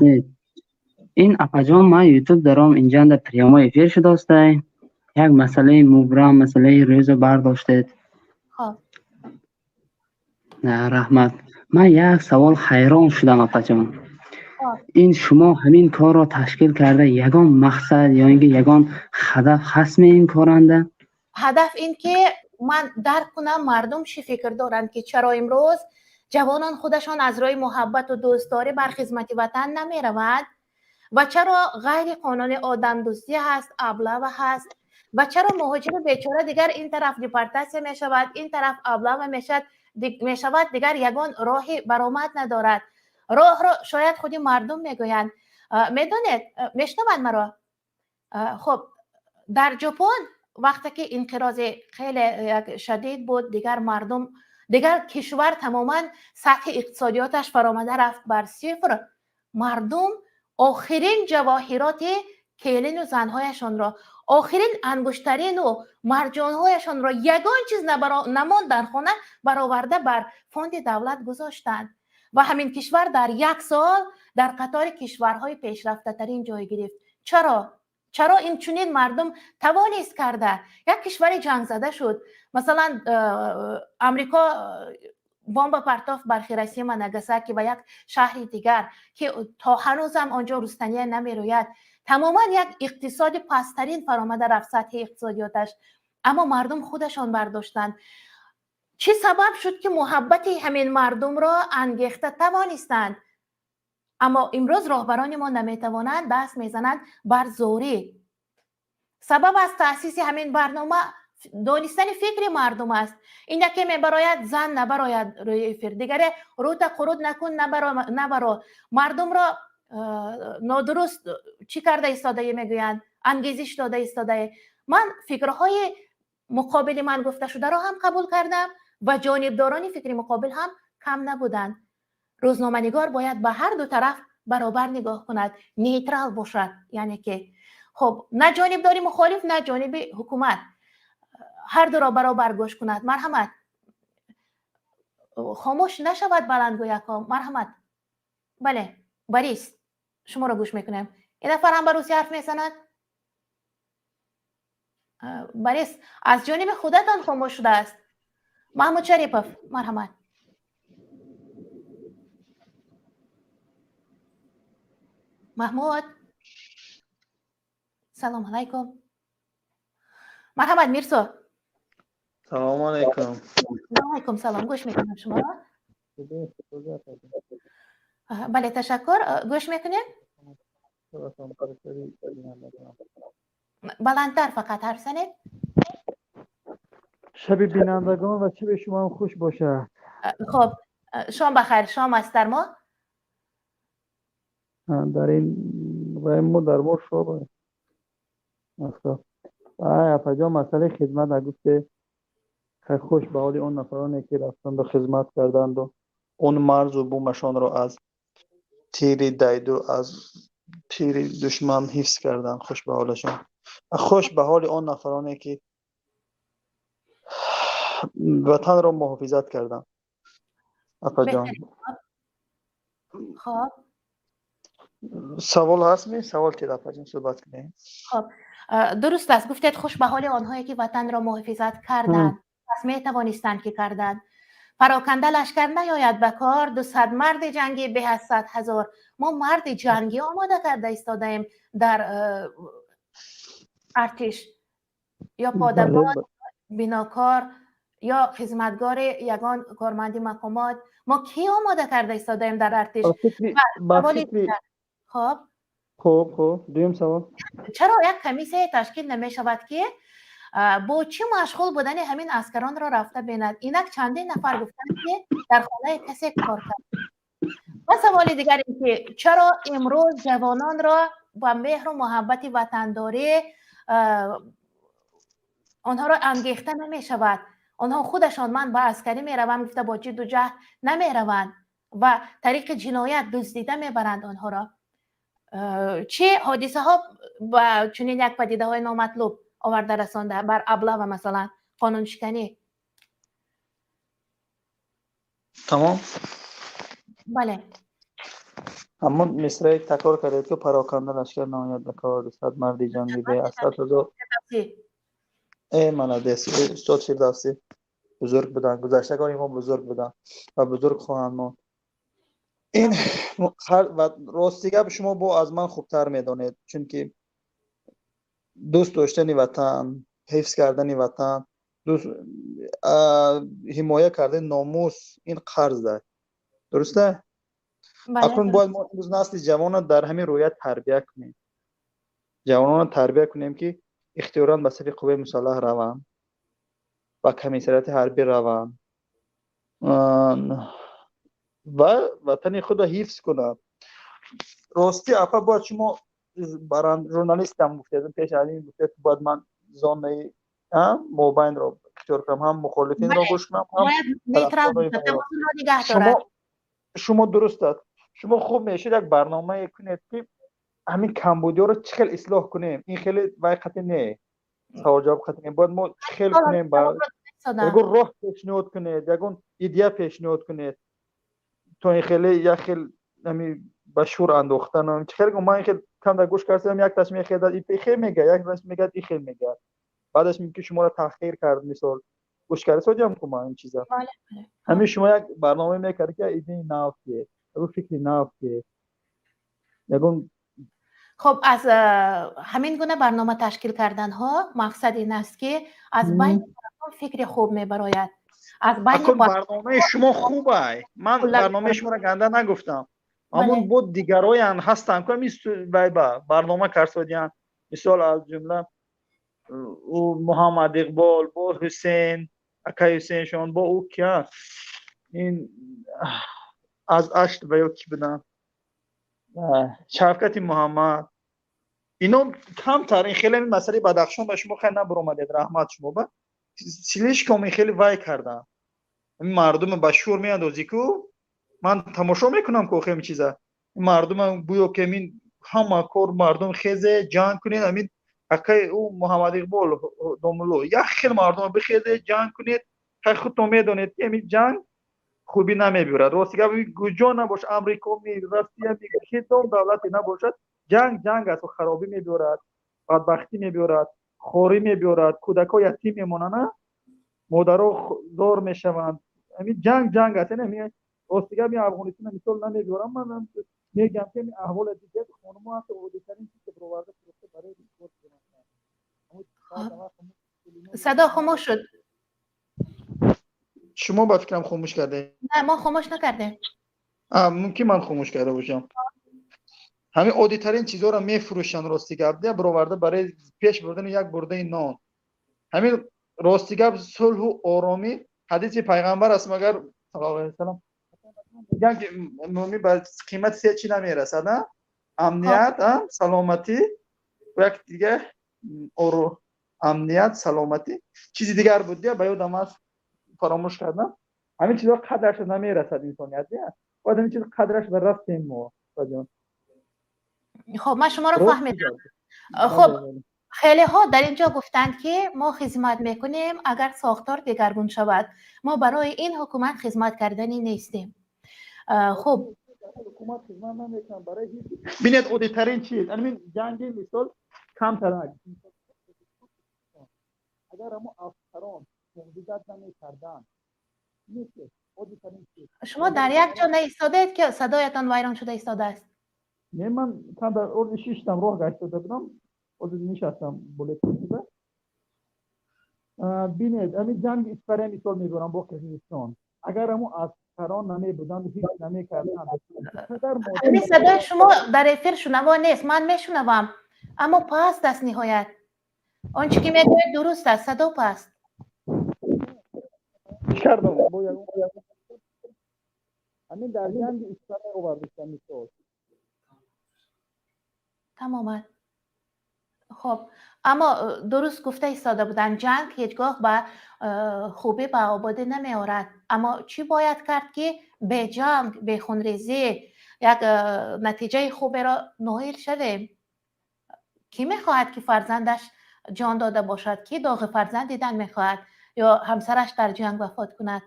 Speaker 15: Ин, апаҷон, ман Ютуб даром, инҷанда прямой эфир шудостай, як масъалаи мубрам, масъалаи рӯза бардоштед.
Speaker 1: Хоб.
Speaker 15: Раҳмат. Ман як савол ҳайрон шудам, апаҷон. Ин шумо ҳамин корро ташкил карда, ягон мақсад ё ин ки ягон ҳадаф ҳастми ин коранда?
Speaker 1: Ҳадаф ин ки ман дарк кунам, мардум чӣ фикр доранд, ки чаро имрӯз ҷавонон худашон аз рӯи муҳаббату дӯстдорӣ бар хизмати ватан намераванд ва чаро ғайриқонунӣ одамдӯстӣ ҳаст, облава ҳаст ва чаро муҳоҷири бечора дигар ин тараф депортатсия мешавад, ин тараф облава мешавад, дигар ягон роҳи баромад надорад. Роҳро шояд худи мардум мегӯянд. Медонед, мешунаванд маро? Хуб, дар Ҷопон вақте ки инқирози хеле як шадид буд, дигар мардум, дигар кишвар тамоман сатҳи иқтисодиёташ фаромада рафт бар сифр, мардум охирин ҷавоҳироти келину занҳояшонро, охирин ангуштарину марҷонҳояшонро, ягон чиз намонд дар хона, бароварда бар фонди давлат гузоштанд ва ҳамин кишвар дар як сол дар қатори кишварҳои пешрафтатарин ҷой гирифт. Чаро? Чаро ин чунин мардум тавонист карда як кишвари ҷангзада шуд? Масалан, Амрико бомба партофт бар Хиросима, Нагасаки ва як шаҳри дигар, ки то ҳанӯзам он ҷо рустания намерӯяд. Тамоман як иқтисоди пасттарин фаромада рафт сатҳи иқтисодиёташ, аммо мардум худашон бардоштанд. Чӣ сабаб шуд, ки муҳаббати ҳамин мардумро ангехта тавонистанд, аммо имрӯз роҳбарони мо наметавонанд, даст мезананд бар зорӣ? Сабаб аз таъсиси ҳамин барнома донистани фикри мардум аст. Ин яке мебарояд, зан набарояд рӯи эфир, дигаре рӯта қуруд накун, набаро. Мардумро нодуруст чӣ карда истодаe, мегӯянд, ангезиш дода истодаe. Ман фикрҳои муқобили ман гуфташударо ҳам қабул кардам ва ҷонибдорони фикри муқобил ҳам кам набуданд. Рӯзноманигор бояд ба ҳар ду тараф баробар нигоҳ кунад, нейтрал бошад, яъне ки хуб, на ҷонибдори мухолиф, на ҷониби ҳукумат, ҳар дуро баробар гӯш кунад. Марҳамат, хомӯш нашавад баландгӯякҳо. Марҳамат, бале, Борис, шуморо гӯш мекунем. Ин нафар ҳам ба русӣ ҳарф мезанад. Борис, аз ҷониби худатон хомӯш шудааст. Маҳмуд Шарипов, марҳамат. Маҳмуд, салом алайкум. Марҳамат, Мирзо.
Speaker 16: Салому алайкум.
Speaker 1: Алайкум салом. Гӯш мекунам шуморо. Бале, ташаккур. Гӯш мекунем? Баландтар фақат ҳарф занед.
Speaker 16: Шаби бинандагон ва шаби шумо ҳам хуш бошад.
Speaker 1: Хуб, шом бахайр, шом аст дар мо.
Speaker 16: Дар ин вай мо дар мо шоб аст. Ай апаҷон, масъалаи хидмат нагуфте. Хай хуш ба ҳоли он нафароне ки рафтанду хизмат карданду он марзу бумашонро аз тири дайду, аз тири душман ҳифз карданд. Хуш ба ҳолашон. Хуш ба ҳоли он нафароне ки ватанро муҳофизат карданд. Апаҷон.
Speaker 1: Хоб.
Speaker 16: Савол ҳаст ми? Савол ки апаҷон суҳбат кунем.
Speaker 1: Хоб. Дуруст аст. Гуфтед хуш ба ҳоли онҳое ки ватанро муҳофизат карданд. Пас метавонистанд ки карданд. Пароканда лашкар наёяд ба кор, 200 марди ҷангӣ беҳ аз 100 ҳазор. Мо марди ҷангӣ омода карда истодаем дар артиш, ё подабон, бинокор, ё хизматгори ягон корманди мақомот. Мо ки омода карда истодаем дар артиш? Хоб.
Speaker 16: Хуб, хуб. Дуюм савол.
Speaker 1: Чаро як комиссия ташкил намешавад ки бо чӣ машғул будани ҳамин аскаронро рафта бинад? Инак чандин нафар гуфтанд ки дар хонаи касе кор кард. Ва саволи дигар ин ки чаро имрӯз ҷавононро ба меҳру муҳаббати ватандорӣ онҳоро ангехта намешавад? Онҳо худашон ман ба аскарӣ меравам гуфта бо ҷидду ҷаҳд намераванд ва тариқи ҷиноят дуздида мебаранд онҳоро. Чӣ ҳодисаҳо ба чунин як падидаҳои номатлуб оварда расонда бар аблава, масалан, қонуншиканӣ?
Speaker 16: Тамом?
Speaker 1: Бале.
Speaker 16: Ҳамон мисраи такрор кардед ки пароканда лашкар наояд ба кор, 200 марди ҷангӣ бе аз 100 ҳазор. Маладес, устод Фирдавсӣ бузург буданд, гузаштагони мо бузург буданд ва бузург хоҳанд монд. Ин ва рости гап шумо бо аз ман хубтар медонед, чунки дӯст доштани ватан, ҳифз кардани ватан, ҳимоя кардани номус ин қарз аст. Дуруст аст? Акнун бояд мо имрӯз насли ҷавонро дар ҳамин рӯя тарбия кунем. Ҷавононро тарбия кунем ки ихтиёран ба сафи қувваи мусаллаҳ раванд, ба комиссариати ҳарбӣ раванд ва ватани худро ҳифз кунанд. Ростӣ апа, бояд шумо журналистам гуфтед, пеш аз ин гуфтед бояд ман зонаи мобайнро ихтиёр кунам, ҳам мухолифинро гӯш кунам, ҳам шумо дуруст аст. Шумо хуб мешуд як барномае кунед ки ҳамин камбудиёро чӣ хел ислоҳ кунем. Ин хеле вай қатъи не, савол-ҷавоб қатъи не. Бояд мо чӣ хел кунем, ягон роҳ пешниҳод кунед, ягон идея пешниҳод кунед то ин хеле як хел ҳамин ба шур андохтан. Чӣ хел ман хел камдар гӯш кардам, як таш мехезад и хел мегӯяд, як таш мегӯяд и хел мегӯяд. Баъдаш мумкин шуморо таҳқир кард, мисол гӯш карда содиам ку ман ин чиза. Ҳамин шумо як барнома мекард ки идеяи нав ки, ягон фикри нав ки, ягон.
Speaker 1: Хоб, аз ҳамин гуна барнома ташкил карданҳо мақсад ин аст ки аз байни фикри хуб мебарояд. Аз байни
Speaker 16: барномаи шумо хуб ай. Ман барномаи шуморо ганда нагуфтам. Ҳамон бо дигароян ҳастанд ку ҳамин барнома карсодиян. Мисол аз ҷумла ӯ Муҳаммад Иқбол, бо Ҳусейн, акай Ҳусейншон, бо ӯ кия? Ин аз Ашт ва ё ки буданд? Шавкати Муҳаммад. Ино камтар ин хеле масъалаи Бадахшон ба шумо хеле набаромадед, раҳмат шумо ба. Слишком ин хеле вай карданд. Мардум ба шур меандозӣ ку? Ман тамошо мекунам ку охир ин чиза. Мардум гӯё ки ин ҳама кор мардум хезе ҷанг кунед, ҳамин акай ӯ Муҳаммад Иқбол домулло як хел мардум бихезе ҷанг кунед. Хай худтон медонед ки ҳамин ҷанг Хубӣ намебиёрад. Рости гап, куҷо набошад, Амрико ми, Россия ми, кадом давлате набошад, ҷанг ҷанг аст, харобӣ мебиёрад, бадбахтӣ мебиёрад, хорӣ мебиёрад, кӯдакҳо ятим мемонанд, модаро зор мешаванд. Ҳамин ҷанг ҷанг аст. Яъне рости гап, Афғонистона мисол намебиёрам, ман мегӯям, ки аҳволи дигар хонумо ҳатто оддитарин чиз бароварда фурӯхта барои.
Speaker 1: Садо хомӯш шуд.
Speaker 16: Шумо ба фикрам хомӯш кардем.
Speaker 1: Не, мо хомӯш накардем.
Speaker 16: Мумкин ман хомӯш карда бошам. Ҳамин оддитарин чизҳоро мефурӯшанд, рости гап, бароварда барои пеш бурдани як бурдаи нон. Ҳамин, рости гап, сулҳу оромӣ, ҳадиси пайғамбар аст, магар, саллаллоҳу алайҳи васаллам мегӯянд, ки мӯмин ба қимати се чӣ намерасад: амният, саломатӣ ва як дига, амният, саломатӣ, чизи дигар буд, ба ёдам аст, фаромӯш кардам. Ҳамин чизҳо қадраш намерасад инсоният. Бояд ҳамин чиз қадраш ба рафтем мо.
Speaker 1: Хуб, ман шуморо фаҳмидам. Хуб, хелеҳо дар ин ҷо гуфтанд, ки мо хизмат мекунем, агар сохтор дигаргун шавад. Мо барои ин ҳукумат хизмат карданӣ нестем. Хуб.
Speaker 16: Ҳукумат хизмат намекунам барои. Бинед, оддитарин чиз, ҳамин ҷанги, мисол, камтарак, агар ҳамо афсарон муҳофизат намекарданд.
Speaker 1: Шумо дар як ҷо наистодаед, ки садоятон вайрон шуда истодааст.
Speaker 16: Не, ман дар орди шиштам, роҳ гаштода будам, ҳозир нишастам болои. Бинед, ҳамин ҷанги Испария мисол мебарам бо Қирғизистон, агар ҳамо аскарон намебуданд, ҳеҷ намекарданд.
Speaker 1: Ҳамин садои шумо дар эфир шунаво нест. Ман мешунавам, аммо паст аст ниҳоят. Он чӣ ки мегӯед, дуруст аст, садо паст.
Speaker 16: Кардам. Ҳамин дар ҷанги Испания овардистам мисол.
Speaker 1: Тамоман. Хуб, аммо дуруст гуфта истода буданд, ҷанг ҳеҷ гоҳ ба хубӣ, ба ободӣ намеорад. Аммо чӣ бояд кард, ки беҷанг, бехунрезӣ як натиҷаи хуберо ноил шавем? Кӣ мехоҳад, ки фарзандаш ҷон дода бошад? Кӣ доғи фарзанд дидан мехоҳад ё ҳамсараш дар ҷанг вафот кунад,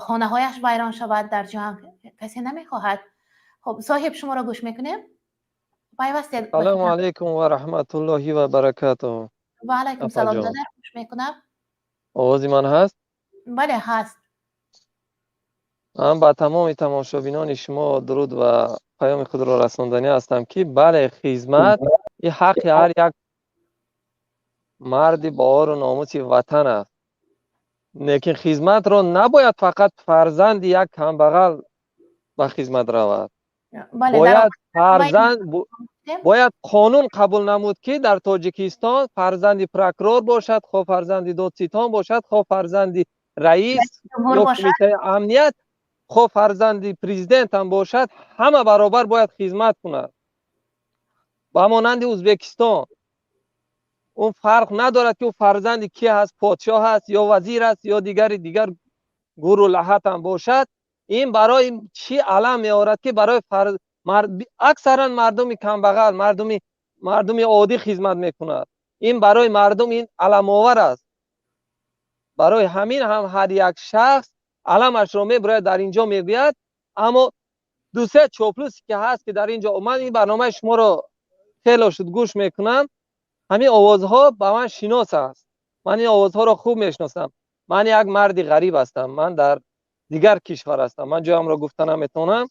Speaker 1: хонаҳояш вайрон шавад дар ҷанг? Касе намехоҳад. Хуб, соҳиб, шуморо гӯш мекунем, пайвастед.
Speaker 17: Салому алайкум ва раҳматуллоҳи ва баракатуҳ.
Speaker 1: Ва алайкум салом, додар, гӯш мекунам.
Speaker 17: Овози ман ҳаст?
Speaker 1: Бале, ҳаст.
Speaker 17: Ман ба тамоми тамошобинони шумо дуруд ва паёми худро расонданӣ ҳастам, ки бале, хизмат ин ҳаққи ҳар як марди баору номуси ватан аст, лекин хизматро набояд фақат фарзанди як камбағал ба хизмат равад. Бояд фарзанд, бояд қонун қабул намуд, ки дар Тоҷикистон фарзанди прокурор бошад, хо фарзанди додситон бошад, хо фарзанди раис ё кумитаи амният, хо фарзанди президент ҳам бошад, ҳама баробар бояд хизмат кунад, ба монанди Ӯзбекистон. Он фарқ надорад, ки ӯ фарзанди ки ҳаст, подшоҳ ҳаст ё вазир аст ё дигари дигар, гуру лаҳат ҳам бошад. Ин барои чӣ алам меорад, ки барои аксаран мардуми камбағал, мардуми оддӣ хизмат мекунад. Ин барои мардум ин аламовар аст. Барои ҳамин ҳам ҳар як шахс аламашро мебурад, дар инҷо мегӯяд. Аммо ду-се чоплусе ки ҳаст, ки дар инҷо ман ин барномаи шуморо хело шуд гӯш мекунам, ҳамин овозҳо ба ман шинос аст, ман ин овозҳоро хуб мешиносам. Ман як марди ғариб ҳастам, ман дар дигар кишвар ҳастам, ман ҷоямро гуфта наметавонам,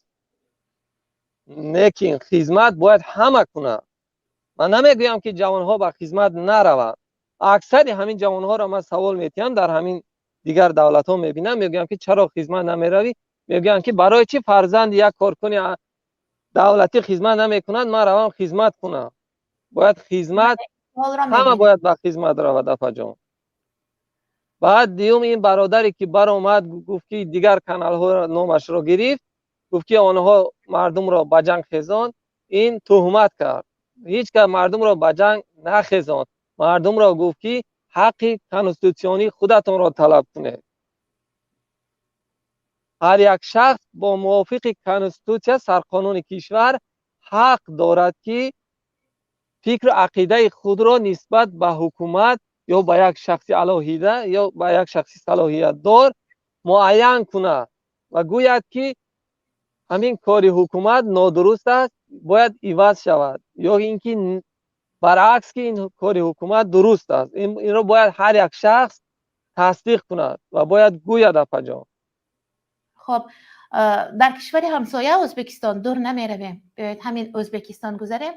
Speaker 17: лекин хизмат бояд ҳама кунад. Ман намегӯям, ки ҷавонҳо ба хизмат нараванд. Аксари ҳамин ҷавонҳоро ман савол метиҳам, дар ҳамин дигар давлатҳо мебинам, мегӯям, ки чаро хизмат намеравӣ? Мегӯянд, ки барои чӣ фарзанди як коркуни давлатӣ хизмат намекунад, ман равам хизмат кунам? Бояд хизмат, ҳама бояд ба хизмат равад, апаҷон. Баъд дуюм, ин бародаре ки баромад, гуфт, ки дигар каналҳоро номашро гирифт, гуфт, ки онҳо мардумро ба ҷанг хезонд. Ин туҳмат кард. Ҳеҷ кас мардумро ба ҷанг нахезонд. Мардумро гуфт, ки ҳаққи конститутсионии худатонро талаб кунед. Ҳар як шахс бо мувофиқи конститутсия, сарқонуни кишвар, ҳақ дорад, ки фикру ақидаи худро нисбат ба ҳукумат ё ба як шахси алоҳида ё ба як шахси салоҳиятдор Муайян кунад ва гӯяд, ки ҳамин кори ҳукумат нодуруст аст, бояд иваз шавад, ё ин ки баръакс, ки ин кори ҳукумат дуруст аст. Инро бояд ҳар як шахс тасдиқ кунад ва бояд гӯяд, апаҷон.
Speaker 1: Хоб, дар кишвари ҳамсоя Ӯзбекистон дур намеравем, биёед ҳамин Ӯзбекистон гузарем.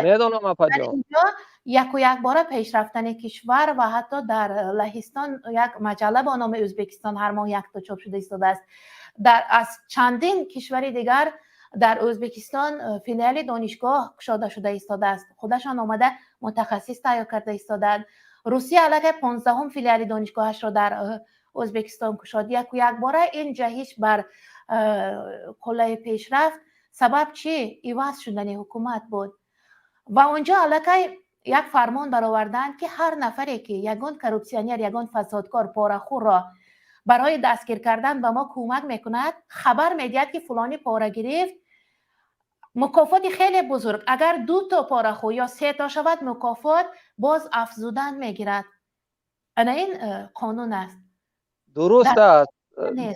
Speaker 17: Медонам, апаҷон.
Speaker 1: Инҷо яку якбора пешрафтани кишвар ва ҳатто дар Лаҳистон як маҷалла бо номи Ӯзбекистон ҳар моҳ якто чоп шуда истодааст. Дар аз чандин кишвари дигар дар Ӯзбекистон филиали донишгоҳ кушода шуда истодааст, худашон омада мутахассис тайёр карда истодаанд. Русия аллакай 15-ум филиали донишгоҳашро дар Ӯзбекистон кушод. Яку якбора ин ҷаҳиш бар қуллаи пешрафт сабаб чӣ? Иваз шудани ҳукумат буд. Ва онҷо аллакай як фармон бароварданд, ки ҳар нафаре ки ягон коррупсионер, ягон фасодкор, порахӯрро барои дастгир кардан ба мо кӯмак мекунад, хабар медиҳад, ки фулонӣ пора гирифт, мукофоти хеле бузург. Агар ду то порахӯр ё се то шавад, мукофот боз афзудан мегирад. Ана ин қонун аст.
Speaker 17: Дуруст аст,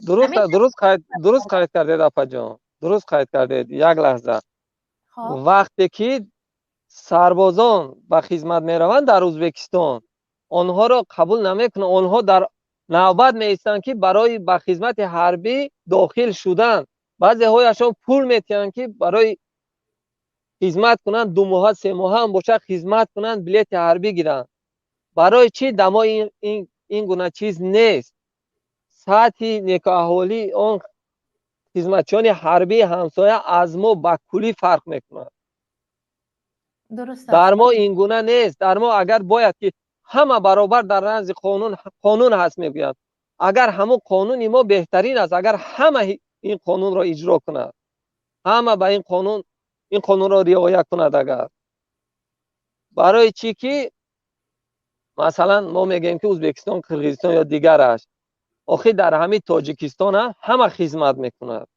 Speaker 17: дуруст аст, дуруст қайд кардед, апаҷон, дуруст қайд кардед. Як лаҳза. Вақте ки сарбозон ба хизмат мераванд дар Ӯзбекистон, онҳоро қабул намекунанд. Онҳо дар навбат меистанд, ки барои ба хизмати ҳарбӣ дохил шудан. Баъзеҳояшон пул метиҳанд, ки барои хизмат кунанд, 2 моҳа, 3 моҳа ҳам бошад, хизмат кунанд, билети ҳарбӣ гиранд. Барои чӣ дамо ин гуна чиз нест? Сатҳи некуаҳолии он хизматчиёни ҳарбии ҳамсоя аз мо ба куллӣ фарқ мекунад. Дар мо ин гуна нест. Дар мо агар бояд ки ҳама баробар дар назди қонун, қонун ҳаст мегӯянд. Агар ҳамун қонуни мо беҳтарин аст, агар ҳама ин қонунро иҷро кунад, ҳама ба ин қонун, ин қонунро риоя кунад. Агар барои чӣ ки масалан мо мегӯем, ки Ӯзбекистон, Қирғизистон ё дигараш, охир дар ҳамин Тоҷикистон ҳама хизмат мекунад,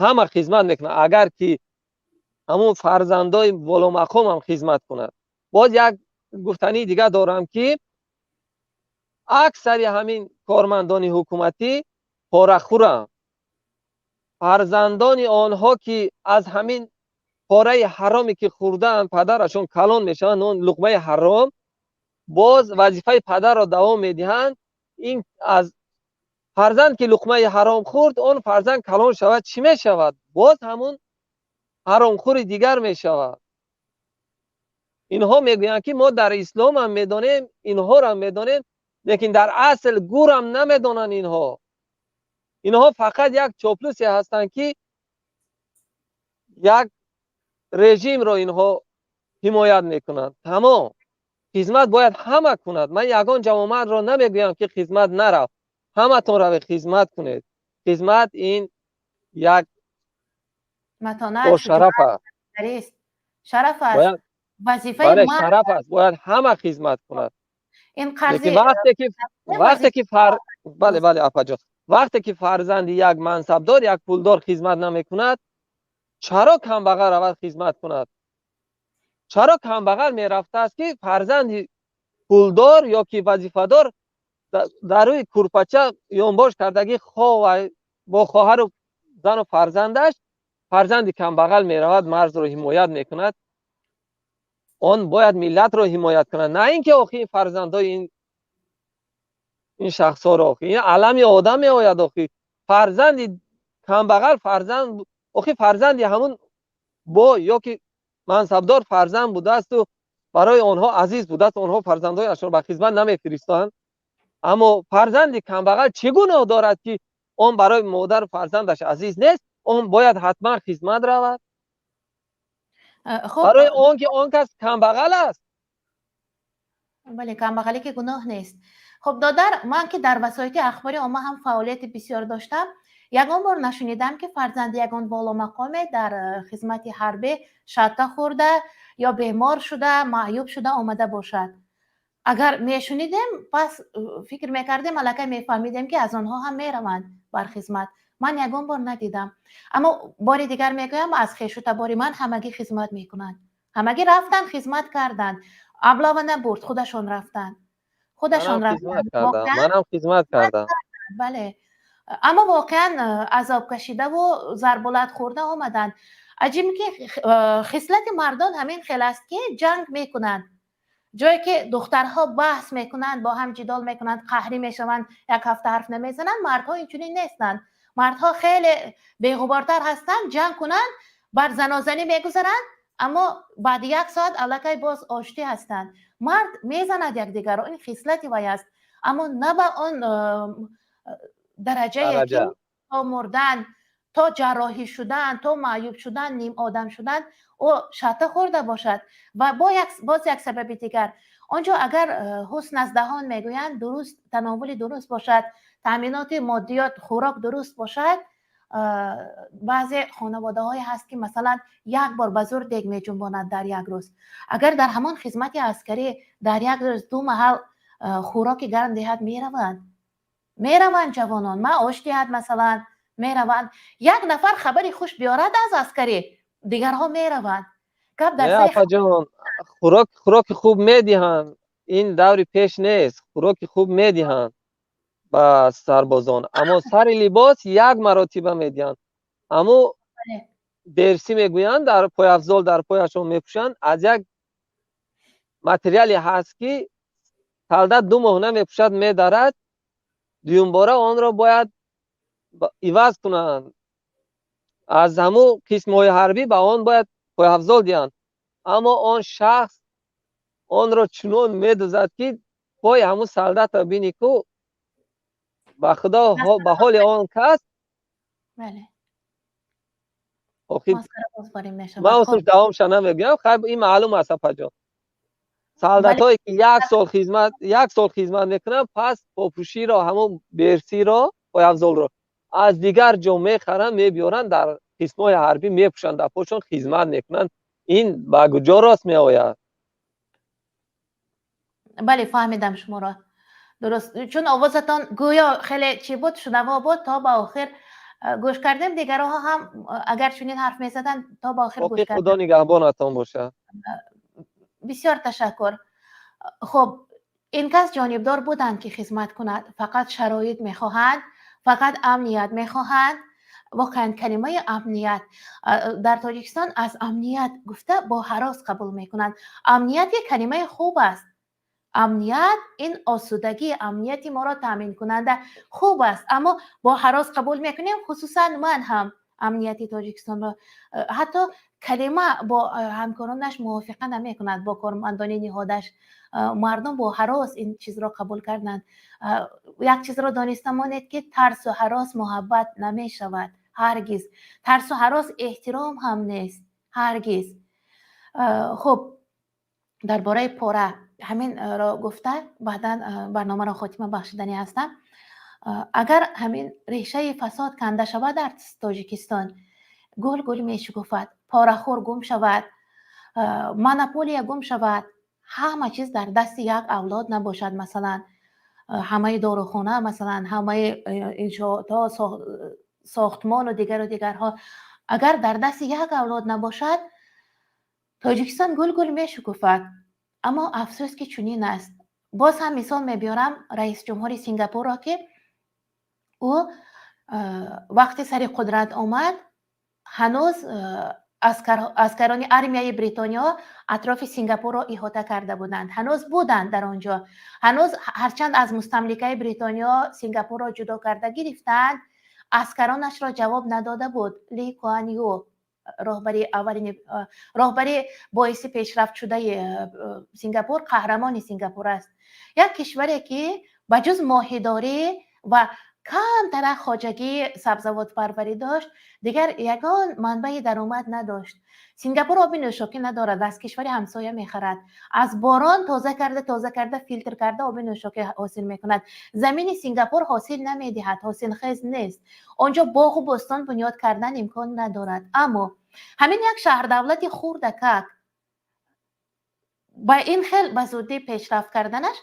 Speaker 17: ҳама хизмат мекунад. Агар ки ҳамун фарзандои боломақомам хизмат кунад. Боз як гуфтании дигар дорам, ки аксари ҳамин кормандони ҳукуматӣ порахӯранд. Фарзандони онҳо, ки аз ҳамин пораи ҳароме ки хӯрдаанд падарашон калон мешаванд, он луқмаи ҳаром, боз вазифаи падарро давом медиҳанд. Ин аз фарзанд ки луқмаи ҳаром хӯрд, он фарзанд калон шавад, чӣ мешавад? Боз ҳамун ҳаромхӯри дигар мешавад. Инҳо мегӯянд, ки мо дар исломам медонем, инҳорам медонем, лекин дар асл гӯрам намедонанд инҳо. Инҳо фақат як чоплусе ҳастанд, ки як режимро инҳо ҳимоят мекунанд, тамом. Хизмат бояд ҳама кунад. Ман ягон ҷавонмардро намегӯям, ки хизмат нарав. Ҳаматон равед, хизмат кунед. Хизмат ин як
Speaker 1: бошараф аст. Шараф аст, вазифаи
Speaker 17: шараф аст, бояд ҳама хизмат кунад.
Speaker 1: Ин қарзи
Speaker 17: Вақте ки фар бале, апаҷон, вақте ки фарзанди як мансабдор, як пулдор хизмат намекунад, чаро камбағал равад хизмат кунад? Чаро камбағал мерафтааст, ки фарзанди пулдор ё ки вазифадор дар рӯи курпача ёнбош кардагӣ хов бо хоҳару зану фарзандаш, фарзанди камбағал меравад, марзро ҳимоят мекунад? Он бояд миллатро ҳимоят кунад, на ин ки охи фарзандои ин шахсҳоро. Охи ин алами одам меояд. Охи фарзанди камбағал фарзанд, охи фарзанди ҳамун бо ё ки мансабдор фарзанд будаасту барои онҳо азиз будааст, онҳо фарзандҳояшро ба хизмат намефиристанд. Аммо фарзанди камбағал чӣ гуноҳ дорад, ки он барои модару фарзандаш азиз нест, он бояд ҳатман хизмат равад? Барои он ки он кас камбағал аст?
Speaker 1: Бале, камбағалӣ ки гуноҳ нест. Хуб, додар, ман ки дар васоити ахбори омма ҳам фаъолияти бисёр доштам, ягон бор нашунидам, ки фарзанди ягон боломақоме дар хизмати ҳарбӣ шатта хӯрда ё бемор шуда, маъюб шуда омада бошад. Агар мешунидем, пас фикр мекардем, аллакай мефаҳмидем, ки аз онҳо ҳам мераванд бар хизмат. Ман ягон бор надидам. Аммо бори дигар мегӯям, аз хешу табори ман ҳамагӣ хизмат мекунанд, ҳамагӣ рафтанд, хизмат карданд. Облава набурд, худашон рафтанд, худашон
Speaker 17: рафтанд. Манам хизмат кардам.
Speaker 1: Бале. Аммо воқеан азоб кашидаву зарбулат хӯрда омаданд. Аҷиб, ки хислати мардон ҳамин хел аст, ки ҷанг мекунанд. Ҷое ки духтарҳо баҳс мекунанд, бо ҳам ҷидол мекунанд, қаҳрӣ мешаванд, як ҳафта ҳарф намезананд, мардҳо инчунин нестанд. Мардҳо хеле беғубортар ҳастанд, ҷанг кунанд, бар занозанӣ мегузаранд, аммо баъди як соат аллакай боз оштӣ ҳастанд. Мард мезанад якдигарро, ин хислати вай аст, аммо на ба он дараҷае, ки то мурдан, то ҷарроҳӣ шудан, то маъюб шудан, ним одам шудан, ӯ шата хӯрда бошад. Ва боз як сабаби дигар: он ҷо агар ҳусн аз даҳон мегӯянд, дуруст тановули дуруст бошад, таъминоти моддиёт, хӯрок дуруст бошад, баъзе хонаводаҳое ҳаст, ки масалан як бор ба зур дег меҷунбонад дар як рӯз. Агар дар ҳамон хизмати аскарӣ дар як рӯз ду маҳал хӯроки гарм диҳад, мераванд, мераванд ҷавонон, маош диҳад масалан, мераванд. Як нафар хабари хуш биёрад аз аскарӣ, дигарҳо мераванд. Гап дар сари
Speaker 17: Апаҷон, хӯроки хуб медиҳанд, ин даври пеш нест, хӯроки хуб медиҳанд ба сарбозон, аммо сари либос як маротиба медиҳанд. Аммо берсӣ мегӯянд, дар пойафзол дар пояшон мепӯшанд, аз як материале ҳаст, ки солдат 2 моҳ намепӯшад, медарад, дуюмбора онро бояд иваз кунанд. Аз ҳамун қисмҳои ҳарбӣ ба он бояд пойафзол диҳанд, аммо он шахс онро чунон медузад, ки пои ҳамун солдатро бинӣ ку, ба худо, ба ҳоли он кас. Охир ман усуш давомша намегӯям. Хайр, ин маълум аст, апаҷон. Солдатҳое ки як сол хизмат мекунанд, пас попӯширо, ҳамун берсиро, пойафзолро аз дигар ҷо мехаранд, мебиёранд, дар қисмҳои ҳарбӣ мепӯшанд, дар пошон хизмат мекунанд. Ин ба куҷо рост меояд?
Speaker 1: Бале, фаҳмидам шуморо дуруст, чун овозатон гӯё хеле чӣ буд, шунаво буд, то ба охир гӯш кардем. Дигарҳо ҳам агар чунин ҳарф мезаданд, то ба охир гӯш кардем.
Speaker 17: Худо нигаҳбонатон бошад.
Speaker 1: Бисёр ташаккур. Хуб, ин кас ҷонибдор буданд, ки хизмат кунад, фақат шароит мехоҳанд, фақат амният мехоҳанд. Воқеан, калимаи амният дар Тоҷикистон аз амният гуфта бо ҳарос қабул мекунанд. Амният як калимаи хуб аст. Амният ин осудагӣ, амнияти моро таъминкунанда хуб аст, аммо бо ҳарос қабул мекунем. Хусусан ман ҳам амнияти Тоҷикистонро, ҳатто калима бо ҳамкоронаш мувофиқа намекунад, бо кормандони ниҳодаш. Мардум бо ҳарос ин чизро қабул карданд. Як чизро дониста монед, ки тарсу ҳарос муҳаббат намешавад ҳаргиз, тарсу ҳарос эҳтиром ҳам нест ҳаргиз. Хуб, дар бораи пора ҳаминро гуфта, баъдан барномаро хотима бахшиданӣ ҳастам. Агар ҳамин решаи фасод канда шавад дар Тоҷикистон, гул гул мешукуфад, порахӯр гум шавад, монополия гум шавад, ҳама чиз дар дасти як авлод набошад, масалан ҳамаи дорухона, масалан ҳамаи иншоотҳо, сохтмону дигару дигарҳо агар дар дасти як авлод набошад, Тоҷикистон гул гул мешукуфад. Аммо афсӯс, ки чунин аст. Боз ҳам мисол мебиёрам раисҷумҳури Сингапурро, ки ӯ вақте сари қудрат омад, ҳанӯз аскарони армияи Бритониё атрофи Сингапурро иҳота карда буданд, ҳанӯз буданд дар он ҷо. Ҳанӯз ҳарчанд аз мустамликаи Бритониё Сингапурро ҷудо карда гирифтанд, аскаронашро ҷавоб надода буд. Ли Куан Ю, роҳбари аввалини, роҳбари боиси пешрафтшудаи Сингапур, қаҳрамони Сингапур аст. Як кишваре, ки ба ҷуз моҳидорӣ ва камтарак хоҷагии сабзавотпарварӣ дошт, дигар ягон манбаи даромад надошт. Сингапур оби нӯшокӣ надорад, аз кишвари ҳамсоя мехарад. Аз борон тоза карда, тоза карда, филтр карда оби нӯшокӣ ҳосил мекунад. Замини Сингапур ҳосил намедиҳад, ҳосилхез нест. Он ҷо боғу бӯстон бунёд кардан имкон надорад. Аммо ҳамин як шаҳрдавлати хурдакак ба ин хел ба зудӣ пешрафт карданаш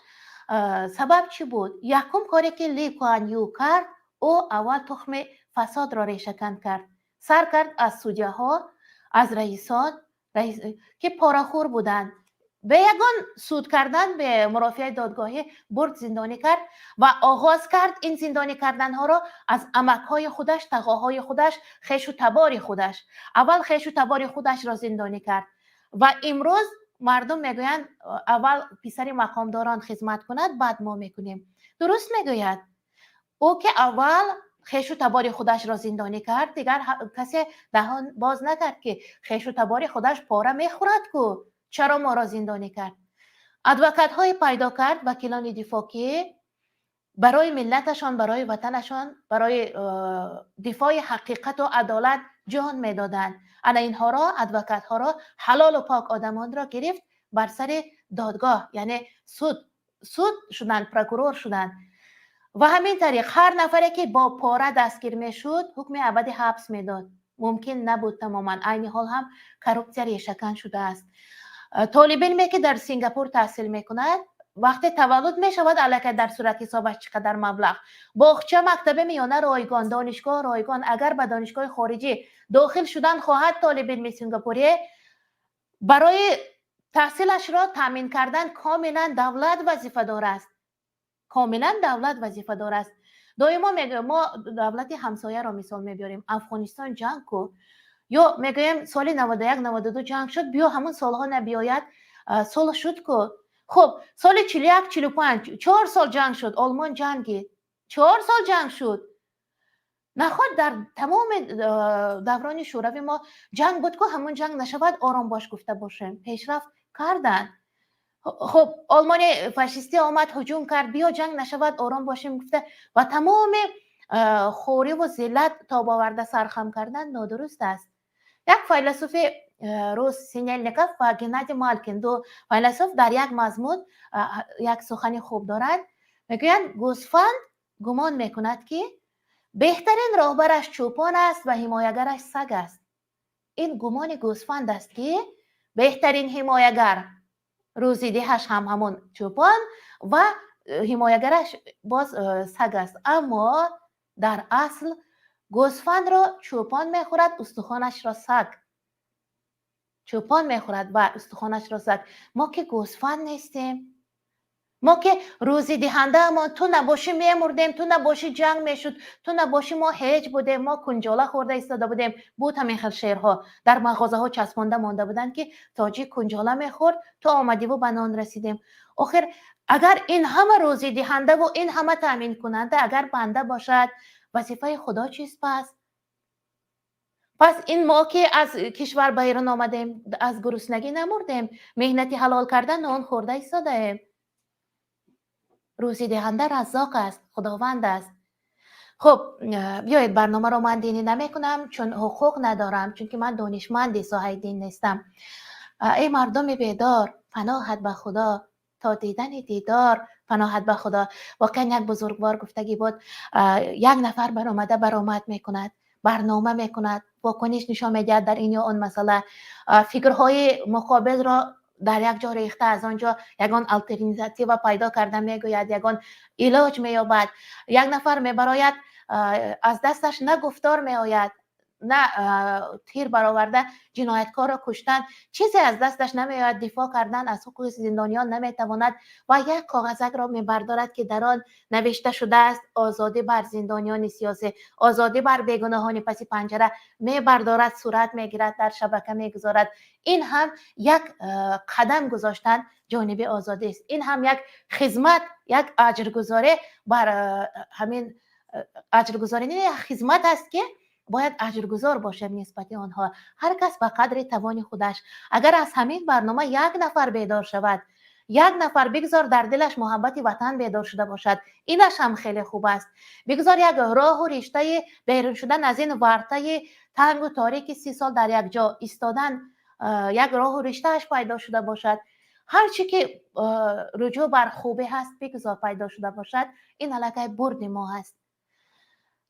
Speaker 1: сабаб чӣ буд? Якум коре, ки Ли Куан Ю кард, ӯ аввал тухми фасодро решакан кард. Сар кард аз судяҳо, аз раисон, ки порахӯр буданд. Бе ягон суд кардан, бе мурофиаи додгоҳӣ бурд, зиндонӣ кард ва оғоз кард ин зиндонӣ карданҳоро аз амакҳои худаш, тағоҳои худаш, хешу табори худаш. Аввал хешу табори худашро зиндонӣ кард ва имрӯз мардум мегӯянд, аввал писари мақомдорон хизмат кунад, баъд мо мекунем. Дуруст мегӯяд. Ӯ ки аввал хешу табори худашро зиндонӣ кард, дигар касе даҳон боз накард, ки хешу табори худаш пора мехӯрад ку, чаро моро зиндонӣ кард? Адвокатҳое пайдо кард, вакилони дифоъ, ки барои миллаташон, барои ватанашон, барои дифои ҳақиқату адолат ҷон медоданд. Ана инҳоро, адвокатҳоро, ҳалолу пок одамонро гирифт бар сари додгоҳ, яъне суд шуданд, прокурор шуданд. Ва ҳамин тариқ ҳар нафаре ки бо пора дастгир мешуд, ҳукми абади ҳабс медод. Мумкин набуд тамоман. Айни ҳол ҳам коррупсия решакан шудааст. Толибилме ки дар Сингапур таҳсил мекунад, вақте таваллуд мешавад, аллакай дар суратҳисобаш чӣ қадар маблағ: боғча, мактаби миёна ройгон, донишгоҳ ройгон. Агар ба донишгоҳи хориҷӣ дохил шудан хоҳад толибилми сингапурӣ, барои таҳсилашро таъмин кардан комилан давлат вазифадор аст, комилан давлат вазифадор аст. Доимо мегӯем, мо давлати ҳамсояро мисол мебиёрем. Афғонистон ҷанг ку, ё мегӯем соли 91, 92 ҷанг шуд, биё ҳамун солҳо набиёяд, сулҳ шуд ку. Хуб, соли 41, 45 4 сол ҷанг шуд, Олмон ҷангид, 4 сол ҷанг шуд. Наход дар тамоми даврони Шӯравӣ мо ҷанг буд ку, ҳамун ҷанг нашавад, ором бош гуфта бошем, пешрафт карданд. Хуб, Олмони фашистӣ омад, ҳуҷум кард, биё ҷанг нашавад, ором бошем гуфта ва тамоми хориву зиллат тобоварда сархам кардан нодуруст аст. Як файласуфи рус, Синельников ва Геннадий Малкин, ду файласуф дар як мазмун як сухани хуб доранд. Мегӯянд, гӯсфанд гумон мекунад, ки беҳтарин роҳбараш чӯпон аст ва ҳимоягараш саг аст. Ин гумони гӯсфанд аст, ки беҳтарин ҳимоягар, рӯзидиҳаш ҳам ҳамон чӯпон ва ҳимоягараш боз саг аст. Аммо дар асл гӯсфандро чӯпон мехӯрад, устухонашро саг. Чӯпон мехӯрад ва устухонашро саг. Мо ки гӯсфанд нестем. Мо ки рӯзидиҳандаамон ту набошӣ, мемурдем, ту набошӣ, ҷанг мешуд, ту набошӣ, мо ҳеҷ будем, мо кунҷола хӯрда истода будем. Буд ҳамин хел шеърҳо, дар мағозаҳо часпонда монда буданд, ки тоҷик кунҷола мехӯрд, ту омадиву ба нон расидем. Охир агар ин ҳама рӯзидиҳандаву ин ҳама таъминкунанда агар банда бошад, вазифаи Худо чист? Пас ин мо ки аз кишвар берун омадем, аз гуруснагӣ намурдем, меҳнати ҳалол карда, нон хӯрда истодаем. Рӯзидиҳанда Раззоқ аст, Худованд аст. Хуб, биёед, барномаро ман динӣ намекунам, чун ҳуқуқ надорам, чунки ман донишманди соҳаи дин нестам. Эй мардуми бедор, паноҳат ба Худо, то дидани дидор паноҳат ба Худо. Воқеан як бузургвор гуфтагӣ буд: як нафар баромада баромад мекунад, барнома мекунад, вокуниш нишон медиҳад дар ин ё он масъала, фикрҳои муқобилро дар як ҷо рехта, аз он ҷо ягон алтернатива пайдо карда мегӯяд, ягон илоҷ меёбад. Як нафар мебарояд, аз дасташ на гуфтор меояд, на тир бароварда ҷинояткорро куштан, чизе аз дасташ намеояд, дифоъ кардан аз ҳуқуқи зиндониён наметавонад ва як коғазакро мебардорад, ки дар он навишта шудааст: «Озодӣ бар зиндониёни сиёсӣ, озодӣ бар бегуноҳони паси панҷара». Мебардорад, сурат мегирад, дар шабака мегузорад. Ин ҳам як қадам гузоштан ҷониби озодист, ин ҳам як хизмат, як аҷргузорӣ бар ҳамин, аҷргузорӣ не, як хизмат аст, ки бояд аҷргузор бошем нисбати онҳо, ҳар кас ба қадри тавони худаш. Агар аз ҳамин барнома як нафар бедор шавад, як нафар бигзор дар дилаш муҳаббати ватан бедор шуда бошад, инаш ҳам хеле хуб аст. Бигзор як роҳу риштаи берун шудан аз ин вартаи тангу торики 30 сол дар як ҷо истодан, як роҳу риштааш пайдо шуда бошад. Ҳар чӣ ки рӯҷӯъ бар хубӣ ҳаст, бигзор пайдо шуда бошад, ин аллакай бурди мо ҳаст.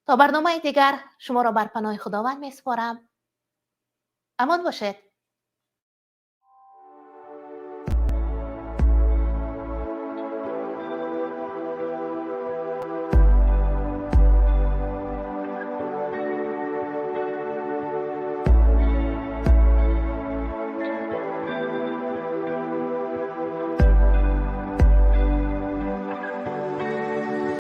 Speaker 1: То барномаи дигар шуморо бар паноҳи Худованд месупорам. Амон бошед.